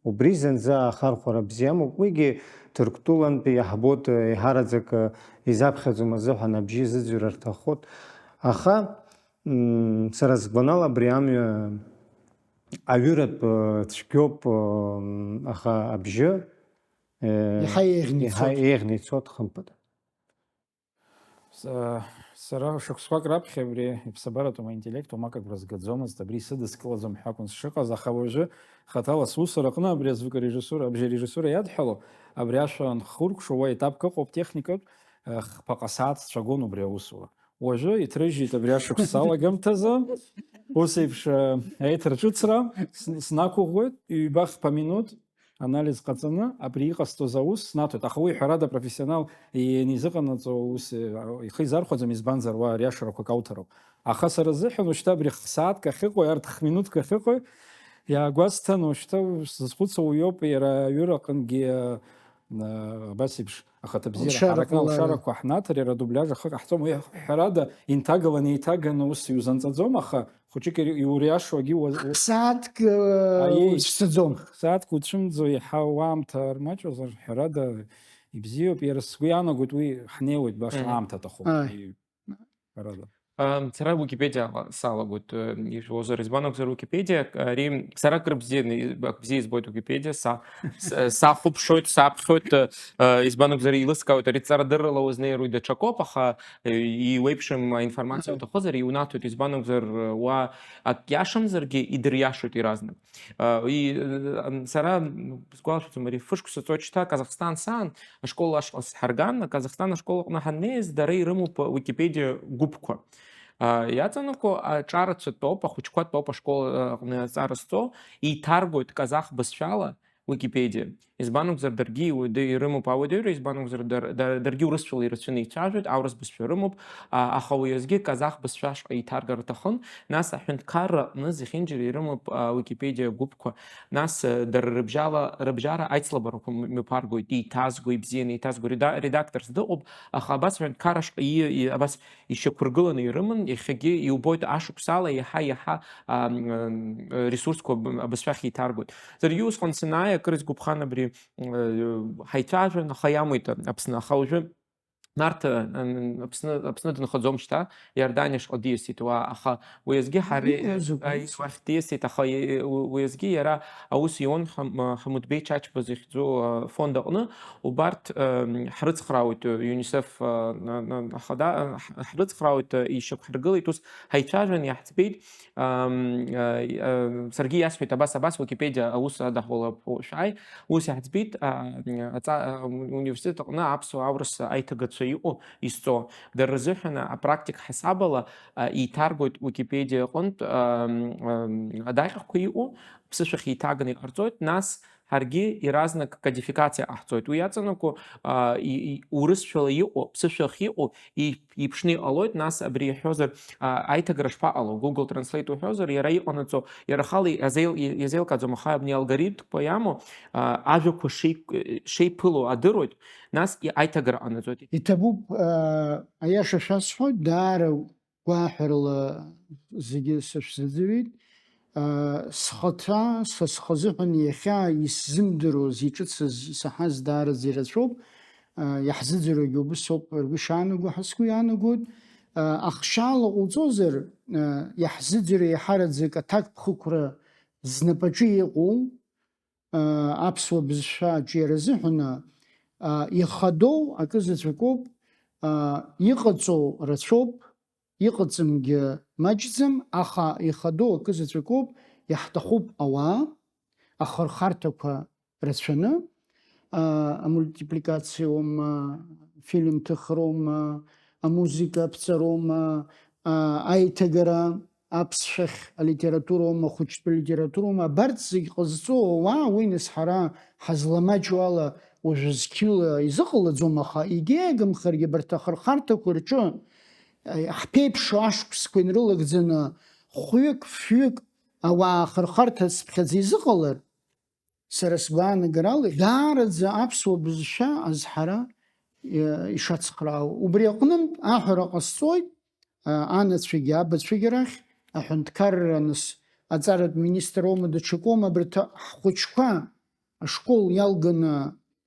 Убри зынӡа ахархәара бзиа амоуп, уигьы Ҭырқәтәылантәи иаҳбоит, еиҳараӡак, а, изаԥхьаӡом азыҳәан абжьы зыӡырҩра рҭаххоит. Аха, М, сара сгәанала абри амҩа аҩыратә, э, цәгьоуп, э, аха абжьы, э, Иаҳа еиӷьны иаҳа ицоит. Еиӷьны ицоит, хымԥада. Са-, сара шықәсқәак раԥхьа абри иԥсабаратәым аинтеллект уамак агәра згаӡомызт, абри исыдыскылаӡом ҳәа акәын сшыҟаз, аха уажәы хаҭала сусураҟны абри азвукорежиссура, абжьарежиссура иадҳәалоу, абри ашәа анхуркәшо, уа етапк ыҟоуп техникатә, э, хԥаҟа сааҭ сцәагон убри аусура. Уажәы иҭрыжьит абри ашықәс алагамҭазы, ус еиԥш, э, аиҭарҿыцра с-, снақәыӷәӷәеит, ҩба-хԥа минуҭ анализ ҟаҵаны, абри иҟасҵоз аус снаҭоит. Аха уи, ҳәарада, профессионал ианизыҟанаҵо ус, э, ихы изархәаӡом, избанзар, уа ариашарақәак ауҭароуп. Аха сара сзыҳәан уажәшьҭа абри х-, сааҭк ахьыҟоу, арҭ х-минуҭк ахьыҟоу, иаагәасҭан, уажәшьҭа сзызхәыцуа уиоуп, иара аҩыраҟынгьы, э, э, абас еиԥш, ахаҭабзиара Лшарақәа ҳаракны лара. Лшарақәа ҳнаҭар, иара адубляж ахы ҟаҳҵом. Уи, ҳәарада, инҭагалан, еиҭаганы ус иузанҵаӡом, аха хәыҷык ири-, иуриашо агьы уа-, уа-, Сааҭк, э, Аиеи. Уцәцаӡом. Сааҭк уцәымӡо, иаҳа уаамҭа рмаҷуазар, ҳәарада, ибзиоуп, иара сгәы иаанагоит, уи ҳнеиуеит, баша Мгм. Аамҭа аҭахуп. Ааи. Ҳәарада. Ам, сара Википедиала салагоит, э, ижәуозар, избан акәзар, Википедиа, ари, сара акыр бзианы, ак бзиа избоит Википедиа, са, с-, сахәаԥшуеит, саԥхьоит, э, э, избан акәзар, еилыскаауеит, ари ҵарадыррала уазнеируеит даҽакоуп, аха, э, иуеиԥшым аинформациа Аҳа. Уҭахызар, иунаҭоит, избан акәзар, уа ак иашамзаргьы, идыриашоит иаразнак. Э, и, э, ам, сара, м, сгәалашәаӡом, ари фышықәса ҵуеит шьҭа Казахстан саан, ашкол ашҟа сҳарган, Казахстан ашкол аҟны ҳаннеиз, дара ирымоуп Википедиа гәыԥқәа. А, иаҵанакуа аҿарацәа тәоуп, ахәыҷқәа тәоуп ашкол аҟны аҵара зҵо, еиҭаргоит казах бызшәала Википедиа. Избан акәзар, даргьы иуадаҩ-, ирымоуп ауадаҩра, избан акәзар, дар-, дар-, даргьы урысшәала ирацәаны ицәажәоит, аурыс бызшәа рымоуп, а, аха уи азгьы казах бызшәа ашҟа еиҭаргар рҭахын, нас аҳәынҭқарра аҟны зехьынџьара ирымоуп, а, Википедиа гәыԥқәа, нас, а, дара рыбжьала, рыбжьара аицлабрақәа м-, мҩаԥаргоит, еиҭазго, ибзианы еиҭазго, реда-, редакторс дыҟоуп, аха абас аҳәынҭқарра ашҟа и-, и-, абас ишьақәыргыланы ирыман, иахьагьы иубоит, ашықәсала иаҳа-иаҳа, ам, ам, ресурсқәа аб-, абызшәахь еиҭаргоит. Саргьы усҟан санааи, акыр исгәаԥхан абри, м, ҳаицәажәан, аха иамуит Аԥсны, аха уажәы Нарҭ, ан-, Аԥсны, Аԥсны дынхаӡом шьҭа, Иорданиа шҟа диасит уа, аха уи азгьы ҳара, Ииазгәеит. Аи, уахь диасит, аха и-, у-, уи азгьы иара аус иуан Ҳам-, Ҳамуҭбеи Чачба захьӡу, а, фонд аҟны, убарҭ, ам, ҳрыцхраауеит, ЮНИСЕФ, а, на-, на-, ахада, а, ҳ-, ҳрыцхраауеит, а, ишьақәҳаргылеит, ус ҳаицәажәан, иаҳӡбеит, ам, а, а, саргьы иасҳәеит, абас, абас, Википедиа аус адаҳулап, шәааи, ус иаҳӡбеит, а, аҵа-, а, университет аҟны аԥсуа аурыс аиҭагацәа иҟоу изҵо. Дара рзыҳәан апрактика ҳасабала, а, еиҭаргоит Википедиа аҟынтә, ам, ам, адаҟьақәа иҟоу, ԥсышәахь еиҭаганы иҟарҵоит, нас ҳаргьы иаразнак кодификациа ҟаҳҵоит. Уи иаҵанакуа, а, и-, и-, урысшәала иҟоу, ԥсышәахь иҟоу, и-, иԥшны иҟалоит, нас абри иҳәозар, а, аиҭагара шԥаҟало? Google Translate уҳәозар, иара иҟанаҵо, иара ахала иазеил-, иазеилкааӡом, аха абни алгоритмқәа иамоу, а, ажәақәа шеи-, шеиԥыло адыруеит, нас и-, аиҭагара ҟанаҵоит. Иҭабуп, а, аиаша шәасҳәоит, даара гәаҳәарала зегьы сышәзыӡырҩит. А, схаҭа, са схазыҳәан иахьа исзымдыруаз, иҿыцыз, исаҳаз даараӡа ирацәоуп. А, иаҳзыӡырҩуагьы убыс ауп ргәы шаанаго ҳәа сгәы иаанагоит. А, ахшьаала ҟауҵозар, а, иаҳзыӡырҩуа еиҳараӡак аҭакԥхықәра знапаҿы иҟоу, а, аԥсуа бызшәа аҿиара азыҳәан, а, ихадоу акы заҵәыкоуп, а, иҟаҵоу рацәоуп, иҟаҵамгьы маҷӡам, аха ихадоу акы заҵәыкоуп, иаҳҭахуп ауаа, ахырхарҭақәа рацәаны, а, амультипликациоума, афильм ҭыхроума, амузыка аԥҵароума, а, аиҭагара, аԥсшәахь алитературоума, ахәыҷтәы литературоума, абарҭ зегь ҟазҵо ауаа, уи нас ҳара ҳазламаҷу ала уажәы зқьыла изыҟалаӡом, аха егьа иагымхаргьы абарҭ ахырхарҭақәа рҿы, а, ҳԥеиԥшу ашықәсқәа инрылагӡаны хәҩык, фҩык ауаа ахырхарҭацыԥхьаӡа изыҟалар, сара сгәаанагарала, даараӡа аԥсуа бызшәа азҳара, э, ишацхраау. Убри аҟнынтә аҳәара ҟасҵоит, а, анацәагьы абацәагьы рахь, аҳәынҭқарра нас аҵаратә министр аума, даҽакоума, абарҭ ҳхәыҷқәа ашкол иалганы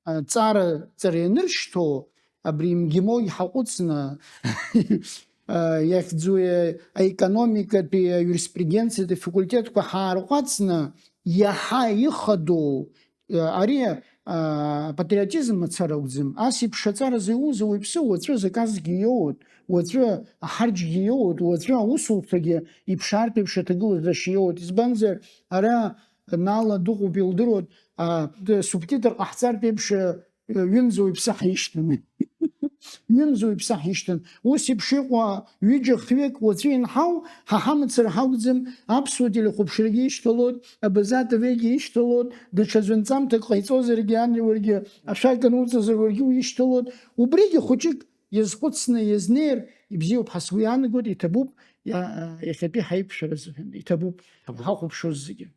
аҵара ҵара ианыршьҭоу, абри МГИМО иҳаҟәыҵны, а, иахьӡу, а, аекономикатәи, аиуриспруденциатәи афакультетқәа ҳаарҟәаҵны, иаҳа ихадоу, а, ари, а, апатриотизм мацара акәӡам. Ас еиԥш аҵара зауз ауаҩԥсы уаҵәы заказгьы иоуеит, уаҵәы аҳарџьгьы иоуеит, уаҵәы аусуцагьы иԥшаартә еиԥш аҭагылазаашьа иоуеит. Избанзар, ара Нала дыҟоуп, илдыруеит, а, д-, субтитр ҟаҳҵартә еиԥш, а, ҩымз уаҩԥсы ҳишьҭан. Ҩымз уаҩԥсы ҳишьҭан. Ус еиԥш иҟоу ҩыџьа-хҩык уаҵәы инҳау, ҳа ҳамацара ҳакәӡам, аԥсуа телехәаԥшрагьы ишьҭалоит, Абаза ТВ-гьы ишьҭалоит, даҽа аӡәы нҵамҭак ҟаиҵозаргьы, ани уаргьы ашәак ануҵазар, уаргьы уишьҭалоит. Убригьы хәыҷык иазхәыцны иазнеир, ибзиоуп ҳәа сгәы иаанагоит, иҭабуп, иа-, иахьатәи ҳаиқәшәара азыҳәан, иҭабуп, Иҭабуп. Ҳахәаԥшуаз зегьы.